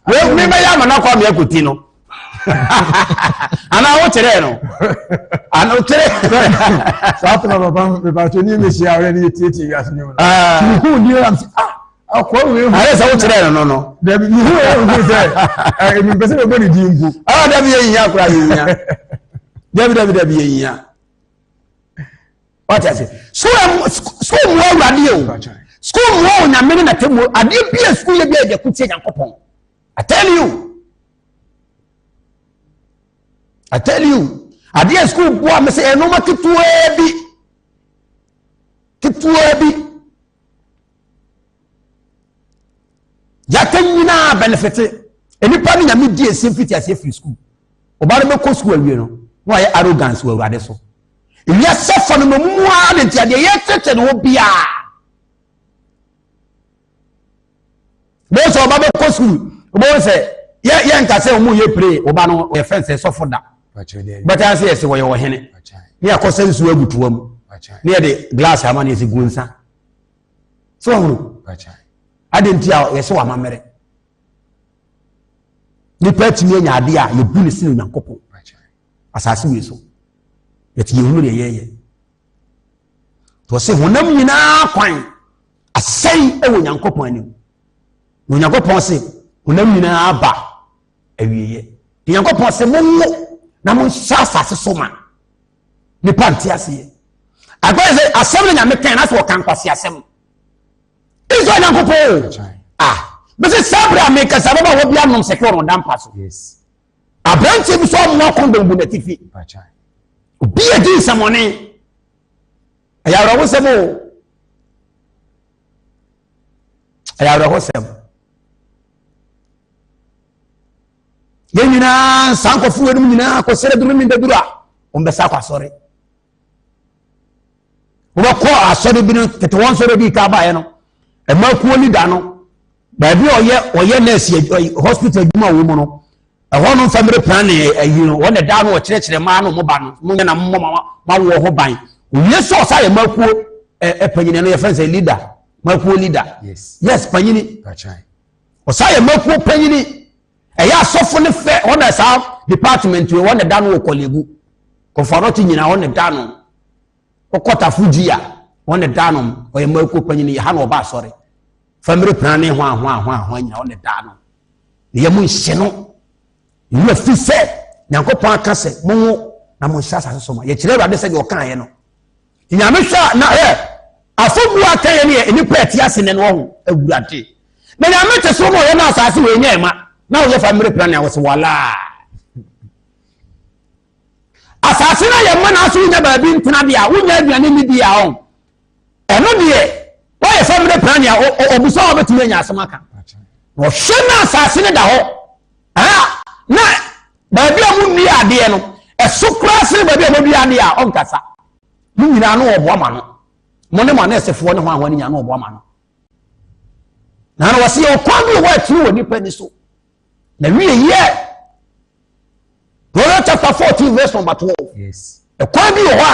[SPEAKER 1] wei mi bɛyɛ ama na kɔ amia kò ti no. Anaa wo kyerɛɛ no ana wo kyerɛ.
[SPEAKER 2] Saa tena papa mepatwa ni mehyia awɛ ne yɛtietie wiase nwom no. Mehu ni am sɛ ah akɔ wei ho.
[SPEAKER 1] Ayɛ sɛ wo kyerɛɛ no no no.
[SPEAKER 2] Dabi mehu yɛ hu sɛ ɛmi mpɛ sɛ mebɔ ne din mpo.
[SPEAKER 1] Ah dabi yɛ nyia koraa yɛ nyia. Dabi dabi dabi yɛ nyia. Wate ase. Sukuu mu awurade o. Sukuu mu onyame ne n'atemmuo adeɛ bi a sukuu yɛ bi a yɛ kutie Nyankopɔn. I tell you. I tell you. Adeɛ sukuu boa me sɛ ɛnoma ketewaa bi. Ketewaa bi. Yɛaka nyinaa bɛnefete. Nnipa ne nyame di esie mfiti aseɛ firi sukuu. Ɔba no bɛkɔ sukuu awie no, na wayɛ arrogance wɔ awurade so. Ewiase fa no ma mu ara de nti adeɛ yɛkyerɛkyerɛ ne hɔ biara. Bɛyɛ sɛ ɔba bɛkɔ sukuu wobɛhu sɛ yɛ yɛnka sɛ ɔmo yɛ pray ɔba no yɛ fɛn sɛ sɔfo da bɛtaa sɛ yɛsɛ wɔyɛ ɔhene ne yɛakɔ sɛ nsuo agu toa mu ne yɛde glass ama ne yɛsɛ gu nsa sɛ wahunu ade nti a yɛsɛ wɔ amammerɛ nipa atumi anya adeɛ a yɛbu ne sene Onyankopɔn asase wei so yɛte yɛhunu deɛ yɛyɛ Nti ɔse honam nyinaa kwan asɛe wɔ Onyankopɔn anim. Na Onyankopɔn se honam nyinaa aba awieɛ. Nti Onyankopɔn se monwo na monhyɛ asase so ma. Nipa nte aseɛ. Akɔyɛ sɛ asɛm no Nyame kan na sɛ ɔka nkwasi asɛm. Israel Nyankopɔn o. Ah, bɛsɛ saa berɛ a mekasa bɛba hɔ bi anom sɛ kɛ ɔno da mpa so. Aberanteɛ bi sɛ ɔmmoa kɔndɔm gu n'atifi. Obi adi nsɛmɔne. Ɛyɛ awerɛhosɛm o. Ɛyɛ awerɛhosɛm. Yɛn nyinaa saa nkɔfo wɔ nom nyinaa kɔsɛrɛ duru ne daduru a wɔn bɛsa akɔ asɔre. Wɔbɛkɔ asɔre bi no tete wɔn sɔre bi ka baeɛ no ɛma kuo ni da no baabi a ɔyɛ ɔyɛ nurse hospital adwuma wɔ mu no Ɛhɔ no mfa mmere plan ne ayi no, wɔn na ɛda no wɔkyerɛkyerɛ mmaa no mo ba no, mo nyɛ na mo ma mo awoɔ ho ban. Owie sɛ ɔsa yɛ makuo ɛ panyini no yɛfrɛ sɛ leader, makuo leader.
[SPEAKER 2] Yes.
[SPEAKER 1] Yes, panyini. Ɔsa yɛ makuo panyini. Ɛyɛ asɔfo ne fɛ, wɔn na saa department wɔ wɔn na ɛda no wɔ Kɔlebu. Kɔfɔrɔte nyinaa wɔn na ɛda no. Ɔkɔtafo gyi a wɔn na ɛda no, ɔyɛ makuo panyini, yɛ ha na ɔba asɔre. Family planning ho ahoa ahoa ahoa nyinaa wɔn na ɛda no. Ne yam nhye no. Ne werɛ fi sɛ Nyankopɔn aka sɛ monwo na monhyɛ asase so ma. Yɛkyerɛ Awurade sɛ deɛ ɔkaeɛ no. Nyame hwɛ a na ɛ afɔbuo aka yɛ ne yɛ nnipa ɛte ase nɛ no ɔho Awurade. Na Nyame te so na ɔyɛ na asase wɔ ɛnyɛ ɛma na ɔyɛ fa mmere pra ne awɔse wala. Asase no yɛ mma na aso wonya baabi ntena deɛ a wonya aduane ne di a ɔho. Ɛno deɛ wɔyɛ fam de pran nea ɔbusa a ɔbɛtumi anya asɛm aka. Wɔhwɛ na asase no da hɔ na baabi a monnua adeɛ no ɛso koraa sene baabi a modua adeɛ a ɔnkasa. Mo nyinaa no ɔboa ma no. Mo ne mo anɛɛsefoɔ ne ho ahoa no nyinaa no ɔboa ma no. Na na wɔsi ɔkwan bi wɔ akyiri wɔ nipa ni so. Na wie yɛ Proverbs chapter 14 verse number 12.
[SPEAKER 2] Yes.
[SPEAKER 1] Ɛkwan bi wɔ hɔ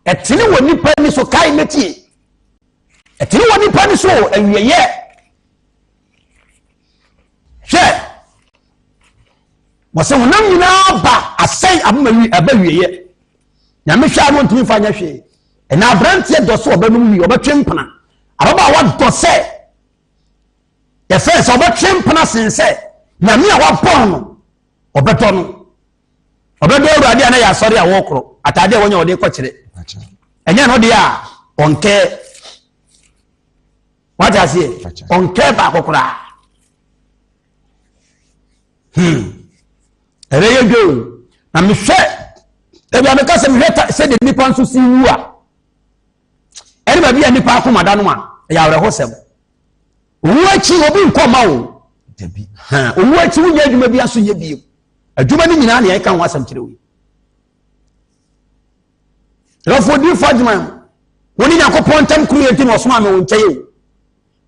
[SPEAKER 1] a ɛtene wɔ nipa ni so kae mɛtie. Ɛtene wɔ nipa ni so awieyɛ. Hwɛ wɔsɛ honam nyinaa ba asɛe aboma wi ɛba wieyɛ. Nyame hwɛ a no ntumi nfa nyɛ hwee. Ɛna aberanteɛ dɔ so ɔbɛnom wi ɔbɛtwe mpena. Ababaawa dɔ sɛ yɛfrɛ sɛ ɔbɛtwe mpena sen sɛ nyame a wabɔn no ɔbɛdɔ no ɔbɛdɔ awurade a na yɛ asɔre a wɔkorɔ ataade a wɔnya wɔde kɔkyerɛ ɛnyɛ no deɛ a ɔnkɛɛ wate aseɛ ɔnkɛɛ baako koraa hmm ɛbɛyɛ dwo na mehwɛ. Ebi a meka sɛ mehwɛ ta sɛdeɛ nnipa nso si wu a, ɛne baabi a nnipa akoma da no a, ɛyɛ awerɛhosɛm. Owu akyi obi nkɔ ma o.
[SPEAKER 2] Dabi.
[SPEAKER 1] Owu akyi wonyɛ adwuma bi aso nyɛ bio. Adwuma no nyinaa na yɛka ho asɛm kyerɛ wo. Ɛfo diifo adwuma wo ne Nyankopɔn ntam koro yɛ nti na ɔsoma me wo nkyɛn o.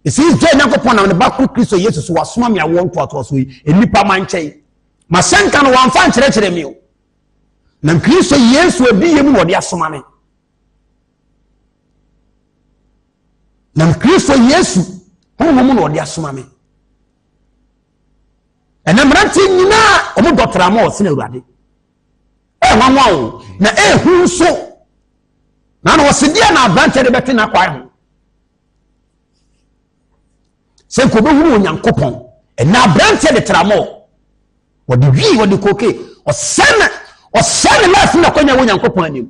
[SPEAKER 1] Ɛsi Israel Nyankopɔn nam ne ba koro Kristo Yesu so wasoma me awoɔ ntoatoasoɔ yi nnipa ma nkyɛn. Masɛnka no wɔamfa nkyerɛkyerɛ me o. Nam Kristo Yesu adiyɛ mu na ɔde asoma me. Nam Kristo Yesu honhom mu na ɔde asoma me. Ɛnɛ mmeranteɛ nyinaa wɔn dɔ trama ɔsene Awurade. Ɛnwanwa o, na ɛhu nso. Na na ɔse deɛ na aberanteɛ de bɛte n'akwae ho. Sɛ nka ɔbɛhunu Onyankopɔn. Ɛnɛ aberanteɛ de tramɔ. Wɔde wii, wɔde koke. Ɔsɛ ne, ɔsɛ ne life na kɔnya wɔ Onyankopɔn anim.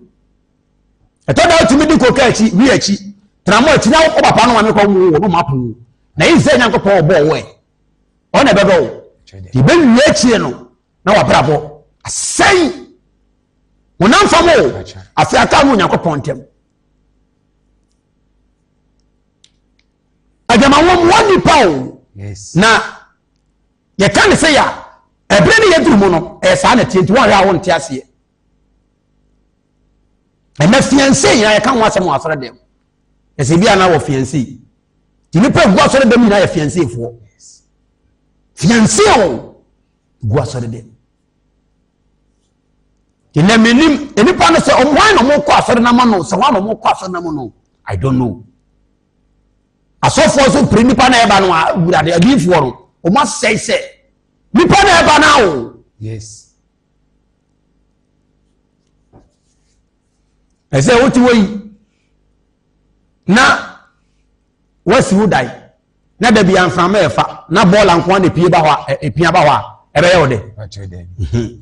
[SPEAKER 1] Ɛtɔ da wotumi di koke akyi, wii akyi, tramɔ akyi na wo papa no maame kɔ wo wo no ma po. Na yi sɛ Onyankopɔn ɔbɔɔ wo ɛ. Ɔna ɛbɛdɔ wo. Yɛbɛwie akyire no na wabrabɔ asɛe honam fam o afei aka no onyankopɔn ntam adwamammɔ mmoa nnipa o na yɛka ne sɛ yɛ a ɛberɛ ne yɛduru mu no ɛyɛ saa na ɛteɛ nti woahwɛ a wonte aseɛ ɛnɛ fiancé nyinaa yɛka ho asɛm wɔ asɔre dɛm ɛsɛ bi a na wɔ fiancé nti nnipa gu asɔre dɛm nyinaa yɛ fiancéfoɔ fiancé o gu asɔre dɛm ɛnna menim nnipa no sɛ ɔmo hwan na ɔmo kɔ asɔre no ama no sɛ hwan na ɔmo kɔ asɔre no ama no i don't know asɔfoɔ nso pere nipa na ɛba no a wurade adiifoɔ no ɔmo asɛe sɛ nipa na ɛba no o
[SPEAKER 2] yes
[SPEAKER 1] ɛsɛ wote wɔ yi na wasi wo dan na da bi mframa ɛfa na bɔɔla nko na epie ba hɔ a epia ba hɔ a ɛbɛyɛ wo dɛ mhm.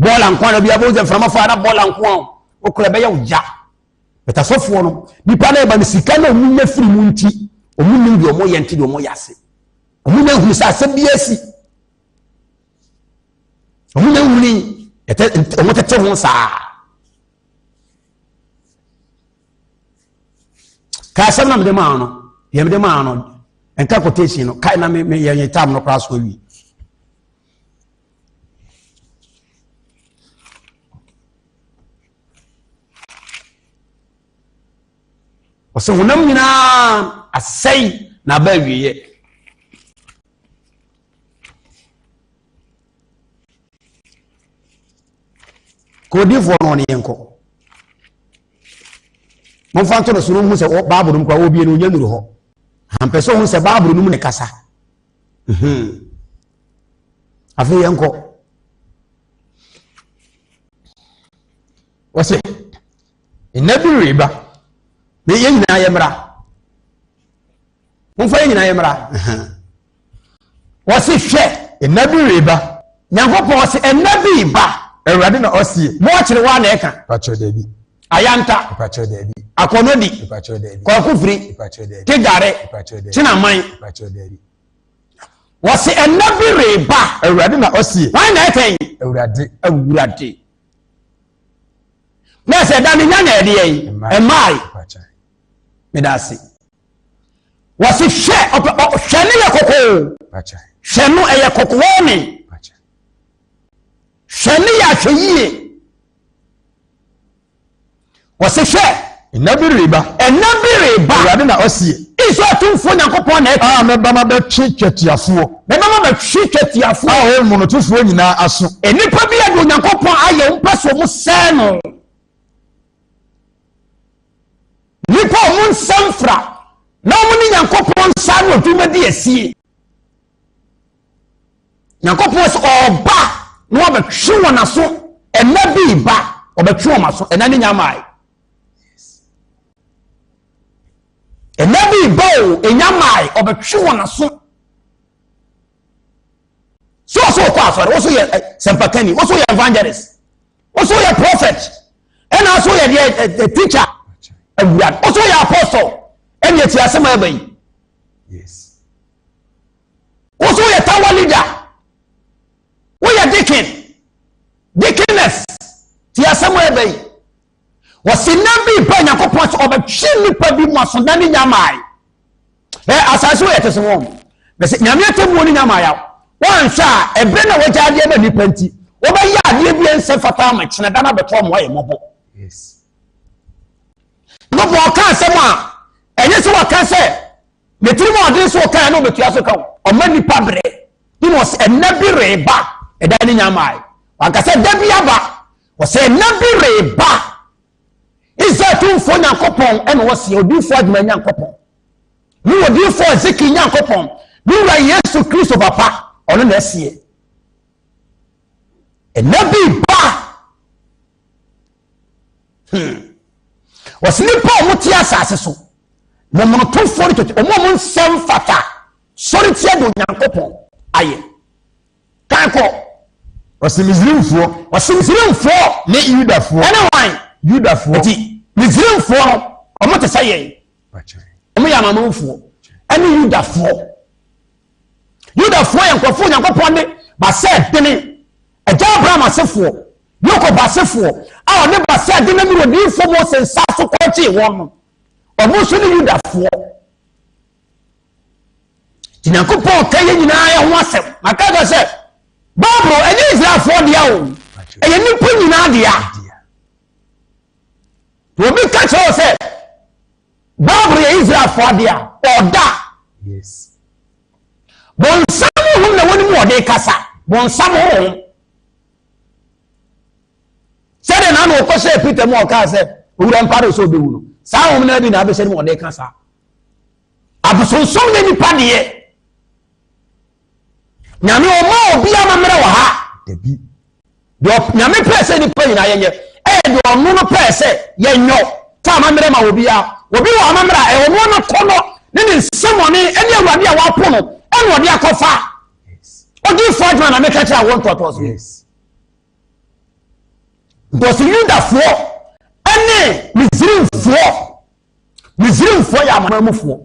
[SPEAKER 1] bɔɔla nko na bi abɔ sɛ mframa fa na bɔɔla nko a wokora ɛbɛyɛ wo ya bɛtasɔfoɔ no nipa na ɛba no sika na ɔmo nya firi mu nti ɔmo nim deɛ ɔmo yɛ nti deɛ ɔmo yɛ ase ɔmo nya hunu sɛ asɛm bi asi ɔmo nya hunu ɛtɛ ɔmo tete ho saa. Kae asɛm na mede maa no deɛ mede maa no nka quotation no kae na me me yɛn yɛn tam no koraa so awie. Ɔsɛ honam nyinaa asɛe na aba awieɛ. Kɔ odiifoɔ no ɔne yɛn kɔ. Momfa nto no so no hu sɛ Bible no mu koraa wɔbie no ɔnya nuru hɔ. Ampɛ sɛ ɔhu sɛ Bible no mu ne kasa. Mhm. Afei yɛn kɔ.
[SPEAKER 2] Wɔse, nna bi reba.
[SPEAKER 1] Ne yɛn nyinaa yɛ mmra. Momfa yɛn nyinaa yɛ mmra. Wɔse hwɛ.
[SPEAKER 2] Nna bi reba.
[SPEAKER 1] Nyankopɔn ɔse ɛnna bi reba.
[SPEAKER 2] Awurade na ɔseɛ.
[SPEAKER 1] Bɔɔkyere waa na ɛka.
[SPEAKER 2] Pakyɛ daabi.
[SPEAKER 1] Ayanta.
[SPEAKER 2] Pakyɛ daabi.
[SPEAKER 1] Akɔnɔdi.
[SPEAKER 2] Pakyɛ daabi.
[SPEAKER 1] Kwaku firi.
[SPEAKER 2] Pakyɛ daabi.
[SPEAKER 1] Tegare.
[SPEAKER 2] Pakyɛ daabi.
[SPEAKER 1] Kyenaman.
[SPEAKER 2] Pakyɛ daabi.
[SPEAKER 1] Wɔse ɛnna bi reba.
[SPEAKER 2] Awurade na ɔseɛ.
[SPEAKER 1] Hwan na ɛtɛn?
[SPEAKER 2] Awurade.
[SPEAKER 1] Awurade. Na ɛsɛ ɛda no nya na ɛdeɛ yi. Ɛmaae. Meda ase. Wɔsi hwɛ ɔpɛ hwɛ ne yɛ kɔkɔɔ. Hwɛ no ɛyɛ kɔkɔɔ ne. Hwɛ ne yɛ ahwɛ yie. Wɔsi hwɛ.
[SPEAKER 2] Nna bi reba.
[SPEAKER 1] Ɛnna bi reba.
[SPEAKER 2] Awurade na ɔsie.
[SPEAKER 1] Israel tumfoɔ Nyankopɔn na ɛka.
[SPEAKER 2] A mɛba ma bɛtwe twatiafoɔ.
[SPEAKER 1] Mɛba ma bɛtwe twatiafoɔ.
[SPEAKER 2] A wɔyɛ momonotofoɔ nyinaa aso.
[SPEAKER 1] Nnipa bi a de Onyankopɔn ayɛ wɔn pɛ so wɔn sɛɛ no. Nnipa a wɔn nsa mfra na wɔn ne Nyankopɔn nsa ano adwuma di asie. Nyankopɔn sɛ ɔba na wabɛtwe wɔn aso ɛnna bi ba ɔbɛtwe wɔn aso ɛnna ne nyamae. Ɛnna bi ba o ɛnyamae ɔbɛtwe wɔn aso. So ɔsɛ ɔkɔ asɔre wɔso yɛ eh, sɛmpakani wɔso yɛ evangelist wɔso yɛ prophet ɛna ɔso yɛ deɛ eh, eh, teacher awurade wɔso yɛ apostle ɛna eti asɛm a ɛba yi wɔso yɛ tower leader wɔyɛ deacon deaconess. asɛm a ɛbɛ yi. Wɔsi nna bi ba Nyankopɔn sɛ ɔbɛtwe nnipa bi mu aso na ne nya maae. Ɛ asase wɔ yɛte so wɔn. Bɛsɛ Nyame atemmuo ne nya maae a wɔanhwɛ a ɛberɛ na wɔgya adeɛ ma nnipa nti wɔbɛyɛ adeɛ bi ɛnsɛ fata ama kyena da no abɛtɔ ɔmo ayɛ mmɔbɔ.
[SPEAKER 2] Yes.
[SPEAKER 1] Nyankopɔn ɔka asɛm a ɛnyɛ sɛ wɔka sɛ ne tirim ɔden so ɔka ɛna ɔbɛtua so ka ɔma nnipa berɛ. Bi na ɔsɛ ɛnna bi reba ɛda ne nya maae. Wanka sɛ da bi aba. Ɔsɛ nna bi reba. Israel tumfoɔ Nyankopɔn ɛna ɔseɛ, odiyifoɔ adwuma Nyankopɔn. Ne odiyifoɔ Ezekiel Nyankopɔn, ne wura Yesu Kristo papa, ɔno na ɛseɛ. Nna bi ba. Ɔsɛ nipa a wɔte asase so, momonotofoɔ ne tete, wɔn a wɔn nsɛm fata, sɔre tia de Onyankopɔn ayɛ. Kan kɔ.
[SPEAKER 2] Ɔsi Misraimfoɔ.
[SPEAKER 1] Ɔsi Misraimfoɔ.
[SPEAKER 2] Ne Yudafoɔ.
[SPEAKER 1] Ɛne hwan?
[SPEAKER 2] Yudafoɔ.
[SPEAKER 1] Eti Misraimfoɔ no, wɔn te sɛ yɛn. Wɔn yɛ amanamanfoɔ. Ɛne Yudafoɔ. Yudafoɔ yɛ nkurɔfoɔ Onyankopɔn de basɛ dene. Agya Abraham asefoɔ, Yakob asefoɔ a ɔde basɛ dene mu odiyifoɔ Mose nsa so kɔgyee wɔn no. Wɔn nso ne Yudafoɔ. Nti Nyankopɔn ka yɛ nyinaa yɛ ho asɛm. Maka kyerɛ sɛ Bible ɛnyɛ Israelfoɔ dea o, ɛyɛ nnipa nyinaa dea. Obi ka kyerɛ wo sɛ Bible yɛ Israelfoɔ dea, ɔda. Bonsam honhom na wɔn mu ɔde kasa. Bonsam honhom. Sɛdeɛ na ano ɔkɔhyɛɛ Peter mu a ɔkaa sɛ owura mpa no sɛ ɔbɛwu no, saa honhom no bi na abɛhyɛ no mu ɔde ka saa. Abosonsom nyɛ nipa deɛ. Nyame ɔma obi amammerɛ wɔ ha.
[SPEAKER 2] Dabi.
[SPEAKER 1] Deɛ Nyame pɛɛ sɛ nipa nyinaa yɛnyɛ ɛyɛ deɛ ɔno no pɛɛ sɛ yɛnyɔ. Fa amammerɛ ma obiara. Obi wɔ amammerɛ a ɛyɛ ɔno ano kɔnɔ ne ne nsɛmɔne ɛne Awurade a wapo no ɛna ɔde akɔfa. Odiyifoɔ adwuma na meka kyerɛ awoɔ ntoatoasoɔ yi. Ntoaso Yudafoɔ ɛne Misrimfoɔ. Misraimfoɔ yɛ amanamanmufoɔ.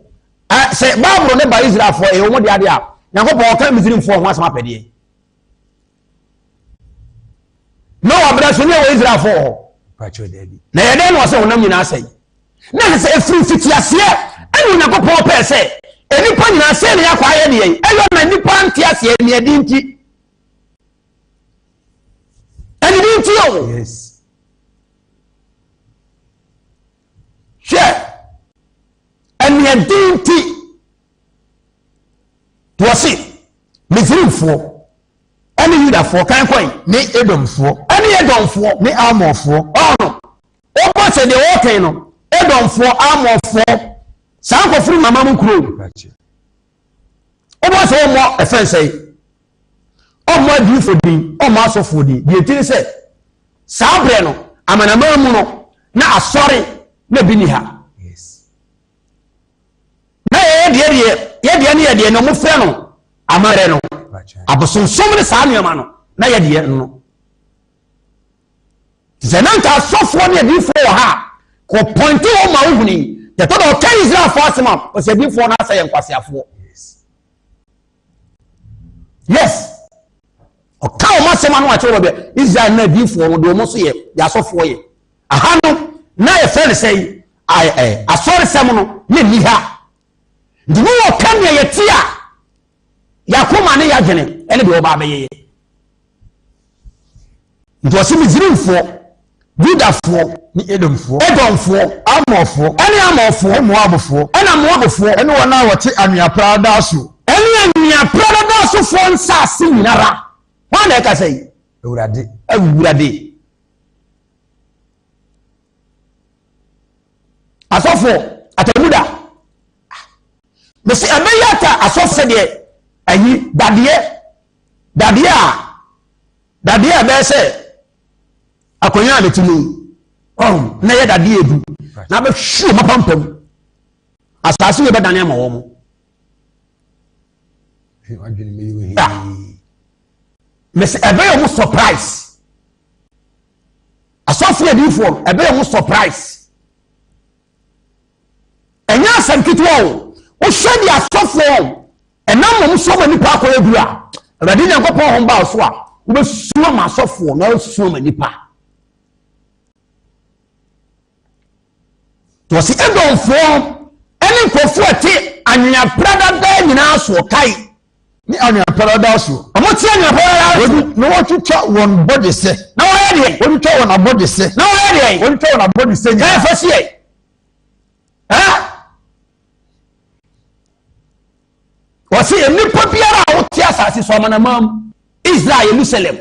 [SPEAKER 1] Sɛ Bible ne ba Israelfoɔ ɛyɛ wɔn de adeɛ a, Nyankopɔn ɔka Misraimfoɔ ho asɛm apɛdeɛ. Noa berɛ so ne ɛwɔ Israelfoɔ wɔ hɔ. Na yɛ dɛn na ɔsɛ honam nyinaa sɛe? Na ɛsɛ sɛ ɛfiri mfitiaseɛ ɛne Onyankopɔn pɛɛ sɛ nnipa nyinaa sɛ ne yɛakɔ ayɛ deɛ ɛyɔ na nnipa nte aseɛ ne ɛde nti. Ɛne de nti o.
[SPEAKER 2] Yes.
[SPEAKER 1] Hwɛ, ɛneɛden nti, wɔse Misraimfoɔ ɛne Yudafoɔ kan kɔe.
[SPEAKER 2] Ne Edomfoɔ.
[SPEAKER 1] Ɛne Edomfoɔ.
[SPEAKER 2] Ne Amorfoɔ.
[SPEAKER 1] Ɔno, wobɔ sɛ deɛ wɔkan no, Edomfoɔ, Amorfoɔ, saa nkurɔfoɔ no mama mu kuro. Wobɔ sɛ wɔmmɔ ɛfɛn sɛe. Ɔmmɔ adiyifoɔ din, ɔmmɔ asɔfoɔ din. Deɛ ɛti ne sɛ, saa berɛ no, amanaman mu no, na asɔre na bi ni ha. Na yɛyɛ deɛ deɛ, yɛ deɛ ne yɛ deɛ na wɔfrɛ no amammerɛ no. Abosonsom ne saa nneɛma no, na yɛ deɛ no. Sɛ na nka asɔfoɔ ne adiyifoɔ wɔ ha a, kɔpɔnte wɔn ma wohuni. Yɛtɔ da ɔka Israelfoɔ asɛm a, ɔsɛ adiyifoɔ no asɛ yɛ nkwaseafoɔ. Yes. Ɔka wɔn asɛm ano akyerɛ wɔn bɛ Israel na adiyifoɔ no deɛ wɔn nso yɛ deɛ asɔfoɔ yɛ. Aha no na yɛfrɛ no sɛ asɔresɛm no ne nni ha. Nti ne wɔka nea yɛte a yɛakoma ne yɛadwene ɛne deɛ wɔba abɛyɛ yɛ. Nti ɔse Misrimfoɔ, Yudafoɔ,
[SPEAKER 2] ne Edomfoɔ,
[SPEAKER 1] Edomfoɔ,
[SPEAKER 2] Amorfoɔ,
[SPEAKER 1] ɛne Amorfoɔ,
[SPEAKER 2] ne Moabfoɔ,
[SPEAKER 1] ɛna Moabfoɔ,
[SPEAKER 2] ɛne wɔn a wɔte anwea pradaa so,
[SPEAKER 1] ɛne anwea pradaa sofoɔ nsaase nyinara. Hwan na ɛkasa yi?
[SPEAKER 2] Awurade.
[SPEAKER 1] Awurade. Asɔfoɔ, atamuda. Mesi ɛbɛyɛ ata asɔfo sɛdeɛ ayi dadeɛ dadeɛ a dadeɛ a ɛbɛyɛ sɛ akonnwa a mete mu yi ɔn na ɛyɛ dadeɛ edu na abɛhwe wɔn apampam asaase yɛ bɛdane ama wɔn. Mesi ɛbɛyɛ wɔn surprise asɔfo adiifoɔ ɛbɛyɛ wɔn surprise. Ɛnyɛ asɛm ketewa o. Wohwɛ deɛ asɔfoɔ ɛnam wɔn so ma nipa akɔyɛ duru a, Awurade Nyankopɔn ho ba so a, wobɛsu ama asɔfoɔ na wosu ama nipa.
[SPEAKER 3] Wɔsi Edomfoɔ ne nkurɔfoɔ a ɛte anwea pradadaa nyinaa soɔ kae.
[SPEAKER 2] Ne anwea pradadaa soɔ.
[SPEAKER 3] Wɔn te anwea pradadaa
[SPEAKER 2] soɔ. Na wɔtwitwa wɔn bɔdwesɛ.
[SPEAKER 3] Na wɔyɛ deɛ.
[SPEAKER 2] Wɔtwitwa wɔn abɔdwesɛ.
[SPEAKER 3] Na wɔyɛ deɛ.
[SPEAKER 2] Wɔtwitwa wɔn abɔdwesɛ nyinaa.
[SPEAKER 3] Ɛfɛ sie. Ɛɛ. Wɔsi nnipa biara a wɔte asase so amanaman mu Israel Yerusalem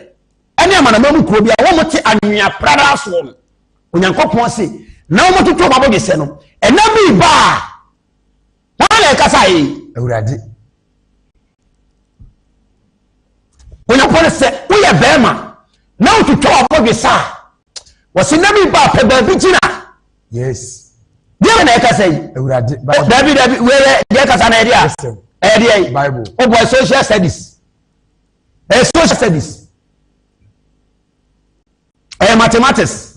[SPEAKER 3] ɛne amanaman mu kuro bi a wɔn te anwea pradaa soɔ no Onyankopɔn se na wɔn toto wɔn abɔdwesɛ no ɛna bi ba a wɔn na ɛkasa yi.
[SPEAKER 2] Awurade.
[SPEAKER 3] Onyankopɔn sɛ woyɛ bɛrima na wotwitwa wɔn abɔdwesɛ a wɔsi na bi ba pɛ baabi gyina.
[SPEAKER 2] Yes.
[SPEAKER 3] Deɛ na ɛkasa yi.
[SPEAKER 2] Awurade.
[SPEAKER 3] Oh, dabi dabi wɛrɛ deɛ kasa na ɛdeɛ a ɛdeɛ yi.
[SPEAKER 2] Bible.
[SPEAKER 3] O bɔ social studies. Ɛyɛ social studies. Ɛyɛ mathematics.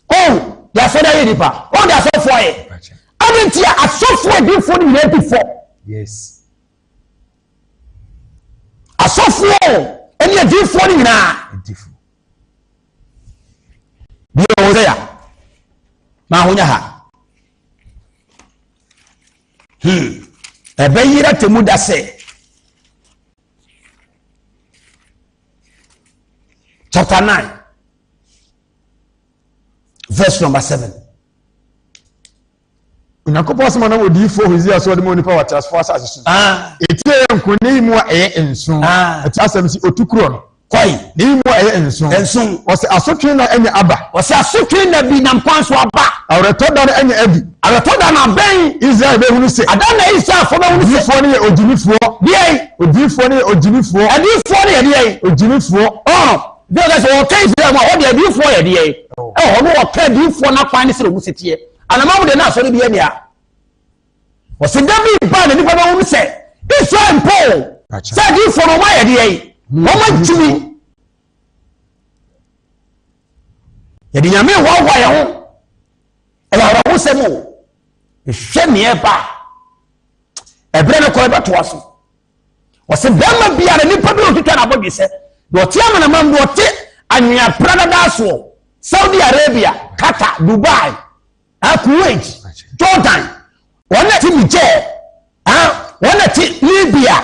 [SPEAKER 3] Oh, deɛ asɔre ayɛ nipa. Oh, deɛ asɔfoɔ ayɛ. Adi nti a asɔfoɔ adiifoɔ no nyinaa di fɔ.
[SPEAKER 2] Yes.
[SPEAKER 3] Asɔfoɔ ɛne adiifoɔ no nyinaa. Deɛ Hosea ma ahonya ha. Hmm. Ɛbɛyera temu da sɛ chapter 9 verse number 7.
[SPEAKER 2] Onyankopɔn asɛm a nam odiyifoɔ Hosea so ɔde ma onipa wɔ ateasefoɔ asase so.
[SPEAKER 3] Ah.
[SPEAKER 2] Eti ɛyɛ nko ne yi mu a ɛyɛ nson.
[SPEAKER 3] Ah.
[SPEAKER 2] Ɛte asɛm si otukurɔ no.
[SPEAKER 3] Kɔe.
[SPEAKER 2] Ne yi mu a ɛyɛ nson.
[SPEAKER 3] Nson.
[SPEAKER 2] Ɔsɛ asotwe na ɛnyɛ aba.
[SPEAKER 3] Ɔsɛ asotwe na bi nam kwan so aba.
[SPEAKER 2] Awerɛtɔ da no ɛnyɛ adi.
[SPEAKER 3] Awerɛtɔ da no abɛn.
[SPEAKER 2] Israel bɛhunu sɛ.
[SPEAKER 3] Ada na Israelfoɔ bɛhunu sɛ.
[SPEAKER 2] Odiyifoɔ no yɛ ogyimifoɔ.
[SPEAKER 3] Deɛ.
[SPEAKER 2] Odiyifoɔ no yɛ ogyimifoɔ.
[SPEAKER 3] Adiyifoɔ no yɛ deɛ.
[SPEAKER 2] Ogyimifoɔ.
[SPEAKER 3] Ɔn. Deɛ ɔka sɛ ɔka Israel mu a ɔde adiyifoɔ yɛ deɛ. Ɛwɔ hɔ no ɔka adiyifoɔ n'akwan ne sɛ ɔmu si teɛ. Anamam de na asɔre bi ani a. Wɔsi da bi ba na nipa bɛhu sɛ Israel mpo sɛ adiyifoɔ no wɔn ayɛ deɛ yi wɔn agyimi. Yɛde nyame hoahoa yɛn ho ɛyɛ awerɛhosɛm o. Ehwɛ nea ɛba ɛberɛ no kɔ ɛbɛtoa so. Wɔsi bɛrima biara nipa bi a otwitwa n'abɔdwe sɛ deɛ ɔte amanamam deɛ ɔte anwea pradadaa soɔ Saudi Arabia, Qatar, Dubai ah, Kuwait, Jordan, wɔn na ti Niger, ah, wɔn na ti Libya,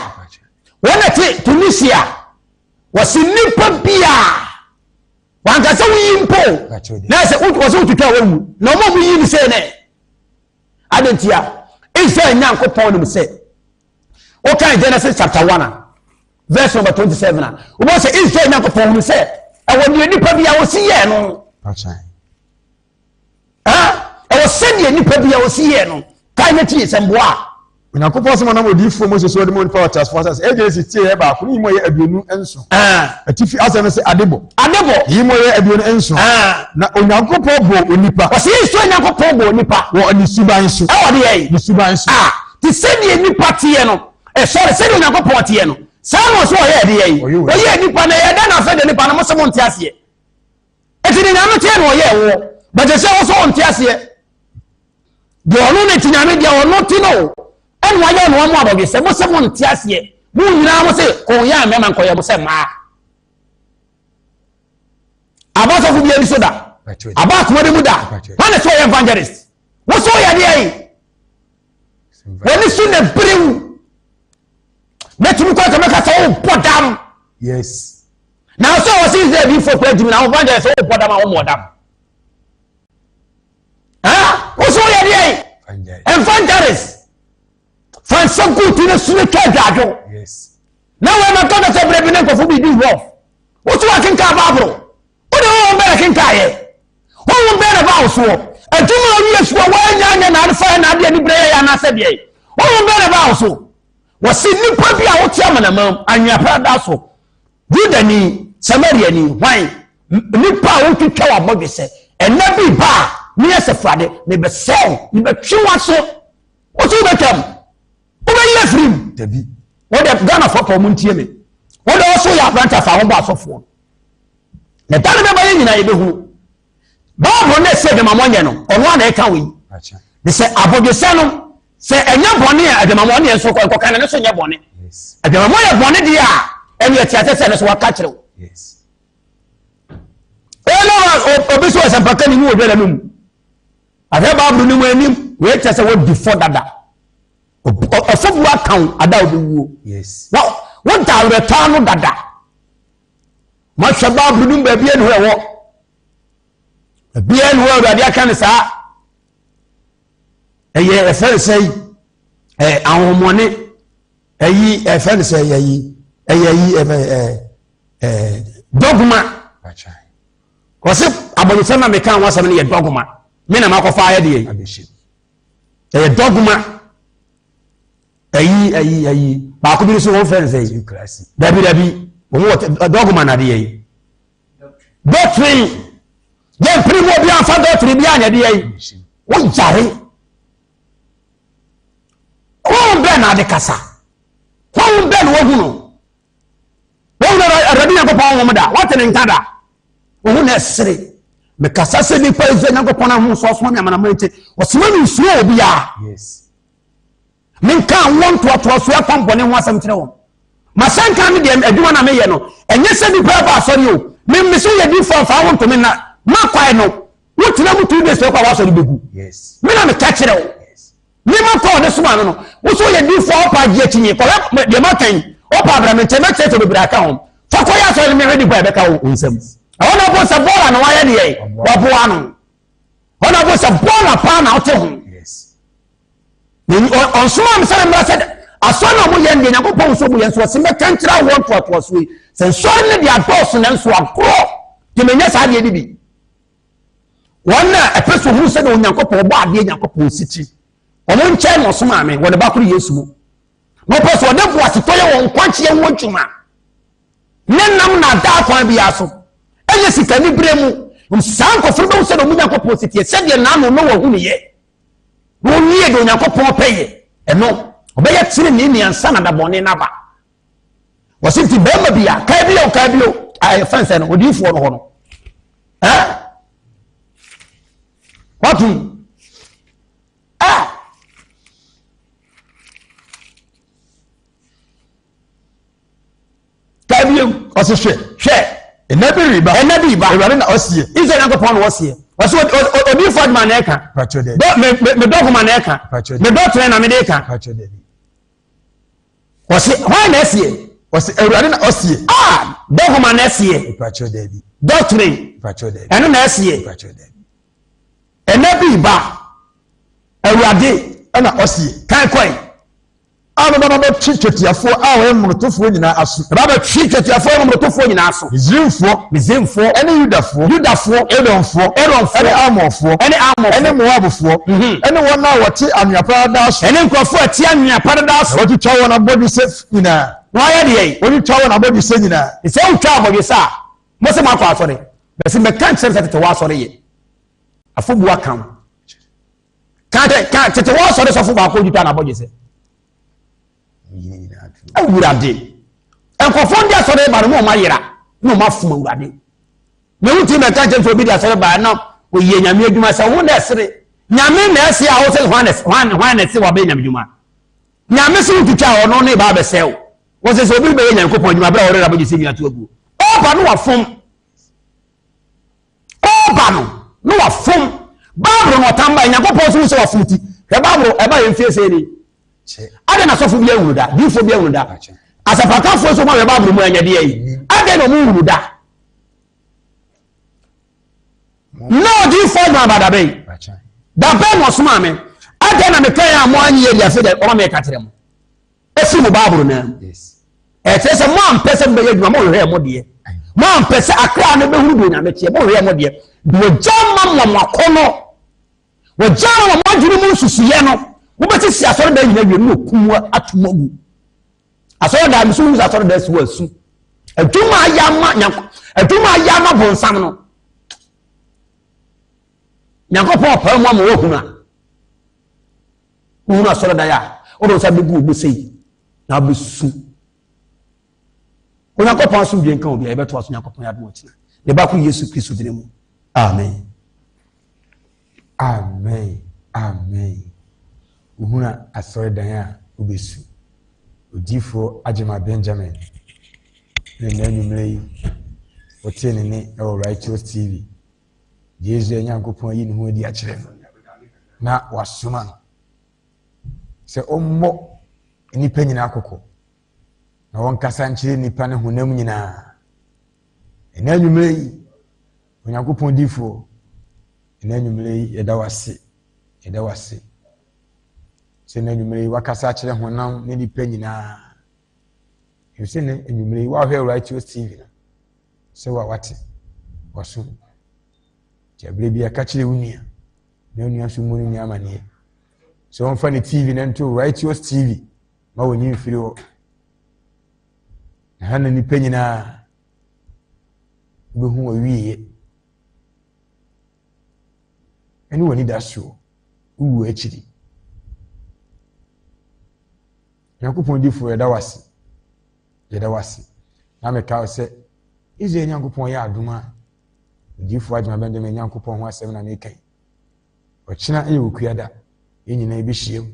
[SPEAKER 3] wɔn na ti Tunisia, wɔsi nipa bia wankasa woyi mpo na sɛ wɔsɛ wotwitwa wɔwu na wɔn a wɔyi ne sɛ nɛ adantia Israel Nyankopɔn nim sɛ wokan Genesis chapter 1 a verse number 27 a wobɛhu sɛ Israel Nyankopɔn hunu sɛ ɛwɔ deɛ nipa bi a wɔsi yɛɛ no ɛwɔ sɛdeɛ nipa bi a ɔsi yɛ no kae no tie sɛ mboa a.
[SPEAKER 2] Onyankopɔn asɛm a ɔnam odiyifoɔ Mose so de ma onipa wɔ ateasefoɔ asase ɛyɛ Genesis ti ɛyɛ baako ne yi mu ɛyɛ 27. Atifi asɛm no sɛ adebɔ.
[SPEAKER 3] Adebɔ.
[SPEAKER 2] Yi mu ɛyɛ 27. Na Onyankopɔn bɔɔ onipa.
[SPEAKER 3] Ɔsɛ yi so Onyankopɔn bɔɔ onipa.
[SPEAKER 2] Wɔ ne suban so.
[SPEAKER 3] Ɛwɔ deɛ yi.
[SPEAKER 2] Ne suban so.
[SPEAKER 3] Te sɛdeɛ nipa teɛ no. Sɔre sɛdeɛ Onyankopɔn teɛ no. Saa na ɔsɛ ɔyɛ deɛ yi. Ɔyɛ nipa na ɛyɛ dɛ na afɛ deɛ nipa no mo sɛ mo nte aseɛ. Eti ne nyame teɛ na ɔyɛɛ woɔ bɛte sɛ wo so wonte aseɛ deɛ ɔno ne te nyame deɛ ɔno te no ɛna wayɛ ɔno ɔmo abɔdwe sɛ mo sɛ mo nte aseɛ mo nyinaa mo se kɔn yɛ mmarima nkɔyɛ mo sɛ mmaa abasɔfo bi ani so da aba akoma de mu da wɔn na sɛ ɔyɛ evangelist wo so ɔyɛ deɛ yi wɔn so na biriw mɛtumi kɔ akɔmɛka sɛ wobɔ dam
[SPEAKER 2] yes
[SPEAKER 3] na sɛ wɔ sɛ israel difoɔ kora gyimi na wofa nkyɛ sɛ wobɔ dam a wommɔ dam wo so woyɛ deɛ evangelist fa nsa gu ti no so no twa adwadwo na wɔma ka sɛ berɛ bi ne nkɔfo biribi wɔ wo so wakenka baaboro wode honhom bɛn na kenkaeɛ honhom bɛn na baa wo soɔ adwuma a woyɛ so a woanya anyɛ na ade fa na adeɛ aniberɛ yɛyɛ anaasɛ deɛ honhom bɛn na baa wo so wɔse nnipa bi a wote amanamam anwea prada so Yudani, Samariani, hwan nnipa a wotwitwa wɔ abɔdwe sɛ ɛnna bi ba a meyɛ sɛ frade mebɛsɛw mebɛtwe w'aso wo so wobɛtwam wobɛyi afiri mu
[SPEAKER 2] dabi
[SPEAKER 3] wode ghanafoɔ pɛ ɔmo ntie me wode ɔso yɛ aberante afa ho bɔ asɔfoɔ na da no bɛba yɛ nyinaa yɛbɛhunu bible no ɛsɛ adwamammɔ nyɛ no ɔno a na ɛka wei ne sɛ abɔdwesɛ no sɛ ɛnyɛ bɔne a adwamammɔ ne ɛnso nkɔka no ne so nyɛ bɔne adwamammɔ yɛ bɔne deɛ a ɛne ɛte asɛ sɛ ɛno so waka kyerɛ wo. Amen.
[SPEAKER 1] Obi sɛ ɔsɛmpaka ni ne wɔ dwala no mu. Ahwɛ Bible no mu anim, wei kyerɛ sɛ wɔdi fɔ dada. Ɔfɔbu aka wo ada a wobɛwuo. Woda awerɛtɔ ano dada. Mahwɛ Bible no mu baabi ɛne hɔ ɛwɔ. Baabi ɛne hɔ Awurade aka no saa. Ɛyɛ ɛfɛ no sɛ ɛ ahomɔne ɛyi ɛfɛ no sɛ ɛyi ɛyɛ ɛyi ɛfɛ ɛ ɛ dɔgoma. Wɔsi abɔnefɛm a meka ho asɛm no yɛ dɔgoma. Me na makɔfa ayɛ deɛ. Ɛyɛ dɔgoma. Ɛyi ɛyi ɛyi baako bi nso wɔn fɛn sɛ yi. Dabi dabi wɔn wɔ dɔgoma na adeɛ yi. Dɔtrin yɛ mpiri mu obi anfa dɔtrin bi anyɛ deɛ yi. Woyare. Wɔn bɛn na ade kasa. Wɔn bɛn na wɔhu no. Wɔn na Awurade Nyankopɔn honhom da, wɔte ne nka da. Wɔn na ɛsere. Mekasa sɛ nipa Israel Nyankopɔn ahom so ɔsoma me amanaman nti, ɔsoma me nsuro obiara. Menka wɔn ntoatoasoɔ akwan bɔne ho asɛm kyerɛ wɔn. Masɛnka ne deɛ adwuma na meyɛ no, ɛnyɛ sɛ nipa ɛba asɔre o. Me me so yɛ difoɔ mfa wo ntome na makwae no, wotena mu 2 days pɛ kɔ a w'asɔre bɛgu. Me na meka kyerɛ wo. Nneɛma kɔ a ɔde somaa no no, wo nso woyɛ difoɔ a ɔpa agye akyinnye. Kɔhwɛ deɛ maka yi, ɔpa abra me nkyɛn, mɛkyerɛkyerɛ bebree aka ho. Fa kɔyɛ asɔre no mehwɛ nipa a ɛbɛka wo nsam. Ɛhɔ na wobɔ sɛ bɔɔla na wayɛ deɛ waboa no. Ɛhɔ na wobɔ sɛ bɔɔla paa na wote ho. Ɔnsomaa me sɛ memmra sɛ asɔre na ɔmo yɛ deɛ Nyankopɔn nso ɔmo yɛ nso ɔse mɛka nkyerɛ awoɔ ntoatoasoɔ yi sɛ nsɔre no deɛ adɔɔso nanso agorɔ de menyɛ saa deɛ no bi. Wɔn a ɛpɛ sɛ ohunu sɛdeɛ Onyankopɔn ɔbɔ adeɛ Nyankopɔn si ti. Wɔn nkyɛn na ɔsomaa me wɔ ne ba koro Yesu mu. Na ɔpɛ sɛ ɔde boasetɔ yɛ wɔn nkwagyeɛ ho adwuma. Ne nam na adaa kwan biara so. Ɛyɛ sikaniberɛ mu. Saa nkurɔfoɔ no bɛhu sɛdeɛ wɔn Nyankopɔn si teɛ, sɛdeɛ n'ano no wɔhu ne yɛ. Na wɔwie deɛ Onyankopɔn pɛ yɛ. Ɛno, ɔbɛyɛ tenenee ni ansa na da bɔne no aba. Wɔsi nti bɛrima bi a, kae bio, kae bio, ayɛ fɛn sɛ no, odiyifoɔ no hɔ no. Eh? Watum. Ah. Kae bio.
[SPEAKER 2] Ɔsi hwɛ.
[SPEAKER 1] Hwɛ.
[SPEAKER 2] Ɛnna bi reba.
[SPEAKER 1] Ɛnna bi reba.
[SPEAKER 2] Awurade na ɔseɛ.
[SPEAKER 1] Israel Nyankopɔn na ɔseɛ. Ɔsi odiyifoɔ adwuma na ɛka. Dɔ me me me dɔkoma na ɛka. Me dɔtene na me de ka. Ɔse, hwan na ɛseɛ?
[SPEAKER 2] Ɔse, Awurade na ɔseɛ.
[SPEAKER 1] Ah! Dogma na ɛseɛ.
[SPEAKER 2] Mpakyɛw daabi.
[SPEAKER 1] Doctrine.
[SPEAKER 2] Mpakyɛw daabi.
[SPEAKER 1] Ɛno na ɛseɛ.
[SPEAKER 2] Mpakyɛw daabi.
[SPEAKER 1] Ɛnɛ bi ba. Awurade.
[SPEAKER 2] Ɛna ɔseɛ.
[SPEAKER 1] Kan kɔe.
[SPEAKER 2] A mɛba mabɛtwe twetiafoɔ a wɔyɛ momonotofoɔ nyinaa aso.
[SPEAKER 1] Ɛba bɛtwe twetiafoɔ a wɔyɛ momonotofoɔ nyinaa aso.
[SPEAKER 2] Misraimfoɔ.
[SPEAKER 1] Misraimfoɔ.
[SPEAKER 2] Ɛne Yudafoɔ.
[SPEAKER 1] Yudafoɔ.
[SPEAKER 2] Edomfoɔ.
[SPEAKER 1] Edomfoɔ.
[SPEAKER 2] Ɛne Amorfoɔ.
[SPEAKER 1] Ɛne Amorfoɔ.
[SPEAKER 2] Ɛne Moabfoɔ. Ɛne wɔn a wɔte anwea pradada so.
[SPEAKER 1] Ɛne nkurɔfoɔ a ɛte anwea pradada so.
[SPEAKER 2] Na wɔatwitwa wɔn abɔdwesɛ nyinaa.
[SPEAKER 1] Na wɔayɛ deɛn?
[SPEAKER 2] Wɔatwitwa wɔn abɔdwesɛ nyinaa.
[SPEAKER 1] Sɛ wotwa abɔdwesɛ a, mo sɛ moakɔ asɔre. Bɛsi mɛka nkyerɛ sɛ tete wɔ asɔre yɛ. Afobu aka wo. Ka ka tete wɔ asɔre sɔfo baako otwitwa n'abɔdwesɛ. Awurade. Nkurɔfoɔ de asɔre ba no na wɔn ayera na wɔn afom awurade. Na wontumi bɛka nkyɛn sɛ obi de asɔre baa na ɔyɛ nyame adwuma sɛ wo na ɛsere nyame na ɛse a wo sɛ hwan na ɛse wabɛyɛ nyame adwuma nyame se wotwitwa a ɔno ne ba abɛsɛ wo wɔ sɛ sɛ obi bɛyɛ nyankopɔn adwuma berɛ a wɔrera bɛgye sɛ nua to aguo ɔba no wafom ɔba no na wafom baabolo no ɔtam ba nyankopɔn so wo sɛ wafom ti hwɛ baabolo ɛba yɛ mfie sɛ ni adɛn na sɔfo bi ahunu da diifoɔ bi ahunu da asɛmpakafoɔ nso ma hwɛ baabolo mu anyɛdeɛ yi adɛn na ɔmo hunu da Na odiyifoɔ John aba dabɛn? Dabɛn na ɔsomaa me? Adɛn na meka yɛ a mo anyi yɛ di afei dɛ ɔma meka kyerɛ mo? Ɛfiri mo Bible naa mu. Ɛkyerɛ sɛ mo ampɛ sɛ mobɛyɛ adwuma, mo hwehwɛ mo deɛ. Mo ampɛ sɛ akra no bɛhunu deɛ Onyame teɛ, mo hwehwɛ mo deɛ. Deɛ ɔgya ma mo mo akɔnnɔ, wɔgya ma mo adwene mu nsusuiɛ no, mobɛsisi asɔredan nyina wie no wɔkum ato mo agu. Asɔredan mi so hu sɛ asɔredan si wɔ asu. Adwuma ayɛ ama nyanko adwuma ayɛ ama bonsam no. Nyankopɔn ɔpaa mu ama wɔhunu a wohunu asɔredan a wode nsa bɛgu wo sei na wobɛsu. Onyankopɔn asomdwe nka obi a yɛbɛtoa so Nyankopɔn yɛ adom ɔkyena. Ne ba ko Yesu Kristo dini mu. Amen.
[SPEAKER 2] Amen amen wohunu asɔredan a wobɛsu. Odiyifoɔ Agyemang Benjamin ne nnɛ anwummerɛ yi wotee ne nne wɔ Righteous TV. Deɛ Israel Nyankopɔn ayi ne ho adi akyerɛ no na wasoma no sɛ ɔmmɔ nnipa nyinaa kɔkɔ na wɔnkasa nkyerɛ nnipa ne honam nyinaa. Ɛnɛ anwummerɛ yi, Onyankopɔn difoɔ, ɛnɛ anwummerɛ yi yɛda wo ase, yɛda wo ase sɛ ɛnɛ anwummerɛ yi wakasa akyerɛ honam ne nnipa nyinaa. Ɛfiri sɛ ɛnɛ anwummerɛ yi woahwɛ Righteous TV no sɛ wa wate wasom. Nti abere bi ɛka kyerɛ wo nua na onua nso mu no nua amaneɛ sɛ wɔmfa ne TV no nto Righteous TV ma wɔnyi mfiri hɔ. Na ha na nnipa nyinaa wobɛhu awieɛ ɛne w'ani da soɔ wowu akyiri. Nyankopɔn difoɔ yɛda wase yɛda wase na meka wo sɛ Israel Nyankopɔn yɛ adom a odiyifoɔ Agyema Benjamin Nyankopɔn ho asɛm na meka yi. Ɔkyena yɛ okua da yɛn nyinaa yɛbɛhyia mu.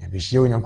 [SPEAKER 2] Yɛbɛhyia Onyankopɔn.